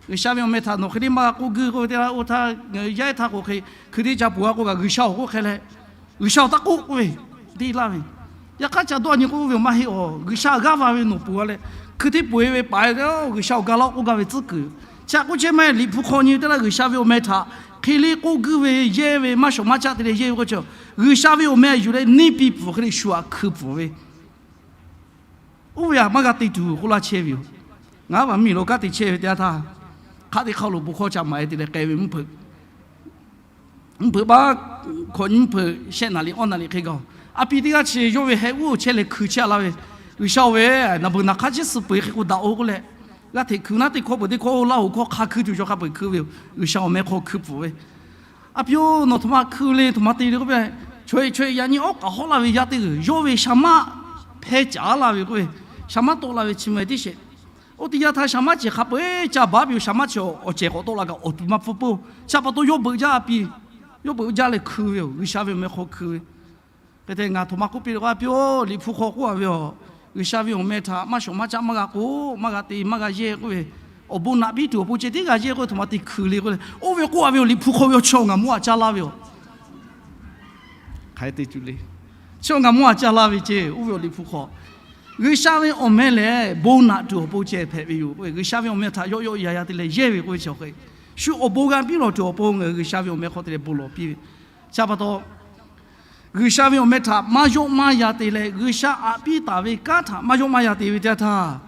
G'uiˬsha ve awˬ meh htaꞈ nawˬ hk'e liˇ maˇ g'a k'oˆ guiˇ k'oˆ ve teˇ htaˇ, oˇ htaˇ ngaˬ hui yaˇ ehˉ htaˇ k'o hk'e, hkui teˇ ca puˬ g'a k'oˆ kaꞈ G'uiˬsha awˬ k'oˆ hk'e leh, G'uiˬsha awˬ taˇ k'oˆ k'oˆ ve, deˇ laˇ ve, yaꞈ hk'aˇ ca dawˇ nyi k'oˆ ve awˬ maˇ heˆ awˬ, G'uiˬsha g'a va ve nawˬ puˬ a leh, hkui teˇ puˬ e ve paˍ e G'uiˬsha awˬ ga laˇ k'oˆ gaˇ ve tcuhˉ kuiˬ. Chi htaꞈ k'oˆ chehˇ maˇ heˆ, Liꞈ hpu hk'aw nyi ve teˇ htaˇ G'uiˬsha ve awˬ meh htaꞈ hk'e liˇ k'oˆ guiˇ ve yehˇ ve maˇ shawˍ maˇ caˆ te leh yehˇ ve k'o, G'uiˬsha ve awˬ meh yuˬ leh neˇ piˇ pfuhˍ hk'e leh shu aꞈ hkui pfuhˍ ve, oˇ ve htaꞈ maˇ g'a te tuˬ k'oˆ laˇ chehˇ ve yoˬ. Ngaˬ hui mvuhˇ miˬ lo kanˉ te chehˇ ve teˇ yanˇ htaˇ, hk'aˆ teˇ hk'aˆ lo bon hkawˇ ca maˍ e te leh k'ai ve mvuhˇ hpeuꞈ, mvuhˇ hpeuꞈ maˇ hkawꞈ nyi mvuhˇ hpeuꞈ shehˆ naˍ riˍ awˇ naˍ riˍ hk'e gaˬ-oˬ, a pi teˇ g'aˇ chi yawˇ ve heh uˉ chehˇ leh hkui chehˇ laˇ ve, G'uiˬsha-oˬ ve, naˬ beuˬ naˬ hk'aˇ chi suh peu-eˬ hk'e k'o daꞈ-oˬ k'oˆ leh, g'aˇ hteꞈ hkui naˉ teˇ hkawˇ peuˬ teˇ hkawˇ oˇ laˇ hoꞈ hkawˇ hk'a hkui tuˬ cawˬ hk'a peu-eˬ hkui ve yoˬ. G'uiˬsha awˬ meh hk'aw hkui pfuhˍ ve, A pi-oˬ, nawˬ htoꞈ ma hkui le, htoꞈ ma te le k'oˆ ve, chaw e chaw e yaꞈ nyi awˉ k'aꞈ hawˉ laˇ ve yaˇ teˇ g'uiˬ yawˇ ve shaˍ maˆ hpehˇ caˍ laˇ ve k'oˆ ve, shaˍ maˆ tawˆ la ve chi mvuh e tiˉ sheˍ. Oˇ teˇ yanˇ htaˇ shaˍ maˆ cehˬ hk'a peu-eˬ ca baˬ piˇ-oˬ, shaˍ maˆ cehˬ awˬ cehˬ k'awꞈ tawˆ la kaꞈ awˬ tuˬ maˇ pfuhˇ peuˬ. Chi pa taw yawˇ beuꞈ jaˇ a pi, yawˇ beuꞈ jaˇ leh hkui ve yoˬ. G'uiˬsha ve awˬ meh hk'aw hkui ve, hk'e te ngaˬ htoꞈ ma k'oˆ piˇ le k'o, A pi-oˬ, Liꞈ hpu hk'aw k'oˆ a ve yoˬ. G'uiˬsha ve awˬ meh htaꞈ maˇ shawˍ maˇ caˆ maˇ g'a k'oˆ, maˇ g'a te, maˇ g'a yehˇ k'oˆ ve, awˬ bon naꞈ piˇ tuˬ awˬ pon ceh tiˉ g'a yehˇ k'oˆ ve, htoꞈ ma te hkui le k'oˆ leh, oˇ ve k'oˆ a ve yoˬ. Liꞈ hpu hk'aw ve awˬ chi awˬ ngaˬ mawˇ aꞈ caˇ laˇ ve yoˬ. Hk'aˬ hk'e te cuˇ le. Chi awˬ ngaˬ mawˇ aꞈ caˇ laˇ ve ceh, oˇ ve awˬ Liꞈ hpu hk'aw, G'uiˬsha ve awˬ meh lehˬ bon naꞈ tuˬ awˬ pon ceh hpehꞈ ve yoˬ k'oˆ ve, G'uiˬsha ve awˬ meh htaꞈ yawˆ yawˆ yan yan te leh yehˇ ve k'oˆ ve chi awˬ hk'e, shu awˬ bon g'a piˇ lawˬ tuˬ awˬ pon ngaˬ hui G'uiˬsha ve awˬ meh hk'aw te leh bon lawˬ piˇ ve. Chi pa taw G'uiˬsha ve awˬ meh htaꞈ maˇ yawˆ maˇ yan te leh, G'uiˬsha aꞈ piˇ taˍ ve kanˉ htaꞈ maˇ yawˆ maˇ yan te ve teˇ yanˇ htaˇ,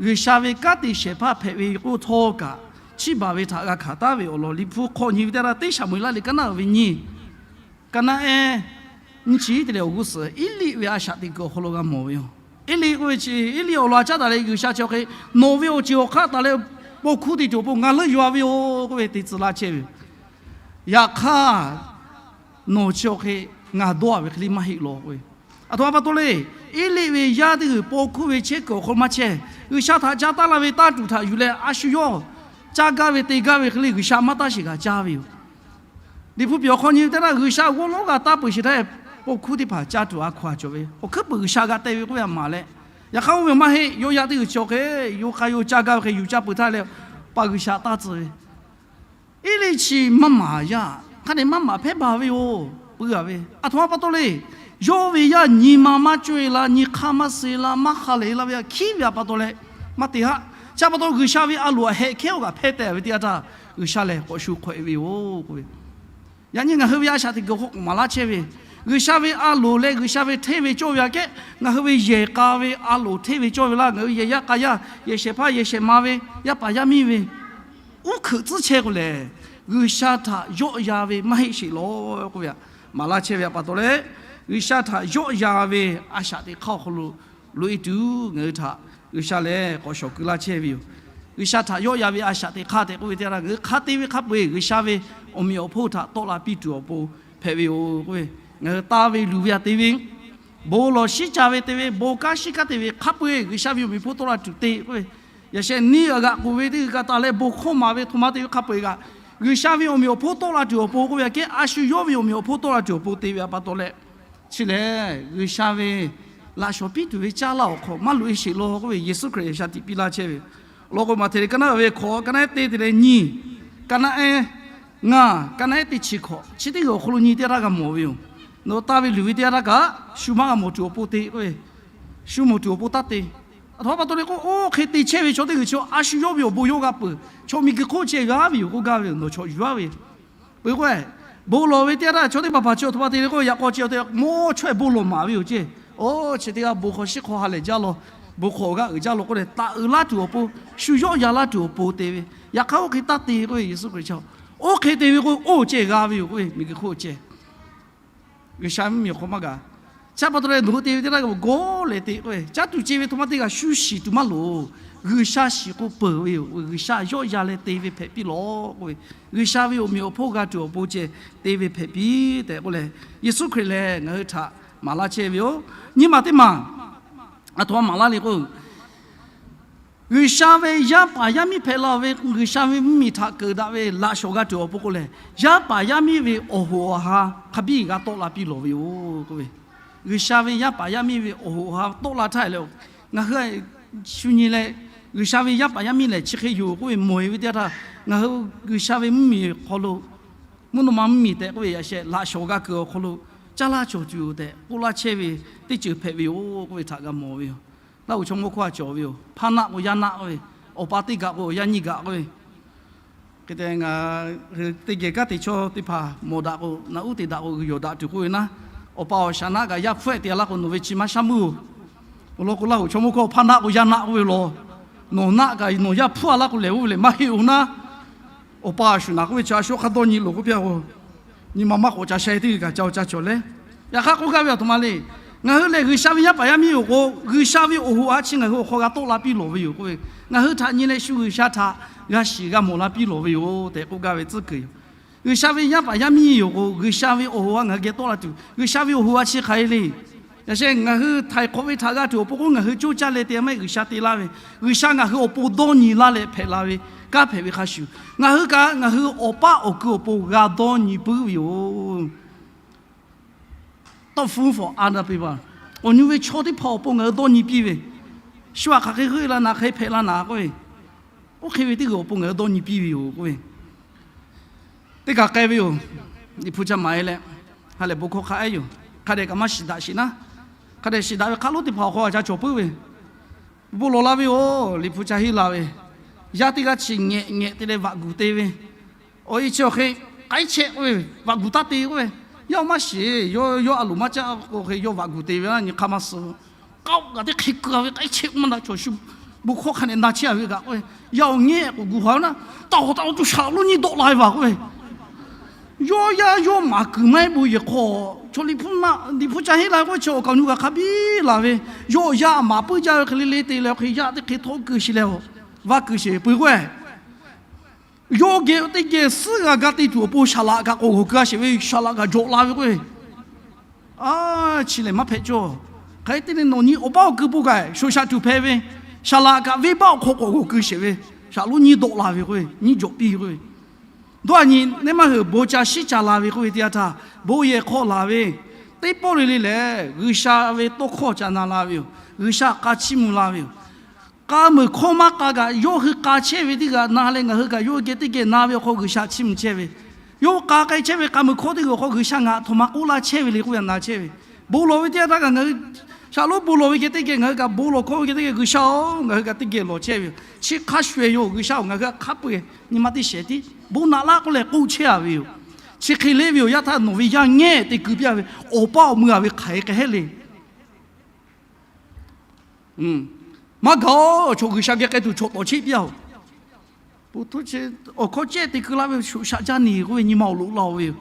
G'uiˬsha ve kanˉ te shehˍ hpaˇ hpehꞈ ve k'oˆ htawˇ kaꞈ, chiˇ baˬ ve htaꞈ g'a hkanˍ taˉ ve awˬ lawn Liꞈ hpu hk'aw nyi ve teˇ yanˇ htaˇ, teˇ Saˍmo-eˍlaˆ liꞈ ka naˆ uiˍ ve nyiˇ, ka naˆ ehˉ nyiˇ chi teˇ leh awˬ g'uˇ suhˍ Eˇliˆ ve a shaꞈ teꞈ kuiˬ awˬ hk'aw lo g'a mawˬ ve yoˬ. Eˇliˆ k'oˆ ve chi, Eˇliˆ awˬ lawn a caˉ taˍ leh G'uiˬsha chi awˬ hk'e, nawˬ ve awˬ ceuˬ awˬ hk'aˇ taˍ leh paw hkuˇ te tuˬ awˬ pon ngaˬ leuˆ yuˬ-a ve yoˬ k'oˆ ve te tcuh laˇ chehˇ ve yoˬ. Yaꞈ hk'aˇ, nawˬ chi awˬ hk'e ngaˬ dawˇ-a ve hk'e le maˇ heˆ law k'oˆ ve. Aˬ htoꞈ ma pa taw le, Eˇliˆ ve yaˇ teˇ g'uiˬ paw hkuˇ ve chehˇ kuiˬ awˬ hk'aw lo maˇ chehˇ. G'uiˬsha htaꞈ ca taˉ laˇ ve tanˇ tuˬ htaꞈ yuˬ leh a shu yawˇ caˇ gaˇ ve te gaˇ ve hk'e le G'uiˬsha maˇ taˇ sheˍ g'a caˇ ve yoˬ. Liꞈ hpu piˍ awˬ hk'aw nyi ve teˇ yanˇ, G'uiˬsha g'awˇ lonˉ g'a taˇ peuˬ sheˍ htaˇ, paw hkuˇ teˇ hpaˍ caˇ tuˬ a hkaw-anˬ cawˬ ve, awˬ hkuiˉ puiˍ G'uiˬsha g'a te ve k'oˆ ve a maˍ leh, yaꞈ hk'aˇ oˇ ve maˇ heˆ. Yawˇ yaˇ teˇ g'uiˬ chi awˬ hk'e, yawˇ hk'a yawˇ caˇ gaˇ ve hk'e yuˬ caˇ peuˬ htaˇ leh, pa G'uiˬsha taˇ tcuh ve Eˇliˆ chi maˇ maˍ yaˇ hk'a dehꞈ maˇ maˍ hpehˇ baˬ ve yoˬ. Peuˬ-a ve, aˬ htoꞈ ma pa taw le, yawˇ ve yaˇ nyi ma maˇ cawˇ-e la, nyi hk'aˇ maˇ suh-e la, maˇ ha lehˬ la ve a hkiˉ ve a pa taw leh, maˇ te haˆ. Chi pa taw G'uiˬsha ve a loˍ a hehꞈ hkehˉ-oˬ kaꞈ hpehˇ tehꞈ ve teˇ yanˇ htaˇ, G'uiˬsha lehˬ k'awꞈ shu hk'awꞈ-e ve yoˬ k'oˆ ve. Yaꞈ nyi ngaˬ hui ve a shaꞈ teꞈ kuiˬ hk'aw k'awꞈ maˍ laˇ chehˇ ve, G'uiˬsha ve a loˍ leh G'uiˬsha ve hteˇ ve cawˇ ve aꞈ kehˉ, ngaˬ hui ve yehˬ k'a ve a loˍ hteˇ ve cawˇ ve laˇ, ngaˬ hui yehˬ yaˇ k'a yaˇ, yehˬ shehˍ hpaˇ yehˬ shehˍ ma ve, yaˇ paˍ yaˇ miˇ ve uˉ hkeuꞈ tcuhˉ chehˇ k'o lehˬ, G'uiˬsha htaꞈ yawˆ yan ve maˇ heˆ sheˍ law k'oˆ ve aꞈ maˍ laˇ chehˇ ve a pa taw leh, G'uiˬsha htaꞈ yawˆ yan ve a shaꞈ teꞈ hk'aˇ awˬ hk'aw lo loꞈ-e tuˬ ngaˬ hui htaꞈ G'uiˬsha lehˬ k'awꞈ shawˍ keu laˇ chehˇ ve yoˬ. G'uiˬsha htaꞈ yawˆ yan ve a shaꞈ teꞈ hk'aˇ tehꞈ k'oˆ ve teˇ yanˇ htaˇ, ngaˬ hui hk'a te ve hk'a peu-eˬ G'uiˬsha ve awˬ meꞈ awˬ hponˇ htaꞈ tawˆ la piˇ tuˬ awˬ pon hpehꞈ ve yoˬ k'oˆ ve. Ngaˬ hui taˇ ve luˬ ve aꞈ te ve, bon lawˬ shiˉ ca ve te ve, bon kanˉ shiˉ kanˉ te ve hk'a peu-eˬ G'uiˬsha ve awˬ meꞈ awˬ hponˇ tawˆ la tuˬ te k'oˆ ve. Yaꞈ sheh neˇ g'aꞈ g'aꞈ k'oˍ ve teˇ g'uiˬ ka taˍ leh bon hkawˇ maˍ ve htoꞈ ma te ve hk'a peu-eˬ kaꞈ, G'uiˬsha ve awˬ meꞈ awˬ hponˇ tawˆ la tuˬ awˬ pon k'oˆ ve aꞈ kehˉ, a shu yawˇ ve awˬ meꞈ awˬ hponˇ tawˆ la tuˬ awˬ pon te ve a pa taw leh, chi lehˬ G'uiˬsha ve laꞈ shawˍ piˇ tuˬ ve caˇ laˇ awˬ hk'aw maˇ loꞈ-e sheˍ law k'oˆ ve Yeˍsuˆ Hkriꞈ G'uiˬsha tiꞈ piˇ laˇ chehˇ ve. Awˬ lawn k'o, Maꞈhtehˍ liꞈ ka naˆ ve hkawꞈ, ka naˆ ehˉ teˇ te leh nyiˇ, ka naˆ ehˉ ngaˇ, ka naˆ ehˉ teˇ chi hkawꞈ chi teˇ g'uiˬ awˬ hk'aw lo nyi teˇ g'aˇ htaˇ g'a mawˬ ve yoˬ. Nawˬ taˇ ve luˬ ve teˇ g'aˇ htaˇ kaꞈ shu maˇ g'a mawˬ tuˬ awˬ pon te k'oˆ ve, shu mawˬ tuˬ awˬ pon taˇ te. Aˬ htoꞈ ma pa taw leh k'o, oˇ hk'e te chehˇ ve chaw teˇ g'uiˬ chi a shu yawˇ ve awˬ bon yawˇ g'a peuˬ. Chaw miˬguiˬ hk'oˆ ceh g'a ve yoˬ k'oˆ gaˇ ve yoˬ. Nawˬ chaw yuˬ-a ve yoˬ. Peuˬ k'o, bon lawˬ ve teˇ g'aˇ htaˇ chaw teˇ hpaˍ hpaˍ chi aˬ htoꞈ ma te le k'o, yaꞈ k'aw ceh te mawˇ chaweh bon lawˬ maˍ ve yoˬ ceˇ. Oˇ chi teˇ g'aˇ bon hk'aw shiˉ hk'aw ha lehˬ jaˇ law, bon hk'aw g'a uiˍ jaˇ law k'oˆ leh, taˍ uiˍ laˇ tuˬ awˬ pon, shu yawˆ yan laˇ tuˬ awˬ pon te ve. Yaꞈ hk'aˇ oˇ hk'e taˇ te k'oˆ ve Yeˍsuˆ Hkriꞈ chi, oˇ hk'e te ve k'o, oˇ ceh g'a ve yoˬ k'oˆ ve, miˬguiˬ hk'oˆ ceh. G'uiˬsha mvuhˇmiˬ awˬ hk'aw maˇ g'a. Chi pa taw leh nawˬ hui te ve teˇ g'aˇ g'a g'awˇ leh te k'oˆ ve, caˇ tuˬ ce ve htoꞈ ma teˇ g'aˇ shu shiˍ tuˬ maˇ loˍ. G'uiˬsha shiˍ k'o peuˬ ve yoˬ. G'uiˬsha yawˆ yan leh te ve hpehꞈ piˇ lawˬ k'oˆ ve, G'uiˬsha ve awˬ meꞈ awˬ hponˇ g'a tuˬ awˬ pon ceh te ve hpehꞈ piˇ tehꞈ k'oˆ leh, Yeˍsuˆ Hkriꞈ lehˬ ngaˬ hui htaꞈ maˍ laˇ chehˇ ve yoˬ. Nyiˇ maˬ teˇ maˬ aˬ htoꞈ ma maˍ laˇ le k'o, G'uiˬsha ve yaˇ paˍ yaˇ miˇ hpehꞈ la ve, G'uiˬsha ve mvuhˇmiˬ htaꞈ keunˍ daꞈ ve laꞈ shawˍ g'a tuˬ awˬ pon k'o lehˬ, yaˇ paˍ yaˇ miˇ ve awˬ hoꞈ awˬ ha hk'a biˇ g'a tawˆ la piˇ lawˬ ve yoˬ k'oˆ ve. G'uiˬsha ve yaˇ paˍ yaˇ miˇ ve awˬ hoꞈ awˬ ha tawˆ la htaˇ leh, ngaˬ hui shu nyi leh, G'uiˬsha ve yaˇ paˍ yaˇ miˇ lehˬ chi hk'e yoˬ k'oˆ ve mawˬ-e ve teˇ yanˇ htaˇ, ngaˬ hui G'uiˬsha ve mvuhˇmiˬ hk'aw lo, mvuhˇ naw ma mvuhˇmiˬ tehꞈ k'oˆ ve yaꞈ sheh laꞈ shawˍ g'a kuiˬ awˬ hk'aw lo caˇ laˇ cawˬ tuˬ yoˬ tehꞈ k'oˆ laˇ chehˇ ve teˇ ceuˬ hpehꞈ ve yoˬ k'oˆ ve htaꞈ g'a mawˬ ve yoˬ. Laˇ hoꞈ chaw mawˇ hkawˇ a cawˬ ve yoˬ. Hpaˇ naˆ k'o yaˇ naˆ k'oˆ ve, awˬ pa teˇ gaꞈ k'o yaˇ nyiˇ gaꞈ k'oˆ ve, hk'e te ngaˬ hui teˇ geh kanˉ te chaw teˇ hpaˍ mawˬ daꞈ k'o, naꞈ uˉ te daꞈ k'o, g'uiˬ yawˬ daꞈ tuˬ k'oˆ ve naˉ, awˬ pa awˬ shaˍ naˆ kaꞈ yaˇ hpfuhˇ-ehˍ te laˇ k'o, nawˬ ve chi maˇ shaˉ meuˇ-oˬ. Awˬ lawn k'o, Laˇ hoꞈ chaw mawˇ hkawˇ hpaˇ naˆ k'o yaˇ naˆ k'oˆ ve law, nawˬ naˆ kaꞈ nawˬ yaˇ hpfuhˇ-a laˇ k'o lehˬ, oˇ ve lehˬ maˇ heˆ-oˬ naˉ. Awˬ pa awˬ shuˍ naꞈ k'oˆ ve chi a shu hk'a dawˇ nyi loˬ k'oˆ piˇ-a k'o, nyi ma maˇ k'awꞈ ca sheh teˇ g'uiˬ kaꞈ ca-oˬ ca cawˬ leh, yaꞈ hk'aˇ k'oˆ gaˇ ve aˬ htoꞈ ma le. Ngaˬ hui lehˬ G'uiˬsha ve yaˇ paˍ yaˇ miˇ yoˬ k'o, G'uiˬsha ve awˬ hoꞈ a chi ngaˬ hui awˬ hk'aw g'a tawˆ la piˇ lawˬ ve yoˬ k'oˆ ve, ngaˬ hui htaꞈ nyi leh shu G'uiˬsha htaꞈ g'a shiˍ g'a mawˬ la piˇ lawˬ ve yoˬ tehꞈ k'oˆ gaˇ ve tcuhˉ kuiˬ yoˬ. G'uiˬsha ve yaˇ paˍ yaˇ miˇ yoˬ k'o, G'uiˬsha ve awˬ hoꞈ a ngaˬ hui geh tawˆ la tuˬ, G'uiˬsha ve awˬ hoꞈ a chi hk'aˬ hk'e le. Yaꞈ sheh ngaˬ hui htaiˍ hk'awꞈ ve htaꞈ g'a tuˬ awˬ pon k'o, ngaˬ hui coˇ caˇ leh te maˇ heˆ, G'uiˬsha te laˇ ve. G'uiˬsha ngaˬ hui awˬ pon dawˇ nyi laˇ leh hpehꞈ la ve, kanˉ hpehꞈ ve hk'a shuˍ, ngaˬ hui kaꞈ ngaˬ hui awˬ paˇ awˬ kui awˬ pon g'a dawˇ nyi puiˉ ve yoˬ. Awˬ nu ve chaw teˇ hpaˍ awˬ pon ngaˬ hui dawˇ nyi piˇ ve, shu aꞈ hk'aˬ hk'e g'euˆ la naˍ, hk'aˬ hk'e hpehꞈ la naˍ k'oˆ ve, oˇ hk'e ve teˇ g'uiˬ awˬ pon ngaˬ hui dawˇ nyi piˇ ve yoˬ k'oˆ ve, teˇ kaˬ k'ai ve yoˬ. Liꞈ hpu ca maˍ-e leh, ha lehˬ bon hkawˇ hk'a ehˉ yoˬ. Hk'a dehꞈ kaꞈ maˇ shiˍ daꞈ sheˍ naˉ, hk'a dehꞈ shiˍ daꞈ ve hk'a lonˉ teˇ hpaˍ awˬ hk'aw a ca cawˬ puiˉ ve, bon lawˬ la ve yoˬ. Liꞈ hpu ca henˇ la ve, yaˇ teˇ g'aˇ chi ngehꞈ ngehꞈ te leh vaꞈ guˬ te ve, awˬ e chi awˬ hk'e k'ai chehˆ k'oˆ ve, vaꞈ guˬ taˇ te k'oˆ ve, Yaˇ-oˬ, maˇ shiˍ. Yawˇ, yawˇ a loˍ maˇ caˇ k'o hk'e, yawˇ vaꞈ guˬ te ve a nyi hk'a maˇ suh. K'aoˆ kaꞈ teˇ hk'e keu-a ve k'ai chehˇ maˇ na chaw shu bon hkawˇ hk'a nehˬ na chehˇ-a ve kaꞈ k'oˆ ve, yaˇ-oˬ, ngehˇ k'o gu haˍ ve naˆ, taˇ hawˍ taˇ hawˍ tuˬ shaˍ lonˉ nyiˇ dawˆ la ve vaˬ k'oˆ ve, yawˇ yaˇ yawˇ maˍ kuiˬ maˇ heˆ bon yehˬ hk'aw, chaw Liꞈ hpu caˇ henˇ la k'oˆ ve, chi awˬ kaˍ awˬ nu kaꞈ hk'a biˇ laˬ ve, yawˇ yaˇ maˍ puiˉ jaˇ ve hk'e le le te leh hk'e yaˇ teˇ hk'e htawˇ keu sheˍ leh, vaˇ keu sheˍ ve peuˬ k'o, yawˇ geh teˇ geh suhˉ g'a gaˇ te tuˬ awˬ pon saˍ laꞈ kaꞈ k'awꞈ g'awˬ keu-a sheˍ ve, saˍ laꞈ kaꞈ jawꞈ la ve k'oˆ ve, a, chi lehˬ maˇ hpehꞈ cawˇ. Hk'aˬ hk'e te leh nawˬ nyi awˬ paˇ awˬ kui po kaꞈ shoˍ shaꞈ tuˬ hpehꞈ ve, saˍ laꞈ kaꞈ venˇbaˆ awˬ hk'aw k'awꞈ g'awˬ keu sheˍ ve, shaˍ lonˉ nyiˇ dawˆ la ve k'oˆ ve, nyiˇ jawꞈ piˇ ve k'oˆ ve, dawˇ a nyi neˇ maˇ hui bon ca shiˉ ca la ve k'oˆ ve teˇ yanˇ htaˇ, bon yehˬ hk'aw laˬ ve teˇ pawˆ le le lehˬ, G'uiˬsha ve tawˇ hkawˇ ca na la ve yoˬ. G'uiˬsha k'a chiˇ mvuh la ve yoˬ. K'a muiˬ hkawˇ maˇ k'a kaꞈ yawˇ hui k'a chehˇ ve teˇ g'aˇ na leh ngaˬ hui kaꞈ yawˇ hui geh teˇ geh na ve awˬ hk'aw G'uiˬsha chiˇ mvuh chehˇ ve, yawˇ k'a k'ai chehˇ ve k'a muiˬ hkawˇ teˇ g'aˇ awˬ hk'aw G'uiˬsha ngaˬ aˬ htoꞈ ma k'oˆ laˇ chehˇ ve le k'oˆ ve na chehˇ ve, bon lawˬ ve teˇ yanˇ htaˇ kaꞈ ngaˬ hui shaˍ lonˉ bon lawˬ ve geh teˇ geh ngaˬ hui kaꞈ bon lawˬ hkawˇ ve geh teˇ geh G'uiˬsha-oˬ, ngaˬ hui kaꞈ teˇ geh lawˬ chehˇ ve yoˬ. Chi hk'a shuˍ shuˍ yoˬ. G'uiˬsha-oˬ, ngaˬ hui hk'a peu-eˬ nyi ma teˇ shehˍ tiˉ bon naꞈ laˇ k'oˆ leh k'oˆ chehˇ-a ve yoˬ. Chi hk'e le ve yoˬ. Yaˇ htaˇ nawˬ ve yaˇ ngehˇ te keu piˇ-a ve, awˬ paˇ awˬ mui-a ve hk'aˬ hk'e k'ai heˆ le. Maˇ gaˬ-oˬ, chaw G'uiˬsha geh k'ai tuˬ chaw tawˍ cheˆ piˇ-a-oˬ. Awˬ hkawˇ cehˇ te keu laˇ ve shoꞈ shaꞈ jaˇ neˬ k'oˆ ve nyi ma awˬ loꞈ la-oˬ ve yoˬ.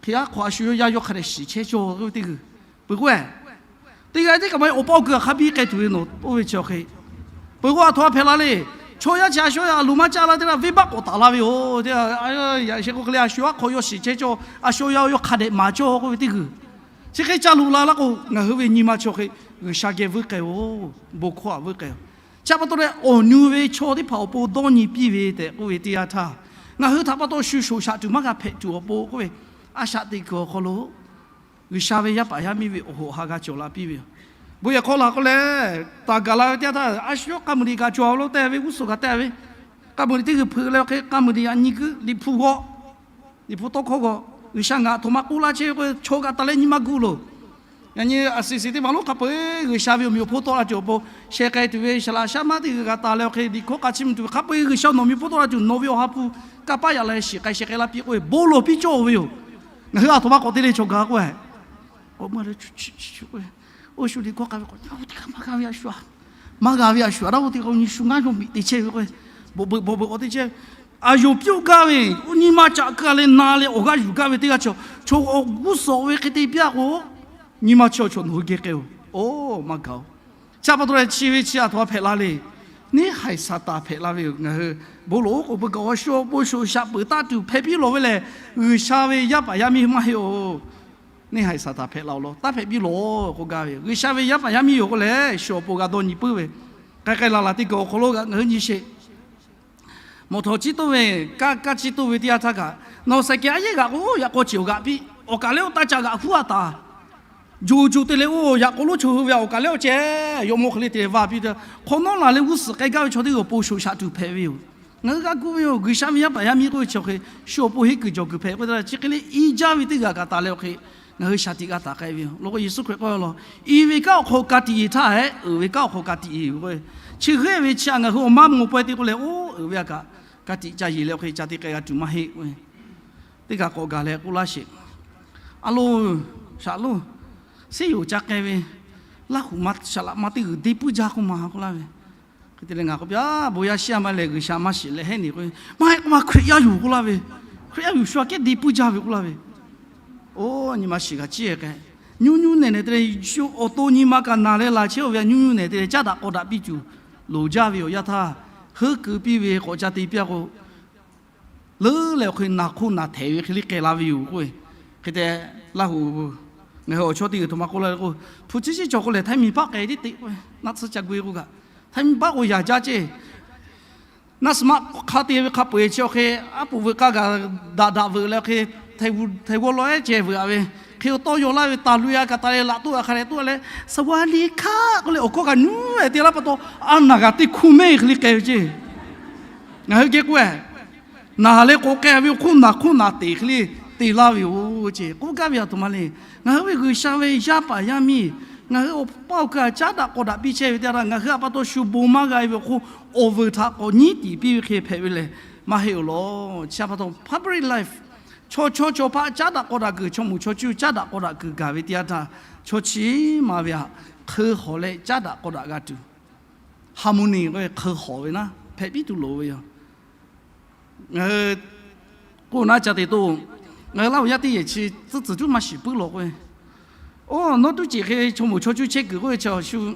Hk'e aˉ hk'aw a shu yawˇ yaˇ yawˇ hk'a dehꞈ shiˍ chehˇ cawˇ k'oˆ ve teˇ g'uiˬ, peuˬ k'o, teˇ g'aˇ tiˉ kaꞈ maˇ heˆ, awˬ paˇ awˬ kui hk'a biˇ k'ai tuˬ ve nawˬ oˇ ve chi awˬ hk'e, peuˬ k'o, aˬ htoꞈ ma hpehꞈ la le. Chaw yaˇ chi a shu a loˍ maˇ caˇ la teˇ g'aˇ venˇbaˆ k'awꞈ taˍ la ve yoˬ. Yaꞈ sheh k'o hk'e le, a shu aˉ hk'aw yawˇ shiˍ chehˇ cawˇ, a shu yawˇ yaˇ hk'a dehꞈ maˍ cawˇ k'oˆ ve teˇ g'uiˬ, chi hk'e ca loꞈ la laˇ k'o, ngaˬ hui ve nyi ma chi awˬ hk'e G'uiˬsha geh vuiˇ k'ai-oˬ, bon hkawˇ htaꞈ vuiˇ k'ai-oˬ. Chi pa taw leh awˬ nu ve chaw teˇ hpaˍ awˬ pon dawˇ nyi piˇ ve tehꞈ k'oˆ ve teˇ yanˇ htaˇ, ngaˬ hui htaꞈ pa taw shu shoꞈ shaꞈ tuˬ maˇ g'a hpehꞈ tuˬ awˬ pon k'oˆ ve, a shaꞈ teꞈ kuiˬ awˬ hk'aw lo G'uiˬsha ve yaˇ paˍ yaˇ miˇ ve awˬ hoꞈ awˬ ha g'a cawˬ la piˇ ve yoˬ. Bon yehˬ hk'aw laˬ k'o lehˬ, taˍ gaˬ la ve teˇ yanˇ htaˇ, a shu yawˇ k'a muiˬ liꞈ kaꞈ cawˬ a lo tehꞈ ve g'uˇ suhˍ kaꞈ tehꞈ ve, k'a muiˬ liꞈ teˇ g'uiˬ hpeuꞈ leh hk'e k'a muiˬ liꞈ aꞈ nyi kuiˉ Liꞈ hpu g'aw, Liꞈ hpu tawˇ hkawˇ g'aw, G'uiˬsha ngaˬ aˬ htoꞈ ma k'oˆ laˇ chehˇ ve k'o, chaw kaꞈ taˍ leh nyi ma gu loˬ. Yaꞈ nyi a siˍ siˍ teˇ maˬ lonˉ hk'a peu-eˬ G'uiˬsha ve awˬ meꞈ awˬ hponˇ tawˆ la tuˬ awˬ pon sheh k'ai tuˬ ve, saˍ laꞈ shaˉ maˉ teˇ g'uiˬ g'a taˍ leh awˬ hk'e Liꞈ hkawˇ k'a chiˇ mvuh tuˬ ve hk'a peu-eˬ G'uiˬsha nawˬ meꞈ awˬ hponˇ tawˆ la tuˬ nawˬ ve awˬ ha hpu kanˇ paˆ yaꞈ la leh shiˍ k'ai sheh k'ai laˇ piˇ k'oˆ ve, bon lawˬ piˇ cawˇ ve yoˬ. Ngaˬ hui aˬ htoꞈ ma k'awꞈ te le chaw gaˬ k'o, k'awꞈ ma le, oˇ shu Liꞈ hkawˇ k'a ve k'o, teˇ g'aˇ maˇ g'a ve a shu a, maˇ g'a ve a shu a, daˇ k'o teˇ k'o nyi shu ngaˇ yawˇ miꞈ te chehˇ ve k'o, bvuhꞈ bvuhꞈ bvuhꞈ bvuhꞈ k'awꞈ te chehˇ ve, aˬ yonˍ piˇ-oˆ gaˇ ve, oˇ nyi ma caꞈ keu-a leh na leh awˬ g'aˇ yuˬ gaˇ ve teˇ g'aˇ chaw, chaw awˬ g'uˇ suhˍ ve hk'e te piˇ-a k'o, nyi ma chaw chaw nawˬ hui geh k'ai-oˬ, oˇ maˇ gaˬ-oˬ. Chi pa taw leh chi ve chi aˬ htoꞈ ma hpehꞈ la le. Neˇ haiˬ Saˍtanˍ hpehꞈ la ve yoˬ. Ngaˬ hui bon lawˬ oˉ k'oˍ pui kaꞈ awˬ shu awˬ pon shoꞈ shaꞈ peuˬ taˇ tuˬ hpehꞈ piˇ lawˬ ve lehˬ, G'uiˬsha ve yaˇ paˍ yaˇ miˇ maˇ heˆ-oˬ. Neˇ haiˬ Saˍtanˍ hpehꞈ la-oˬ law, taˇ hpehꞈ piˇ lawˬ k'oˆ gaˇ ve yoˬ. G'uiˬsha ve yaˇ paˍ yaˇ miˇ yoˬ k'o lehˬ, shu awˬ pon g'a dawˇ nyi puiˉ ve, k'ai k'ai laˬ laˬ teˇ kaˬ awˬ hk'aw lo g'aꞈ ngaˬ hui nyi sheˍ. Mawˬ htawˍ ciˇ toˇ ve, kaˇ kaˇ ciˇ toˇ ve teˇ yanˇ htaˇ kaꞈ, nawˬ saiˍ kehˬ a yehˉ g'aꞈ k'o, yaꞈ k'aw ceˬ awˬ g'aꞈ piˇ, awˬ kaˍ lehˉ oˇ taˇ ca g'aꞈ huˉ a taˍ. Joˬ joˬ te leh oˇ yaꞈ k'aw lonˉ chaw hui ve awˬ kaˍ lehˉ awˬ ceh, yawˇ mawˇ hk'e le te leh vaˇ piˇ te, hk'awꞈ nawˉ laˬ leh g'uˇ suhˍ k'ai gaˇ ve chaw teˇ g'aˇ awˬ pon shoꞈ shaꞈ tuˬ hpehꞈ ve yoˬ. Ngaˬ hui g'a gu ve yoˬ. G'uiˬsha ve yaˇ paˍ yaˇ miˇ k'oˆ ve chi awˬ hk'e, shu awˬ pon henˇ kuiˬ jawˬ kuiˬ hpehꞈ k'oˆ ve, chi hk'e le i jaˇ ve teˇ g'aˇ kaꞈ taˍ leh awˬ hk'e, ngaˬ hui shaˍ tiꞈ g'a taˍ k'ai ve yoˬ. Law k'o Yeˍsuˆ Hkriꞈ k'oˆ ve law, i ve kanˉ awˬ hk'aw ka tiꞈ yeˬ htaˇ hehꞈ, uiˍ ve kanˉ awˬ hk'aw ka tiꞈ yeˬ ve k'o, chi hk'e ve chi a ngaˬ hui awˬ maˇ mawˬ pawehˇ te k'oˆ leh, oˇ uiˍ ve a kaꞈ ka tiꞈ ca yeˬ leh awˬ hk'e ca te k'ai g'a tuˬ maˇ heˆ. Teˇ kaˬ k'awꞈ gaˬ leh k'oˆ laˇ sheˍ. A loˬ, shaˍ loˬ, seˉ yoˬ ca k'ai ve, Laˇ huˍ ma saˍ laꞈ ma teˇ g'uiˬ de puiˉ jaˇ k'oˆ ma k'oˆ laˇ ve. Hk'e te leh ngaˬ k'oˆ piˇ, a, bon yaˇ shiˉ a maˇ lehˬ G'uiˬsha maˇ shiˍ leh heˆ neˬ k'o, maˇ heˆ k'oˆ ma, Hkriꞈ yaˇ yoˬ k'oˆ laˇ ve. Hkriꞈ yaˇ yoˬ shu aꞈ kehˉ de puiˉ jaˇ ve k'oˆ laˇ ve. Oˇ nyi ma shiˍ g'a ciˇ k'ai. Nyuˇ nyuˇ nehˬ nehˬ te leh, awˬ to nyi ma kaꞈ naˬ leh laˬ chehˇ-oˬ ve a, nyuˇ nyuˇ nehˬ te leh caˉ daꞈ k'aw daꞈ piˇ tuˬ loˍ jaˇ ve yoˬ. Yaˇ htaˇ heuˆ keu piˇ ve k'awꞈ ca te piˇ-a k'o, leuˉ leh awˬ hk'e naˬ hk'oˆ naˬ htehꞈ ve hk'e le k'ai la ve yoˬ k'oˆ ve. Hk'e te Laˇ huˍ, ngaˬ hui awˬ chawˇ teˇ g'uiˬ htoꞈ ma k'oˆ laˇ k'o, hpu ciˉ ciˉ cawˬ k'o lehˬ, htaiˇ miˬ paˆ k'ai tiˉ te k'oˆ ve, naˆ tsuhˇ ca gu-e k'oˆ kaꞈ, htaiˇ miˬ paˆ k'o yaˍ jaˇ ceˇ. Naˆ suhˍ maˆ hk'a te ve hk'a peu-eˬ chi awˬ hk'e, aˉ poꞈ veuꞈ k'aˇ gaˬ daꞈ daꞈ veuꞈ leh awˬ hk'e, htaiˍ g'aw law ehˉ ceh veuꞈ-a ve, hk'e awˬ tawˇ yaw laˇ ve taˍ loꞈ-e a kaꞈ taˍ leh laꞈ toˆ a hk'a dehꞈ toˆ leh, สวัสดีค่ะ k'oˆ leh awˬ hkawˇ kaꞈ nuˇ-e te laˇ pa taw, a naˬ g'a teˇ hkuˇ mehˇ hk'e le k'ai ve ceˇ. Ngaˬ hui geh k'oˆ-e, naˬ leh k'awꞈ k'ai ve awˬ hk'oˆ naˬ hk'oˆ naˬ teꞈ hk'e le te laˇ ve yoˬ ceˇ k'oˆ gaˇ ve a htoꞈ ma le. Ngaˬ hui ve G'uiˬsha ve yaˇ paˍ yaˇ miˇ, ngaˬ hui awˬ paˇ awˬ ka caˉ daꞈ k'aw daꞈ piˇ chehˇ ve teˇ yanˇ htaˇ, ngaˬ hui a pa taw shu bon maˇ g'a-e ve awˬ hk'oˆ awˬ vuiˬ htaꞈ k'awꞈ nyiˉ tiˍ piˇ ve hk'e hpehꞈ ve lehˬ, maˇ heˆ-oˬ law. Chi a pa taw public life Chaw chawˇ chaw paˆ caˉ daꞈ k'aw daꞈ kuiˬ, chaw moˍ chaw cuˇ caˉ daꞈ k'aw daꞈ kuiˬ gaˬ ve teˇ yanˇ htaˇ, chaw chi maˬ ve htaꞈ hk'eu hawˍ leh caˉ daꞈ k'aw daꞈ g'a tuˬ, harmony k'oˆ ve hk'eu hawˍ ve naˉ hpehꞈ piˉ tuˬ loˍ ve yoˬ. Ngaˬ hui k'oˆ naˉ ca te toˇ, ngaˬ hui Laˇ huˍ yaˇ teˇ yehˬ chi tcuhˉ tcuhˍ tuˉ maˇ shiˍ puiˉ law k'o, oˇ nawˉ tuˉ ceˬ hk'e chaw moˍ chaw cuˇ chehˇ kuiˬ k'oˆ ve chi shu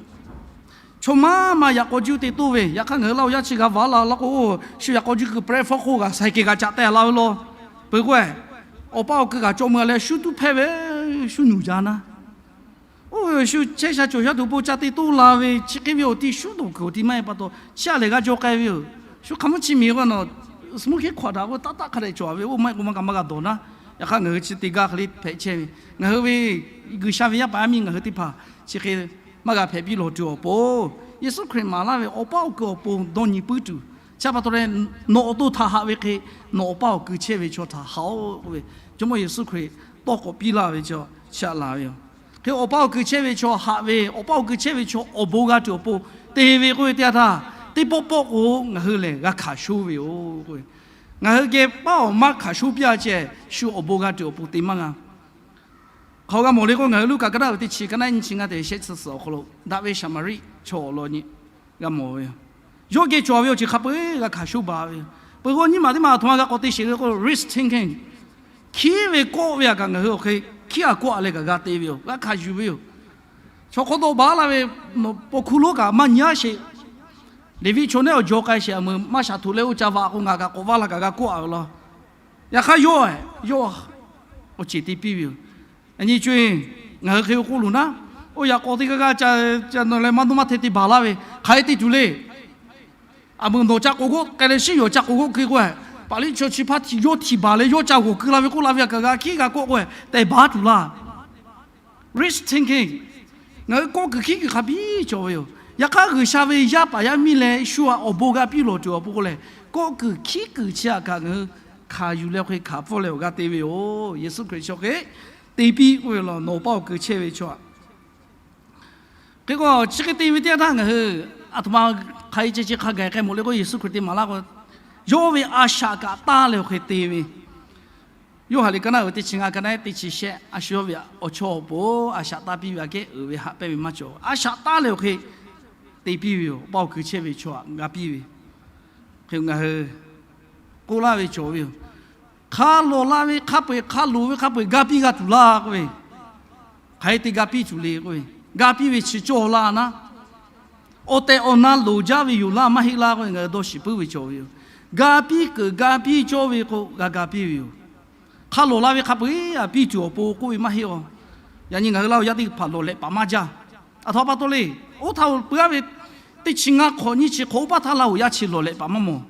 chaw maˇ maˇ yaꞈ k'aw juˇ te toˇ ve. Yaꞈ hk'aˇ ngaˬ hui Laˇ huˍ yaˇ chi g'a vaˉ la laˇ k'o, shu yaꞈ k'aw juˇ kuiˬ prayer fawˉ hk'oˆ g'a saiˍ kehˬ g'a caꞈ teh la ve law. Peuˬ k'o, awˬ pa awˬ kuiˬ kaꞈ cawˬ meuˬ leh shu tuˉ hpehˇ ve, shu nuˬ jaˇ naˉ. Oˇ ve shu chehˇ sha cawˬ sha tuˬ bon ca te toˇ la ve chi hk'e ve awˬ ti shu dawˬ kuiˬ awˬ ti maˇ heˆ pa taw, chi aꞈ lehˬ g'a jaw k'ai ve yoˬ. Shu hk'a mvuhˇ chi miˬ k'o nawˬ smokey quarter k'o taˆ taˆ hk'a dehꞈ cawˬ ve, oˇ maˇ heˆ k'o maˇ kaꞈ maˇ g'a dawˬ naˉ. Yaꞈ hk'aˇ ngaˬ hui chi te gaˇ hk'e le hpehꞈ chehˇ ve, ngaˬ hui ve G'uiˬsha ve yaˇ paˍ yaˇ miˇ ngaˬ hui teˇ hpaˍ chi hk'e maˇ g'a hpehꞈ piˇ lawˬ tuˬ awˬ pon, Yeˍsuˆ Hkriꞈ maˍ laˇ ve awˬ pa awˬ kuiˬ awˬ pon dawˇ nyi puiˉ tuˬ, chi pa taw leh nawˬ awˬ to htaꞈ haꞈ ve hk'e, nawˬ awˬ pa awˬ kuiˬ chehˇ ve chaw htaꞈ haꞈ-oˆ k'oˆ ve, Jawˇmawˇ Yeˍsuˆ Hkriꞈ tawˇ k'awꞈ piˇ laˇ ve chi, chi aꞈ laˬ ve yoˬ. Hk'e awˬ pa awˬ kuiˬ chehˇ ve chaw haꞈ ve, awˬ pa awˬ kuiˬ chehˇ ve chaw awˬ bon g'a tuˬ awˬ pon te ve k'oˆ ve teˇ yanˇ htaˇ, teˇ pawˆ pawˆ k'o ngaˬ hui lehˬ g'a hkanˍ shonˇ ve yoˬ k'oˆ ve, ngaˬ hui geh paˉ awˬ maˇ hkanˍ shonˇ piˇ-a ceh, shu awˬ bon g'a tuˬ awˬ pon te maˇ g'a. Hk'aˬ g'a mawˬ le k'o, ngaˬ hui Luˉkaꞈ ka naˆ ve teˇ chi ka naˆ nyiˇ chi ngaˇ te shehˆ chi suhˍ awˬ hk'aw lo daꞈ ve Saˍmaˍriˆ chaw awˬ lawn nyi g'a mawˬ ve yoˬ. Yawˇ geh cawˬ ve awˬ ceuˬ hk'a peu-eˬ g'a hkanˍ shonˇ baˬ ve yoˬ. Peuˬ k'o nyiˇ maˬ teˇ maˬ aˬ htoꞈ ma g'a k'awꞈ te sheˍ le k'o, risk taking, hkiˉ ve kawˆ ve htaꞈ kaꞈ ngaˬ hui awˬ hk'e hkiˉ a kawˆ a leh kaꞈ g'a te ve yoˬ. G'a hkanˍ yuˬ ve yoˬ. Chaw hk'aw dawˇ baˬ laˇ ve, paw hkuˇ lonˉ kaꞈ maˇ nyi-a sheˍ. Leˍviˆ chaw neˉ awˬ jaw k'ai sheˍ, aˬ meuˬ maˇ shaˍ htoꞈ leh oˇ ca vaꞈ k'o ngaˬ kaꞈ k'awꞈ vaˇ la kaꞈ g'a kawˆ a ve law. Yaꞈ hk'aˇ yawˇ, yawˇ awˬ ceˬ te piˇ ve yoˬ. Yaꞈ nyi co-e, ngaˬ hui hk'e ve k'oˆ loˬ naˉ, oˇ yaꞈ k'aw teˇ g'aˇ g'aˇ ca, ca nawˬ leh maˇ dawˇ maˇ hteh te baˬ laˇ ve hk'aˬ hk'e te tuˬ le. Aˬ meuˬ nawˬ ca k'oˍ g'awˆ k'ai leh shiˉ yoˬ ca k'oˍ g'awˆ hk'e k'o, paˍ liˇ chaw chi hpaˇ htiꞈ yawˇ htiꞈ baˬ leh yawˇ ca g'awˬ keu la ve k'oˆ la ve htaꞈ kaꞈ g'a hkiˉ g'a kawˆ k'o, tehꞈ baˬ tuˬ laˇ. Risk taking. Ngaˬ hui kawˆ kuiˬ hkiˉ kuiˬ hk'a biˇ cawˬ ve yoˬ. Yaꞈ hk'aˇ G'uiˬsha ve yaˇ paˍ yaˇ miˇ leh shu htaꞈ awˬ bon g'a piˇ lawˬ tuˬ awˬ pon k'o lehˬ, kawˆ kuiˬ hkiˉ kuiˬ chi htaꞈ kaꞈ ngaˬ hui hkanˍ yuˬ leh hk'e hkanˍ pfuhˇ leh awˬ g'aˇ te ve yoˬ. Yeˍsuˆ Hkriꞈ chi hk'e te piˇ k'oˆ ve law, nawˬ awˬ pa awˬ kuiˬ chehˇ ve chaw aꞈ Hk'e k'o chi hk'e te ve teˇ yanˇ htaˇ ngaˬ hui aˬ htoꞈ ma hk'aˬ hk'e ceh ceh hk'a gaˬ k'ai mawˬ le k'o, Yeˍsuˆ Hkriꞈ te maˍ laˇ k'o, yawˇ ve a shaꞈ kaꞈ taˇ leh awˬ hk'e te ve. Yoˇhanˬ liꞈ ka naˆ uiˍ teˇ chi ngaˇ ka naˆ teˇ chi shehˆ, a shu yawˇ ve awˬ chawˇ awˬ pon a shaꞈ taˇ piˇ ve aꞈ kehˉ uiˍ ve haꞈ pehnˇ ve maˇ cawˬ. A shaꞈ taˇ leh awˬ hk'e te piˇ ve yoˬ. Awˬ pa awˬ kuiˬ chehˇ ve chaw htaꞈ g'a piˇ ve. Hk'e ngaˬ hui k'oˆ laˇ ve cawˬ ve yoˬ. Hk'a lawˬ la ve hk'a peu-eˬ, hk'a loˍ ve hk'a peu-eˬ ga piˇ g'a tuˬ laˇ k'oˆ ve, hk'aˬ hk'e te ga piˇ tuˬ le k'oˆ ve, ga piˇ ve chi cawˇ laˇ naˉ, awˬ tehˬ awˬ na loˍ jaˇ ve yoˬ laˇ maˇ heˆ laˇ k'oˆ ve ngaˬ hui dawˇ shiˍ puiˉ ve cawˬ ve yoˬ. Ga piˇ keunˍ ga piˇ cawˇ ve k'o g'a ga piˇ ve yoˬ. Hk'a lawˬ la ve hk'a peu-eˬ a piˇ tuˬ awˬ pon k'oˆ ve maˇ heˆ a. Yaꞈ nyi ngaˬ hui Laˇ huˍ yaˇ teˇ hpaˍ lawˬ lehꞈ paˍ maˇ jaˇ. Aˬ htoꞈ pa taw le. Oˇ htaˇ peuˬ-a ve teˇ chi ngaˇ hk'awꞈ nyiˇ chi hk'awꞈ oˇ paˇ htaˇ Laˇ huˍ yaˇ chi lawˬ lehꞈ paˍ maˇ mawˬ.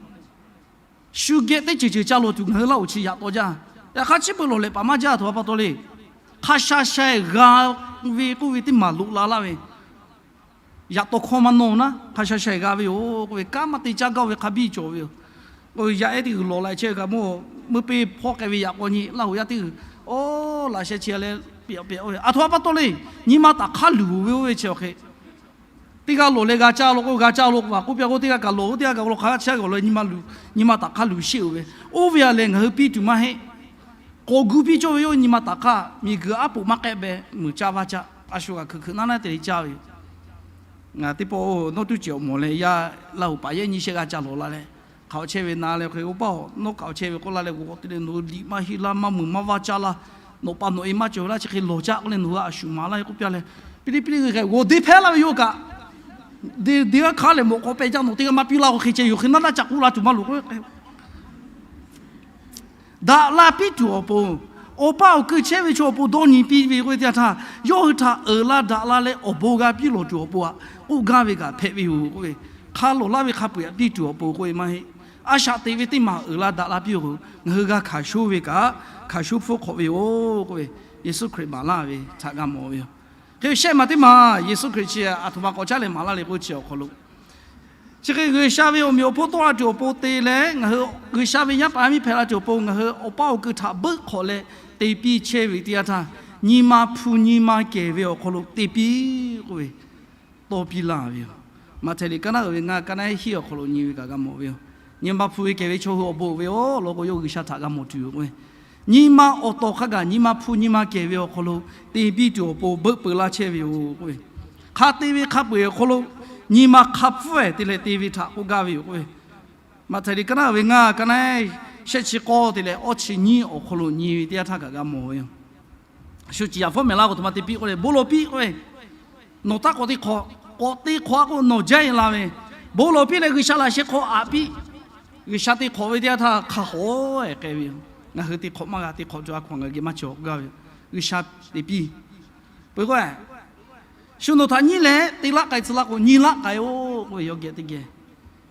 Shu geh teˇ ceuˬ ceuˬ ca lawˬ tuˬ ngaˬ hui Laˇ huˍ chi yaꞈ taw jaˇ. Yaꞈ hk'aˇ chi beuꞈ lawˬ lehꞈ paˍ maˇ jaˇ. Aˬ htoꞈ pa taw le. Hk'a sha sha-eˬ g'a ve k'oˆ ve teˇ maˬ loꞈ la laˇ ve, yaꞈ taw hkawˇ maˇ nawˇ naˉ, hk'a sha sha-eˬ g'a ve yoˬ k'oˆ ve kanˉ maˇ te caˇ gaˇ ve hk'a biˇ cawˬ ve yoˬ. K'o yaꞈ ehˉ teˇ g'uiˬ lawˬ la chehˇ ve kaꞈ mawˇ meuˇ peˇ hpawˇ k'ai ve yaꞈ k'aw nyi Laˇ huˍ yaˇ teˇ g'uiˬ, oˇ laꞈ sheh chi leh pehꞈ pehꞈ-o ve. Aˬ htoꞈ pa taw le. Nyi ma taꞈ hk'aˇ luˬ ve oˇ ve chi awˬ hk'e teˇ g'aˇ lawˬ leh g'a caˇ law k'o g'a caˇ law k'o, vaꞈ k'oˆ piˇ k'o teˇ g'aˇ kaꞈ lawˬ k'o teˇ g'aˇ kaꞈ lawˬ, hk'a g'aˇ chi g'aˇ lawˬ leh nyi ma luˬ, nyi ma taꞈ hk'aˇ luˬ sheˆ-oˬ ve. Oˇ ve aꞈ lehˬ ngaˬ hui piˇ tuˬ maˇ heˆ. K'awꞈ gu piˇ cawˇ ve yoˬ. Nyi ma taꞈ hk'aˇ miˬguiˬ aˉ poꞈ maˇ k'ehˆ beh meuˬ caˇ vaˇ caˇ, a shu g'aꞈ hkui hkui naˉ naˉ te leh caˇ ve yoˬ. Ngaˬ teˇ pawˆ-oˬ, nawˉ tuˉ cehˬ awˬ mawˬ leh yaˇ Laˇ huˍ paˍ yehˉ nyi shehˆ g'aˇ ca lawˬ la leh, hk'aˬ hk'e chehˇ ve na leh hk'e, oˇ paˇ-oˬ, nawˉ hk'aˬ hk'e chehˇ ve k'oˆ laˇ leh g'aw te leh nawˬ hui liꞈ maˇ heˆ laˇ, maˇ meuˬ maˇ vaˇ caˇ laˇ, nawˬ pa nawˬ e maˇ cawˬ ve laˇ, chi hk'e lawˬ caˇ k'oˆ leh nawˬ hui a shuˍ maˍ laˇ ve k'oˆ piˇ leh, piˇ liˇ piˇ liˇ g'aw deˇ hpehˇ laˇ ve yoˬ kaꞈ. Deˇ deˇ g'aˇ hk'aˇ lehˬ mawꞈ k'aw peh jaˇ nawˬ teˇ g'aˇ maˇ piˇ laˇ k'o hk'e ceh yoˬ. Hk'e naˉ daˇ ca k'oˆ la tuˬ maˇ loˍ k'o, daꞈ la piˇ tuˬ awˬ pon, awˬ pa awˬ keu chehˇ ve chaw awˬ pon dawˇ nyi piˇ ve k'oˆ ve teˇ yanˇ htaˇ, yawˇ hui htaꞈ uiˍ la daꞈ la leh awˬ bon g'a piˇ lawˬ tuˬ awˬ pon aꞈ k'oˆ gaˇ ve kaꞈ hpehꞈ ve yoˬ k'oˆ ve, hk'a lawˬ laˇ ve hk'a peu-eˬ aꞈ piˇ tuˬ awˬ pon k'oˆ ve maˇ heˆ. A shaꞈ teꞈ ve teˇ maˬ uiˍ la daꞈ la piˇ-oˬ k'o, ngaˬ hui g'a hkanˍ shonˇ ve kaꞈ hkanˍ shonˇ hpfuhˇ hk'awꞈ ve yoˬ k'oˆ ve, Yeˍsuˆ Hkriꞈ maˍ laˇ ve htaꞈ g'a mawˬ ve yoˬ. Hk'e shehˆ maˬ teˇ maˬ Yeˍsuˆ Hkriꞈ chi aˬ htoꞈ ma k'awꞈ caˉ leh maˍ laˇ le k'oˆ chi awˬ hk'aw lo, chi hk'e G'uiˬsha ve awˬ meꞈ awˬ hponˇ tawˆ la tuˬ awˬ pon te leh ngaˬ hui G'uiˬsha ve yaˇ paˍ yaˇ miˇ hpehꞈ la tuˬ awˬ pon ngaˬ hui awˬ pa awˬ keu htaꞈ beuˆ hk'awꞈ leh te piˇ chehˇ ve teˇ yanˇ htaˇ, nyi ma hpu nyi ma kehˬ ve awˬ hk'aw lo te piˇ k'oˆ ve tawˇ piˇ laˇ ve yoˬ. Maꞈhtehˍ liꞈ ka naˆ uiˍ ve ngaˇ ka naˆ hiˆ awˬ hk'aw lo nyi ve kaꞈ g'a mawˬ ve yoˬ. Nyi ma hpu ve kehˬ ve chaw hui awˬ bon ve-oˬ lawn k'o, yawˇ G'uiˬsha htaꞈ g'a mawˬ tuˬ yoˬ k'o, Nyi ma awˬ tawˍ hk'a gaˬ nyi ma hpu nyi ma kehˬ ve awˬ hk'aw lo te biˇ tuˬ awˬ pon beuˆ peu laˇ chehˇ ve yoˬ k'oˆ ve, hk'a te ve hk'a peu-eˬ awˬ hk'aw lo nyi ma hk'a hpfuhˇ-ehˍ te leh te ve htaꞈ k'oˆ gaˇ ve yoˬ k'oˆ ve, Maꞈhtehˍ liꞈ ka naˉ ve ngaˇ, ka naˉ shehˆ chi k'awˇ te leh awˇ chi nyiˇ awˬ hk'aw lo nyi ve teˇ yanˇ htaˇ kaꞈ g'a mawˬ ve yoˬ. Shu ciˍ yaˍ fawˉ mehˍ laˇ k'o, a htoꞈ ma te piˇ k'oˆ leh, bon lawˬ piˇ k'oˆ ve, nawˬ taˇ k'awꞈ te hk'awꞈ, k'awꞈ te hk'awꞈ-a k'o nawˬ jaˇ-e la ve, bon lawˬ piˇ leh G'uiˬsha laꞈ sheh hk'aw aꞈ piˇ. G'uiˬsha te hk'awꞈ ve teˇ yanˇ htaˇ hk'a hawˉ-ehˍ k'ai ve yoˬ. Ngaˬ hui te hk'awꞈ maˇ g'a, te hk'awꞈ tuˬ a hkaw-anˬ ngaˬ hui geh maˇ cawˬ k'oˆ gaˇ ve yoˬ. G'uiˬsha te piˇ. Peuˬ k'o, shu nawˬ htaꞈ nyiˇ leh te laˆ k'ai tcuh laˇ k'o, nyi laˆ k'ai-oˬ k'oˆ ve, yawˇ geh teˇ geh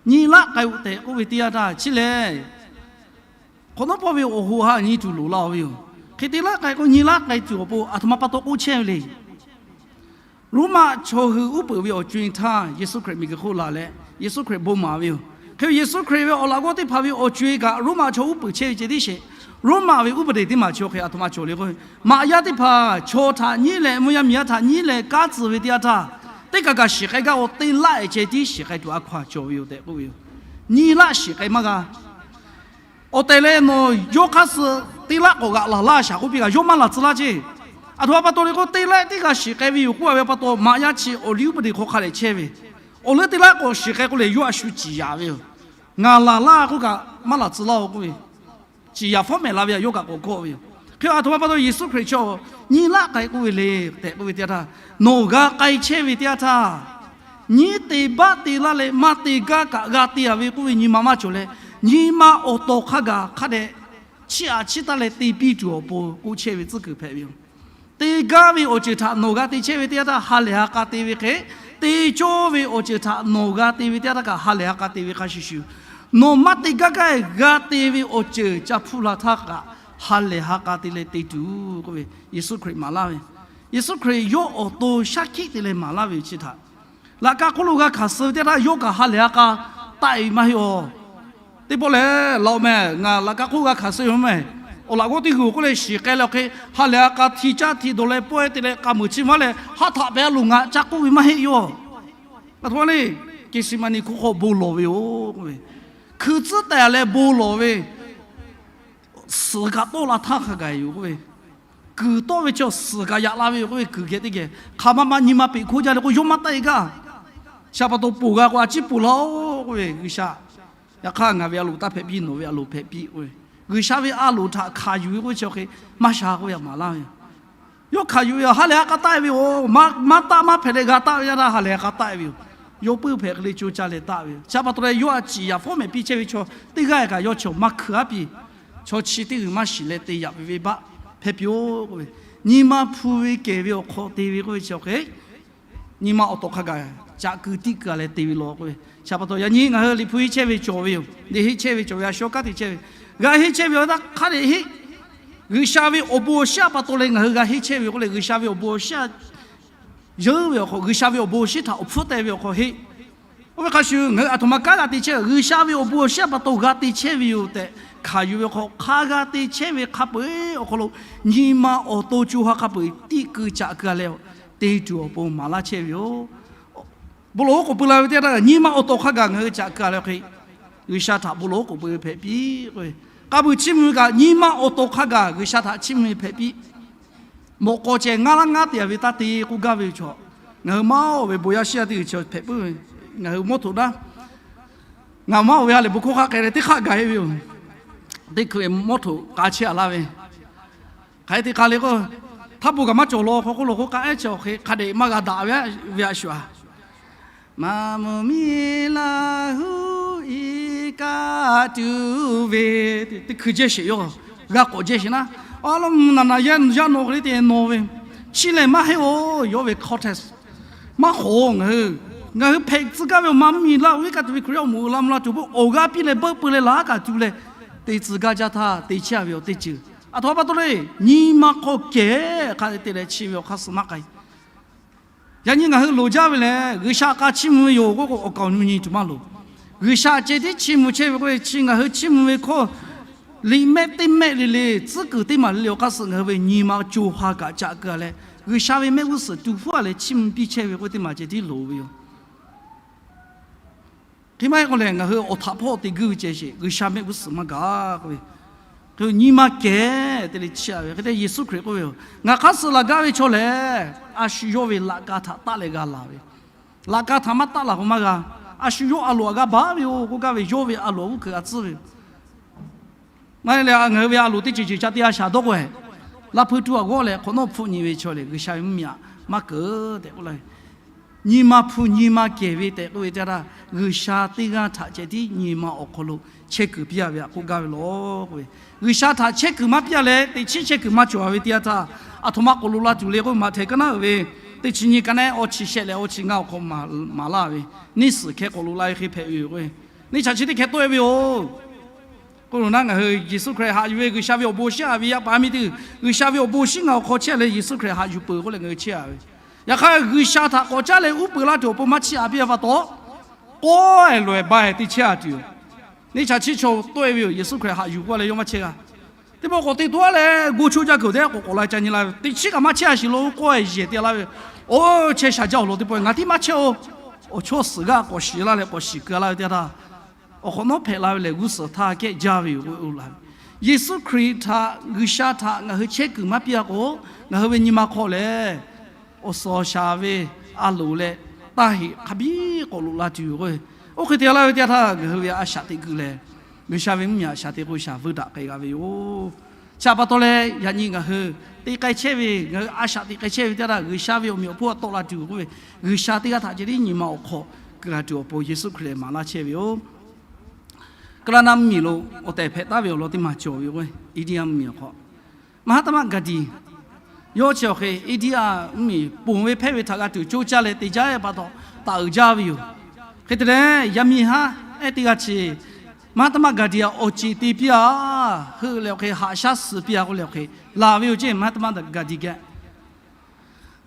nyi laˆ k'ai-oˬ tehꞈ k'oˆ ve teˇ yanˇ htaˇ chi lehˬ, hk'awꞈ nawˉ pawˆ ve awˬ ho ha nyi tuˬ loˍ la-o ve yoˬ. Hk'e te laˆ k'ai k'o, nyi laˆ k'ai tuˬ awˬ pon a htoꞈ ma pa taw k'oˆ chehˇ ve le. Roˉmaꞈ chaw hui uˉ peunˍ ve awˬ co-e htaˇ Yeˍsuˆ Hkriꞈ miˬguiˬ hk'oˆ laˬ leh Yeˍsuˆ Hkriꞈ bon maˍ ve yoˬ. Hk'e Yeˍsuˆ Hkriꞈ ve awˬ laꞈ g'awˇ teˇ hpaˍ ve awˬ co-e kaꞈ Roˉmaꞈ chaw uˉ peunˍ chehˇ ve ceh tiˉ sheˍ. Roˉmaꞈ ve uˉ peunˍ teˇ maˬ chi hk'e a htoꞈ ma cawˬ le k'o, maꞈ yaˇ teˇ hpaˍ chaw htaꞈ nyiˉ leh mvuhˇ yaˇ miˬ yaˇ htaꞈ nyiˉ leh kanˉ tcuh ve teˇ yanˇ htaˇ, teˇ kaˬ kaꞈ shiˍ k'ai gaˇ-oˬ, te laˆ-ehˍ ceh tiˉ shiˍ k'ai tuˬ a hkaw-anˬ cawˬ ve yoˬ tehꞈ k'oˆ ve yoˬ. Nyi laˆ shiˍ k'ai maˇ g'a. Awˬ tehˬ leh nawˬ yawˇ hk'aˇ suh te laˆ k'awꞈ g'aꞈ laˬ laˇ shaˍ k'oˆ piˇ kaꞈ yawˇ maˇ laˬ tcuh laˇ ceˇ. A htoꞈ ma pa taw le k'o, te laˆ teˇ g'aˇ shiˍ k'ai ve yoˬ k'oˆ a ve pa taw, maꞈ yaˇ chi awˬ liˇ uˉ peunˍ teˇ hk'aw hk'a dehꞈ chehˇ ve, awˬ leuˉ te laˆ k'awꞈ shiˍ k'ai k'o lehˬ, yawˇ a shu ciˍ yaˍ ve yoˬ. Ngaˬ laˬ laˇ k'oˆ kaꞈ maˇ laˬ tcuh laˇ-oˬ k'oˆ ve, ciˍ yaˍ fawˉ mehˍ la ve htaꞈ yawˇ kaꞈ k'awꞈ kawˆ ve yoˬ. Hk'e a htoꞈ ma pa taw Yeˍsuˆ Hkriꞈ chaw nyi laˆ k'ai k'oˆ ve le tehꞈ k'oˆ ve teˇ yanˇ htaˇ, nawˬ g'a k'ai chehˇ ve teˇ yanˇ htaˇ, nyiˉ te baˆ te laˇ leh maˇ te gaˇ kaꞈ g'a te-a ve k'oˆ ve nyi ma maˇ cawˬ leh, nyi ma awˬ tawˍ hk'a gaˬ hk'a dehꞈ chiˇ aꞈ chiˇ taˇ leh te piˇ tuˬ awˬ pon k'oˆ chehˇ ve tcuhˉ kuiˬ hpehꞈ ve yoˬ. Te gaˇ ve awˬ ceuˬ htaꞈ nawˬ g'a te chehˇ ve teˇ yanˇ htaˇ ha lehˬ ha k'a te ve hk'e, te cawˇ ve awˬ ceuˬ htaꞈ nawˬ g'a te ve teˇ yanˇ htaˇ kaꞈ ha lehˬ ha k'a te ve hk'a shuˍ shuˍ, nawˬ maˇ te gaˇ gaˇ g'a te ve awˬ ceuˬ ca hpuˇ la htaˇ kaꞈ ha lehˬ ha k'a te leh te tuˬ k'oˆ ve Yeˍsuˆ Hkriꞈ maˍ laˇ ve. Yeˍsuˆ Hkriꞈ yawˇ awˬ to shaˉ hkiˆ te leh maˍ laˇ ve chi htaꞈ laꞈ ka hk'oˆ lo g'a hkanˍ suh ve teˇ yanˇ htaˇ yawˇ kaꞈ ha lehˬ ha k'a taˆ-e ve maˇ heˆ-oˬ. Teˇ pawˆ lehˬ, laꞈ-oˬ meh, ngaˬ laꞈ ka hk'oˆ g'a hkanˍ suh ve meh, awˬ laꞈ g'awˇ teˇ g'uiˬ k'oˆ leh shiˍ k'ai leh hk'e, ha lehˬ ha k'a hti caˇ hti dawˬ leh pawehˇ te leh k'a muiˬ chi maˇ leh ha htaꞈ pehˍ a loˬ ngaˬ ca k'oˆ ve maˇ heˆ yoˬ. A htoꞈ ma le, Geˍseˍmaˍneˍ hkuˇ hk'aw bon lawˬ ve yoˬ k'oˆ ve, hkui tcuhˉ tehˬ leh bon lawˬ ve, suhˍ kaꞈ tawˆ la htaˇ hk'a gaˬ yoˬ k'oˆ ve, kuiˬ tawˆ ve chaw suhˍ kaꞈ yaꞈ la ve yoˬ k'oˆ ve, kuiˬ geh teˇ geh hk'aˬ ma ma nyi ma peꞈ hkoˇ jaˇ leh k'o yawˇ maˇ taˆ-e gaˇ. Chi pa taw poˬ g'a k'o a ciˉ poˬ laˇ-oˬ k'oˆ ve G'uiˬsha. Yaꞈ hk'aˇ ngaˬ ve a loˍ taˇ hpehꞈ piˇ, nawˬ ve a loˍ hpehꞈ piˇ k'oˆ ve, G'uiˬsha ve a loˍ htaꞈ hkanˍ yuˬ ve k'oˆ ve chi hk'e maˇ sha k'oˆ ve maˍ laˇ ve yoˬ. Yawˇ hkanˍ yuˬ ve yoˬ, ha lehˬ ha k'a taˆ-e ve yoˬ, maˇ taˆ maˇ hpehꞈ leh g'a taˆ ve yaˇ htaˇ ha lehˬ ha k'a taˆ-e ve yoˬ. Yawˇ puiˉ hpehꞈ hk'e le co caˇ leh taˆ ve yoˬ. Chi pa taw leh yawˇ a ciˍ yaˍ fawˉ mehˍ piˇ chehˇ ve chaw teˇ g'aˇ kaꞈ yawˇ chi maˇ hkui aˉ piˇ. Chaw chi teˇ g'uiˬ maˇ shiˍ leh te yaꞈ ve venˇbaˆ hpehˇ piˇ-oˬ k'oˆ ve, nyi ma hpu ve kehˬ ve awˬ hk'aw te ve k'oˆ ve chi hk'e nyi ma awˬ tawˍ hk'a gaˬ caꞈ keu tiˆ keu-a leh te ve law k'oˆ ve. Chi pa taw yaꞈ nyi ngaˬ hui Liꞈ hpu henˇ chehˇ ve cawˬ ve yoˬ. Liꞈ henˇ chehˇ ve cawˬ ve a shu kaˉ te chehˇ ve, g'a henˇ chehˇ ve awˬ htaˇ hk'a dehꞈ henˇ, G'uiˬsha ve awˬ bon awˬ shinˉ a pa taw leh ngaˬ hui g'a henˇ chehˇ ve k'oˆ leh G'uiˬsha ve awˬ bon awˬ shinˉ yeuˉ ve awˬ hk'aw, G'uiˬsha ve awˬ bon awˬ shinˉ htaꞈ awˬ hpfuhˇ teh ve awˬ hk'aw henˇ. Oˇ ve hk'a shuˍ ngaˬ hui a htoꞈ ma kanˉ g'a te chehˇ, G'uiˬsha ve awˬ bon awˬ shinˉ a pa taw g'a te chehˇ ve yoˬ tehꞈ hkanˍ yuˬ ve awˬ hk'aw, hk'a g'a te chehˇ ve hk'a peu-eˬ awˬ hk'aw lo nyi ma awˬ to co ha hk'a peu-eˬ tiˆ keu caꞈ keu-a leh te tuˬ awˬ pon maˍ laˇ chehˇ ve yoˬ. Bon lawˬ oˉ k'oˍ pui la ve teˇ yanˇ htaˇ, nyi ma awˬ tawˍ hk'a gaˬ ngaˬ hui caꞈ keu-a leh hk'e, G'uiˬsha htaꞈ bon lawˬ oˉ k'oˍ pui ve hpehꞈ piˇ k'oˆ ve, k'a muiˬ chiˇ mvuh ve kaꞈ nyi ma awˬ tawˍ hk'a gaˬ G'uiˬsha htaꞈ chiˇ mvuh ve hpehꞈ piˇ. Mawꞈ k'aw ceh ngaˇ laˇ ngaˇ te-a ve taˇ te k'oˆ gaˇ ve yoˬ. Ngaˬ hui maˇ oˬ ve bon yaˇ shiˉ yaˇ teˇ g'uiˬ chi hpehꞈ puiˉ ve, ngaˬ hui mawˇ htoꞈ daˇ, ngaˬ maˇ oˬ ve ha lehˬ bon hkawˇ hk'a k'ai leh teˇ hk'aˆ gaˬ-e ve yoˬ. Teˇ hkui ve mawˇ htoꞈ k'a chehˇ-a laˇ ve, hk'aˬ hk'e te k'a le k'o, htaˇ bon kaꞈ maˇ cawˬ law hk'aw k'oˆ law k'o k'a ehˉ chi awˬ hk'e hk'a dehꞈ maˇ g'a daꞈ ve, ve a shuˍ-a. Maˍ moˍ miˬ laˬ huˉ iˉ kaˆ tuˬ ve, teˇ hkui jehˇ sheˍ yawˇ g'a k'awꞈ jehˇ sheˍ naˉ, awˉ lawˉ mvuhˇ naꞈ naꞈ yaˇ nawˬ hk'e le te nawˬ ve, chi lehˬ maˇ heˆ-oˬ, yawˇ ve context maˇ hk'awꞈ-oˬ. Ngaˬ hui, ngaˬ hui hpehꞈ tcuh gaˇ ve awˬ maˍ mvuhˇ miˬ laˇ oˬ iˉ kaˆ tuˬ ve Hkriꞈ yaˇ awˬ moˍ la mvuh la tuˬ bon awˬ g'aˇ piˇ leh beuˆ peu leh laˬ haˉ kaꞈ tuˬ leh te tcuh gaˇ jaˇ htaˇ te chehˇ-a ve awˬ teˇ ceuˬ. A htoꞈ ma pa taw le, nyi ma hk'aw kehˬ hk'a te leh chi ve awˬ hk'aˇ suh maˇ k'ai. Yaꞈ nyi ngaˬ hui loˍ jaˇ ve lehˬ, G'uiˬsha k'a chiˇ mvuh ve yoˬ k'oˆ k'o, awˬ kaˍ awˬ nu nyi tuˬ maˇ loˍ. G'uiˬsha ceh tiˉ chiˇ mvuh chehˇ ve k'oˆ ve, chi ngaˬ hui chiˇ mvuh ve hkawˇ liꞈ mehˆ teˇ mehˆ le le, tcuhˉ kuiˬ teˇ maˬ le le awˬ hk'aˇ suh ngaˬ hui ve nyi ma co ha kaꞈ caꞈ keu-a leh, G'uiˬsha ve mehˆ g'uˇ suhˍ tuˬ hpfuhˇ-a leh chiˇ mvuh piˇ chehˇ ve k'oˆ ve teˇ maˬ ceh tiˉ loˍ ve yoˬ. Hk'e maˇ heˆ k'o lehˬ, ngaˬ hui awˬ htaꞈ hpawˇ te guiˇ ve ceh sheˍ, G'uiˬsha mehˆ g'uˇ suhˍ maˇ gaˬ k'oˆ ve, Nyi ma kehˬ te leh chiˇ aꞈ ve hk'e te Yeˍsuˆ Hkriꞈ k'oˆ ve yoˬ. Ngaˬ hk'aˇ suh laˬ gaˇ ve chaw lehˬ, a shu yawˇ ve laꞈ ka htaꞈ taˆ leh g'a laˬ ve. Laꞈ ka htaꞈ maˇ taˆ laˬ k'o maˇ g'a. A shu yawˇ a loˍ aꞈ g'a baˬ ve yoˬ k'oˆ gaˇ ve, yawˇ ve a loˍ aꞈ g'uˇ hkeuꞈ g'a tcuhˉ ve yoˬ. Maˇ heˆ leh ngaˬ hui ve a loˍ teˇ ceuˬ ceuˬ ca teˇ g'aˇ shaˍ dawˇ k'o, laˇ hpeuˇ tuˬ aꞈ g'awˇ leh hk'awꞈ nawˉ hpfuhˆ nyi ve chaw lehˬ, G'uiˬsha ve mvuhˇmiˬ aꞈ maˇ keunˍ tehꞈ k'oˆ laˇ ve. Nyi ma hpu nyi ma kehˬ ve tehꞈ k'oˆ ve teˇ htaˇ, G'uiˬsha teˇ g'aˇ htaꞈ ceh tiˉ nyi ma awˬ hk'aw lo chehˇ kuiˬ piˇ a ve aꞈ k'oˆ gaˇ ve law k'oˆ ve. G'uiˬsha htaꞈ chehˇ kuiˬ maˇ piˇ a leh teꞈ chiˉ chehˇ kuiˬ maˇ cawˬ a ve teˇ yanˇ htaˇ, aˬ htoꞈ ma k'awꞈ loꞈ la tuˬ le k'oˆ ve, Maꞈhtehˍ kaˉ naˉ uiˍ ve teˇ chi nyi ka neˉ awˇ chi shehˆ leh awˇ chi ngaˇ awˬ hk'aw maˍ laˇ ve, neˇ suhˍ hkeh k'awꞈ loꞈ la ve hk'e hpehꞈ ve yoˬ k'o, neˇ chaꞈ chi teˇ hkeh tawˆ e ve yoˬ. K'oˆ lo naˉ, ngaˬ hui Yeˍsuˆ Hkriꞈ haꞈ yuˬ ve G'uiˬsha ve awˬ bon shinˉ a ve yaˇ paˍ yaˇ miˇ teˇ, G'uiˬsha ve awˬ bon shinˉ ngaˬ awˬ hk'aw chehˇ leh Yeˍsuˆ Hkriꞈ haꞈ yuˬ peuˬ k'oˆ leh ngaˬ hui chehˇ a ve. Yaꞈ hk'aˇ G'uiˬsha htaꞈ k'awꞈ caˉ leh uˉ peunˍ laˇ tuˬ awˬ pon maˇ chiˇ aꞈ piˇ a pa taw, k'awˇ ehˍ lawˬ ehˍ ba ehˍ teˇ chehˇ a tuˬ yoˬ. Neˇ chaꞈ chi chaw tawˆ e ve yoˬ. Yeˍsuˆ Hkriꞈ haꞈ yuˬ k'oˆ leh yawˇ maˇ chehˇ g'a. Teˇ pawˆ k'awꞈ te tuˬ a leh go choˇ jaˇ kuiˬ te k'awꞈ k'awꞈ la ca nyi la ve, teˇ chiˉ kaꞈ maˇ chehˇ a shiˍ lo k'awˇ ehˍ yehˬ te la ve. Oˇ, chehˇ sha jaˇ awˬ lawn teˇ pawˆ ngaˬ tiˉ maˇ chehˇ oˬ. Awˬ chawˇ suhˍ g'aˇ k'awꞈ shiˍ laˇ leh k'awꞈ shiˍ keu laˇ ve teˇ htaˇ, awˬ hk'awꞈ nawˉ hpehꞈ la ve lehˬ g'uˇ suhˍ htaˇ kehˉ jaˇ ve yoˬ k'oˆ la ve. Yeˍsuˆ Hkriꞈ htaꞈ, G'uiˬsha htaꞈ ngaˬ hui chehˇ kuiˬ maˇ piˇ a k'o, ngaˬ hui ve nyi ma hk'aw lehˬ, awˬ suhˍ awˬ shaˍ ve a loˍ leh taˇ heꞈ hk'a biˇ k'awꞈ loꞈ la tuˬ yoˬ k'o, oˇ hk'e te laˇ ve teˇ yanˇ htaˇ ngaˬ hui ve a shaꞈ teꞈ kuiˬ lehˬ, G'uiˬsha ve mvuhˇmiˬ aꞈ shaꞈ teꞈ k'o shaˍ vuiˇ daꞈ k'ai g'a ve yoˬ. Chi pa taw leh yaꞈ nyi ngaˬ hui te k'ai chehˇ ve, ngaˬ hui a shaꞈ teꞈ k'ai chehˇ ve teˇ yanˇ htaˇ G'uiˬsha ve awˬ meꞈ awˬ hponˇ htaꞈ tawˆ la tuˬ yoˬ k'oˆ ve, G'uiˬsha teˇ g'aˇ htaꞈ ceh tiˉ nyi ma awˬ hk'aw keu g'a tuˬ awˬ pon Yeˍsuˆ Hkriꞈ lehˬ maˍ laˇ chehˇ ve yoˬ. Kaˍnaˆ mvuhˇmiˬ lo awˬ tehˬ hpehꞈ taˉ ve awˬ lawn teˇ maˬ cawˬ ve yoˬ k'o, India mvuhˇmiˬ awˬ hk'aw, Mahatma Gandhi, yawˇ chi awˬ hk'e India mvuhˇmiˬ ponˬ ve hpehˇ ve htaꞈ g'a tuˬ coˇ caˇ leh te jaˇ pa taw, taˍ uiˍ jaˇ ve yoˬ. Hk'e te leh yaˇ miˇ haˉ ehˉ teˇ g'aˇ chi Mahatma Gandhi aꞈ awˬ ceˬ te piˇ a, heuˆ leh awˬ hk'e haꞈ shaˉ suh piˇ a k'oˆ leh awˬ hk'e laˬ ve yoˬ ceˇ. Mahatma Gandhi geh,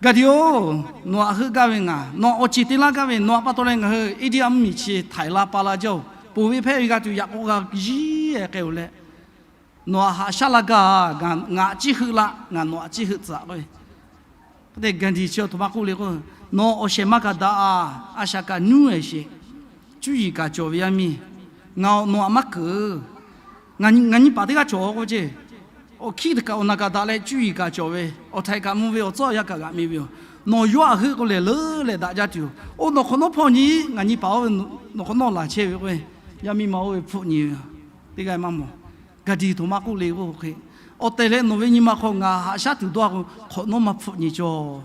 Gandhi-oˬ, nawˬ aꞈ heuˆ gaˇ ve ngaˬ, nawˬ aꞈ awˬ ceˬ te laˇ gaˇ ve, nawˬ aꞈ pa taw leh ngaˬ hui India mvuhˇmiˬ chi htaiˍ la pa la jaˇ-oˬ. Ponˬ ve hpehˇ ve g'a tuˬ yaꞈ k'aw g'a jiˇ k'ai-oˬ leh, nawˬ aꞈ haꞈ shaˉ laˇ gaˇ, ngaˬ aꞈ ciˇ heuˆ laˇ, ngaˬ nawˬ aꞈ ciˇ heuˆ tcuh k'oˆ ve. Hk'e te Gandhi chi awˬ htoꞈ ma k'oˆ le k'o, nawˬ awˬ shehˍ maˇ kaꞈ daꞈ a, a shaꞈ kaꞈ nuˇ ehˍ sheˍ, cuˇ yiˍ kaꞈ cawˬ ve yaˇ miˇ, ngaˬ nawˬ aꞈ maˇ keunˍ. Ngaˬ nyi paˍ teˇ g'aˇ cawˬ k'oˆ ceˇ. Awˬ hkiˇ kaꞈ awˬ naˬ kaꞈ daꞈ leh cuˇ yiˍ kaꞈ cawˬ ve, awˬ htaiˍ kaꞈ mvuh ve, awˬ tcuhˉ awˬ yanˇ kaꞈ g'aꞈ mi ve yoˬ. Nawˬ yawˇ aꞈ heuˆ k'o lehˬ leuˉ leh daꞈ jaˇ tuˬ yoˬ. Oˇ nawˬ hk'awꞈ nawˉ hpawˇ nyi, ngaˬ nyi paˍ oˇ ve nawˬ hk'awꞈ nawˉ laˬ chehˇ ve k'o, yaˇ miˇ ma oˇ ve hpfuhˆ nyi ve yoˬ. Teˇ g'aˇ maˇ mawˬ. Gandhi htoꞈ ma k'oˆ le k'o hk'e, awˬ tehˬ leh nawˬ ve nyi ma hk'aw ngaˬ haꞈ shaˉ tuˬ dawˇ a k'o, hk'awꞈ nawˉ maˇ hpfuhˆ nyi cawˬ.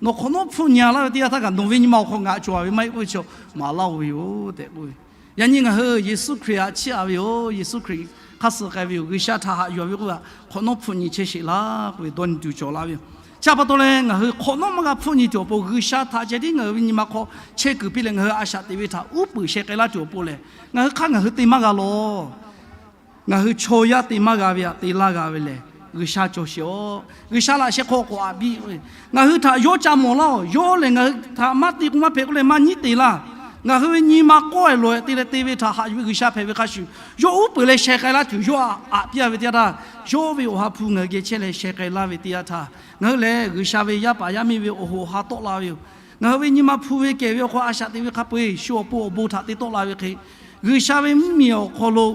Nawˬ hk'awꞈ nawˉ hpfuhˆ nyi a laˇ ve teˇ yanˇ htaˇ kaꞈ nawˬ ve nyi ma awˬ hk'aw ngaˬ cawˬ a ve maˇ heˆ k'oˆ ve chi maˍ laˇ-oˬ ve yoˬ tehꞈ k'oˆ ve. Yaꞈ nyi ngaˬ hui Yeˍsuˆ Hkriꞈ aꞈ chiˇ aꞈ ve yoˬ. Yeˍsuˆ Hkriꞈ hk'aˇ suh k'ai ve yoˬ. G'uiˬsha htaꞈ haꞈ yuˬ a ve k'oˆ ve, hk'awꞈ nawˉ hpfuhˆ nyi chehˇ sheˍ laˇ k'oˆ ve dawˇ nyi tuˬ cawˬ laˇ ve yoˬ. Chi pa taw leh ngaˬ hui hk'awꞈ nawˉ maˇ g'a hpfuhˆ nyi tuˬ awˬ pon G'uiˬsha htaꞈ ceh tiˉ ngaˬ hui ve nyi ma hk'aw chehˇ kuiˬ piˇ leh ngaˬ hui a shaꞈ teꞈ ve htaꞈ uˉ peunˍ sheh k'ai laˇ tuˬ awˬ pon lehˬ, ngaˬ hui hk'aˇ ngaˬ hui te maˇ g'a lawˬ. Ngaˬ hui chaw yaˇ te maˇ g'a ve aꞈ te laˇ g'a ve lehˬ, G'uiˬsha cawˬ sheˍ-oˬ. G'uiˬsha laꞈ sheh hk'aw k'awꞈ aꞈ biˇ ve, ngaˬ hui htaꞈ yawˇ ca mawˬ laˇ-oˬ. Yawˇ lehˬ ngaˬ hui htaꞈ maˇ te k'o maˇ hpehꞈ k'oˆ leh maˇ nyiˉ te laˇ. Ngaˬ hui ve nyi ma k'awˇ e lawˬ e te leh te ve htaꞈ haꞈ yuˬ ve G'uiˬsha hpehꞈ ve hk'a shuˍ, yawˇ uˉ peunˍ leh sheh k'ai laˇ tuˬ yawˇ aꞈ piˇ a ve teˇ yanˇ htaˇ, yawˇ ve awˬ ha hpu ngaˬ hui geh chehˇ leh sheh k'ai laˇ ve teˇ yanˇ htaˇ, ngaˬ hui lehˬ G'uiˬsha ve yaˇ paˍ yaˇ miˇ ve awˬ hoꞈ awˬ ha tawˆ la ve yoˬ. Ngaˬ hui ve nyi ma hpu ve kehˬ ve awˬ hk'aw a shaꞈ teꞈ ve hk'a peu-eˬ shu awˬ pon awˬ bon htaꞈ te tawˆ la ve hk'e, G'uiˬsha ve mvuhˇmiˬ awˬ hk'aw lo,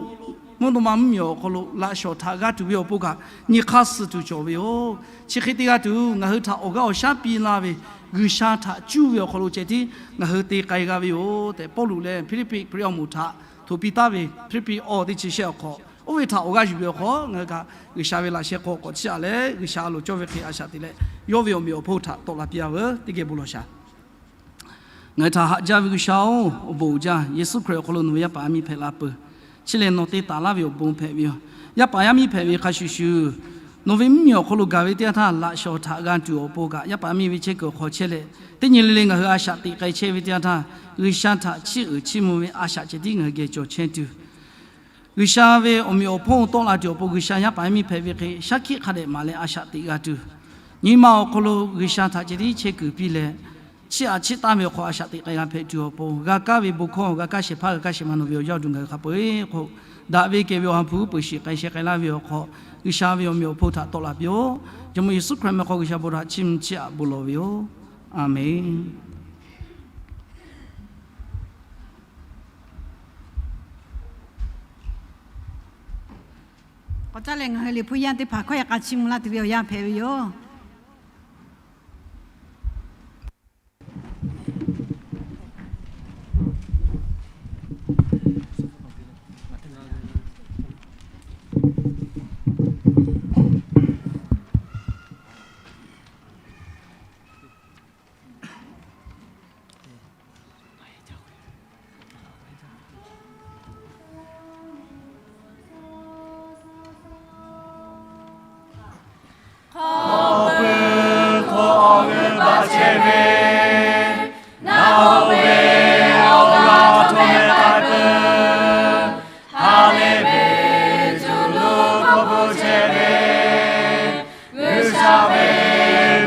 mvuhˇ naw ma mvuhˇmiˬ awˬ hk'aw lo laꞈ shawˍ htaꞈ g'a tuˬ ve awˬ pon kaꞈ nyi hk'aˇ suh tuˬ cawˬ ve yoˬ. Chi hk'e te g'a tuˬ ngaˬ hui htaꞈ awˬ g'aˇ awˬ shaˉ piˇ laˇ ve G'uiˬsha htaꞈ cuˇ ve awˬ hk'aw lo ceh tiˉ ngaˬ hui te k'ai g'a ve yoˬ tehꞈ Pawˇluꞈ lehˬ Hpiˇliˇpiˆ Hkriꞈ awˬ moˍ htaꞈ htoꞈ piˇ taˍ ve, Hpiˇliˇpiˆ awˬ teˇ chi shehˆ awˬ hk'aw, oˇ ve htaꞈ awˬ g'aˇ yuˬ ve awˬ hk'aw ngaˬ hui kaꞈ G'uiˬsha ve laꞈ sheh hk'aw k'awꞈ chiˇ aꞈ leh G'uiˬsha a loˍ cawˇ ve hk'e a shaꞈ teꞈ leh, yawˇ ve awˬ meꞈ awˬ hponˇ htaꞈ tawˆ la piˇ a veuˬ teˇ geh bon lawˬ shaˍ. Ngaˬ hui htaꞈ haꞈ jaˇ ve G'uiˬsha-oˬ, awˬ bon uiˍ jaˇ. Yeˍsuˆ Hkriꞈ awˬ hk'aw lo nawˬ ve yaˇ paˍ yaˇ miˇ hpehꞈ la peuˬ. Chi lehˬ nawˬ te taˍ laˇ ve awˬ bon hpehꞈ ve yoˬ. Yaˇ paˍ yaˇ miˇ hpehꞈ ve hk'a shuˍ shuˍ, nawˬ ve mvuhˇmiˬ awˬ hk'aw lo gaˬ ve teˇ yanˇ htaˇ laꞈ shawˍ htaꞈ g'a tuˬ awˬ pon kaꞈ yaˇ paˍ yaˇ miˇ ve chehˇ kuiˬ awˬ hk'aw chehˇ leh, teˇ nyi le le ngaˬ hui a shaꞈ teꞈ k'ai chehˇ ve teˇ yanˇ htaˇ, G'uiˬsha htaꞈ chiˇ uiˍ chiˇ mvuh ve a shaꞈ ceh tiˉ ngaˬ hui geh cawˬ chehˇ tuˬ, G'uiˬsha ve awˬ meꞈ awˬ hponˇ tawˆ la tuˬ awˬ pon G'uiˬsha yaˇ paˍ yaˇ miˇ hpehꞈ ve hk'e shaˉ hkiˆ hk'a dehꞈ maˍ leh a shaꞈ teꞈ g'a tuˬ, nyi ma awˬ hk'aw lo G'uiˬsha htaꞈ ceh tiˉ chehˇ kuiˬ piˇ leh, chiˇ aꞈ chiˇ taˍ ve awˬ hk'aw a shaꞈ teꞈ k'ai g'a hpehꞈ tuˬ awˬ pon g'a kaˇ ve bon hkawˇ g'a kaˇ shehˍ hpaˇ g'a kaˇ shehˍ ma nawˬ ve awˬ yaˇ awˬ duˬ ngaˬ hui hk'a peu-eˬ hk'oˆ daꞈ ve kehˬ ve awˬ ha hpu uˉ peunˍ shiˍ k'ai sheh k'ai laˇ ve awˬ hk'aw, G'uiˬsha ve awˬ meꞈ awˬ hponˇ htaꞈ tawˆ la piˇ-oˆ. Jawˇmawˇ Yeˍsuˆ Hkriꞈ meh hk'aw G'uiˬsha bon htaꞈ chiˇ mvuh chiˇ aꞈ bon lawˬ ve yoˬ. A menˬ. Awˬ caˇ leh ngaˬ hui Liꞈ hpu yaˇ teˇ hpaˍ hkawˇ yaꞈ k'a chiˇ mvuh laˇ tuˬ ve awˬ yanˇ hpehꞈ ve yoˬ. Hk'aw pui hk'aw awˬ g'euˆ baˆ chehˇ ve, naˆ hoꞈ ve awˬ g'aˇ htawˇ meh k'ai peuˬ. Ha lehˬ ve cuˇ luˬ hk'aw pui chehˇ ve, G'uiˬsha ve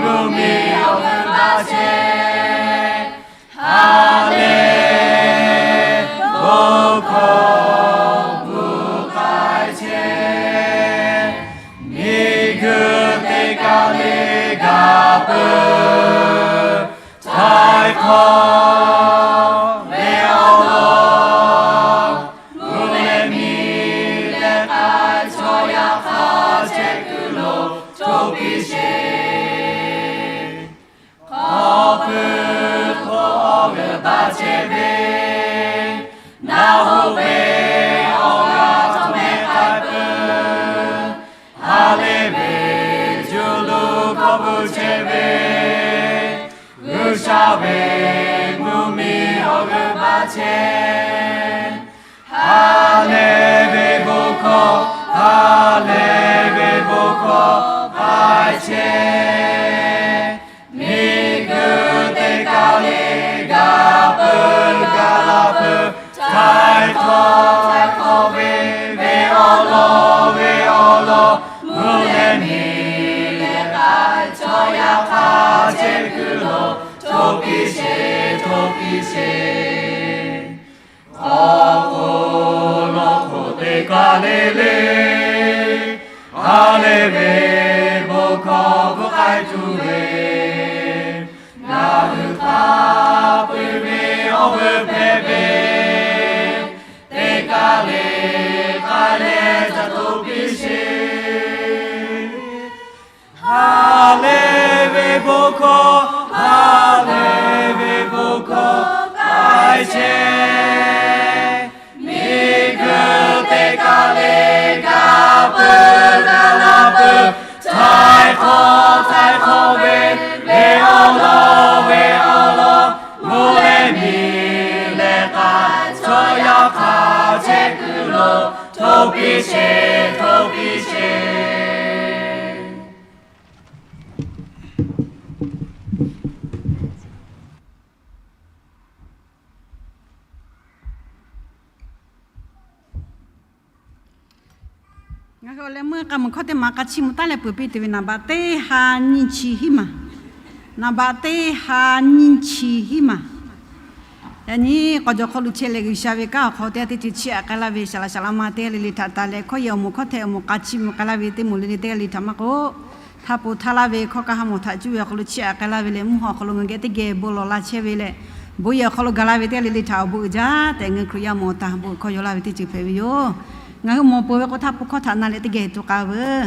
mvuhˇmiˬ awˬ g'euˆ baˆ chehˇ. Ha lehˬ ve bon hkawˇ bvuhꞈ k'ai chehˇ. Miˬguiˬ teˇ kaˇ le gaˬ peuˬ. Htaiˍ hk'awꞈ ve awˬ lawn, mvuhˇ leh miˬ leh k'ai chaw yaˇ hk'a chehˇ kuiˬ lo choˬ piˇ sheˍ. Hk'aw pui hk'aw awˬ g'euˆ baˆ chehˇ ve, naˆ hoꞈ ve awˬ g'aˇ htawˇ meh k'ai peuˬ. Ha lehˬ ve cuˇ luˬ hk'aw pui chehˇ ve, G'uiˬsha ve mvuhˇmiˬ awˬ g'euˆ baˆ chehˇ. Ha lehˬ ve bon hkawˇ, ha lehˬ ve bon hkawˇ k'ai chehˇ. Miˬguiˬ teˇ kaˇ le gaˬ peuˬ, gaˬ la peuˬ. Htaiˍ hk'awꞈ, htaiˍ hk'awꞈ ve, ve awˬ lawn, ve awˬ lawn, mvuhˇ leh miˬ leh k'ai chaw yaˇ hk'a chehˇ kuiˬ lo choˬ piˇ sheˍ, choˬ piˇ sheˍ. Hk'aw hk'oˆ lawˬ hk'oˆ teˇ kaˇ le le, ha lehˬ ve bon hkawˇ bvuhꞈ k'ai tuˬ ve, ngaˬ hui hk'a peu-eˬ ve awˬ g'euˆ hpehꞈ ve, teˇ kaˇ le k'ai leh ca toꞈ piˇ sheˍ. Ha lehˬ ve bon hkawˇ, ha lehˬ ve bon hkawˇ k'ai chehˇ. Miˬguiˬ teˇ kaˇ le gaˬ peuˬ, gaˬ la peuˬ. Htaiˍ hk'awꞈ, htaiˍ hk'awꞈ ve, ve awˬ lawn, ve awˬ lawn, mvuhˇ leh miˬ leh k'ai chaw yaˇ hk'a chehˇ kuiˬ lo choˬ piˇ sheˍ, choˬ piˇ sheˍ. Ngaˬ hui awˬ leh meuˇ k'a muiˬ hkawˇ teˇ maˬ k'a chiˇ mvuh taˉ leh peuˬ piˇ tuˬ ve naˍ baꞈ teˇ ha nyiˇ chi hiˉ maˬ. Naˍ baꞈ teˇ ha nyiˇ chi hiˉ maˬ. Yaꞈ nyi k'awꞈ jawˬ hk'aw lo chehˇ leh G'uiˬsha ve kanˉ awˬ hk'aw teˇ g'aˇ teˇ ceuˬ chiˇ aꞈ k'ai laˇ ve saˍ laꞈ saˍ laꞈ ma teˇ g'aˇ le le htaꞈ taˍ leh hkawˇ yehˬ awˬ moˍ hkawˇ htehꞈ awˬ moˍ k'a chiˇ mvuh k'ai laˇ ve teˇ moˍ le le teˇ g'aˇ le htaꞈ maˇ k'o, htaˇ po htaˇ laˇ ve hkawˇ kaˇ ha mawˬ htaꞈ cuˇ ve awˬ hk'aw lo chiˇ aꞈ k'ai laˇ ve leh mvuhˇ haw awˬ hk'aw lo ngaˬ geh teˇ geh bon lawˬ la chehˇ ve leh, bon yehˬ awˬ hk'aw lo gaˬ la ve teˇ g'aˇ le le htaꞈ awˬ bon uiˍ jaˇ tehꞈ ngaˬ hui Hkriꞈ yaˇ mawˬ taˍ bon hkawˇ yaw laˇ ve teˇ ceuˬ hpehꞈ ve yoˬ. Ngaˬ hui mawˬ peuˬ ve k'o htaˇ po hkawˇ htaꞈ na leh teˇ geh tuˬ k'a veuˬ.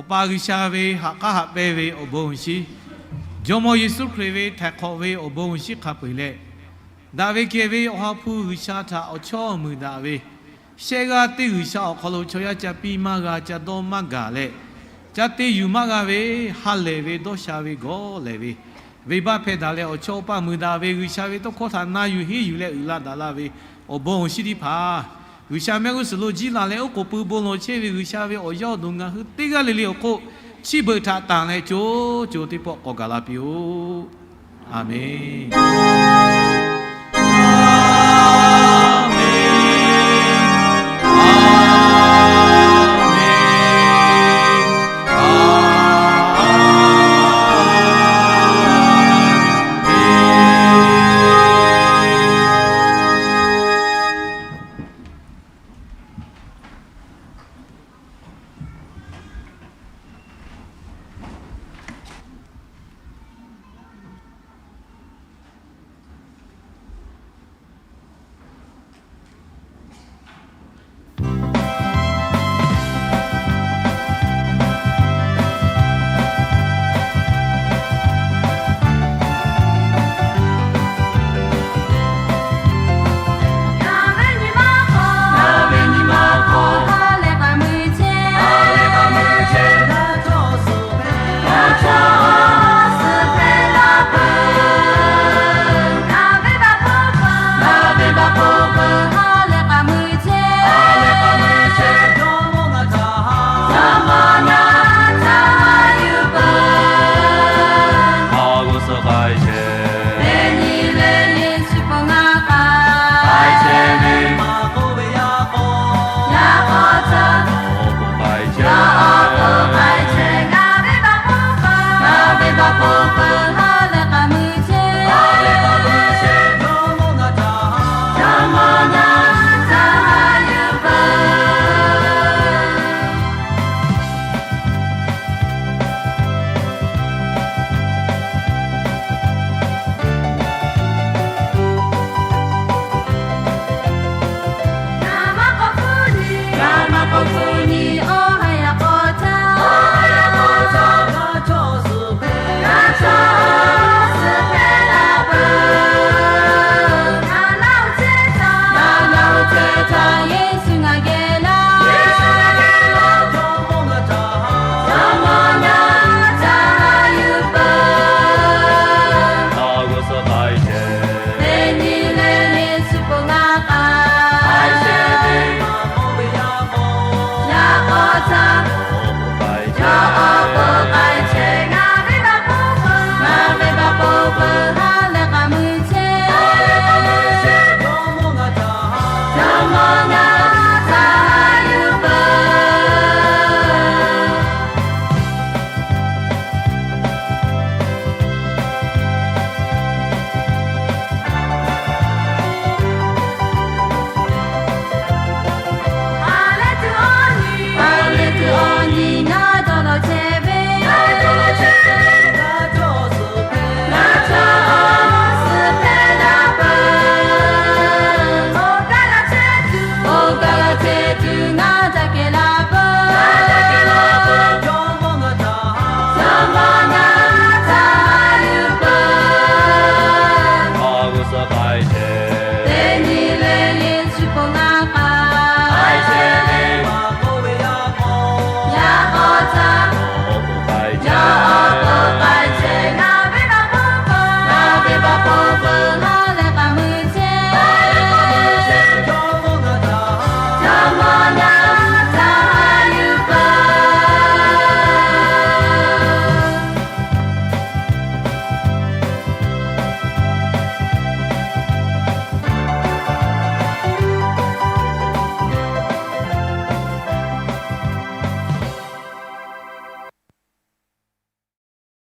Pa G'uiˬsha ve haꞈ k'aˉ haꞈ pehnˇ ve awˬ bon awˬ shinˉ, Jawˇmawˇ Yeˍsuˆ Hkriꞈ ve htaiˍ hk'awꞈ ve awˬ bon awˬ shinˉ hk'a peu-eˬ leh, daꞈ ve kehˬ ve Awˬ ha hpu G'uiˬsha htaꞈ awˬ chawˇ muiˬ daꞈ ve, shehˆ g'aˇ teˇ G'uiˬsha awˬ hk'aw lo chaw yaˇ ca piˇ maˇ g'a, ca dawˇ maˇ gaˬ leh, ca te yuˬ maˇ g'a ve, ha lehˬ ve dawˇ sha ve gawˇ lehˬ ve, venˇbaˆ hpehˇ daꞈ leh awˬ chawˇ paˇ muiˬ daꞈ ve G'uiˬsha ve tawˇ hkawˇ htaꞈ na yuˬ henˇ yuˬ leh uiˍ la daꞈ la ve awˬ bon awˬ shinˉ teˇ hpaˍ, G'uiˬsha mehˆ g'uˇ suhˍ lo jiˇ laˬ leh oˉ k'oˍ pui bon lawˬ chehˇ ve G'uiˬsha ve awˬ yaˇ awˬ duˬ ngaˬ hui teˇ g'aˇ le le awˬ hk'oˆ, chi beuꞈ htaꞈ tanˬ leh co co teˇ pawˆ k'awꞈ gaˬ la piˇ-oˆ. A menˬ.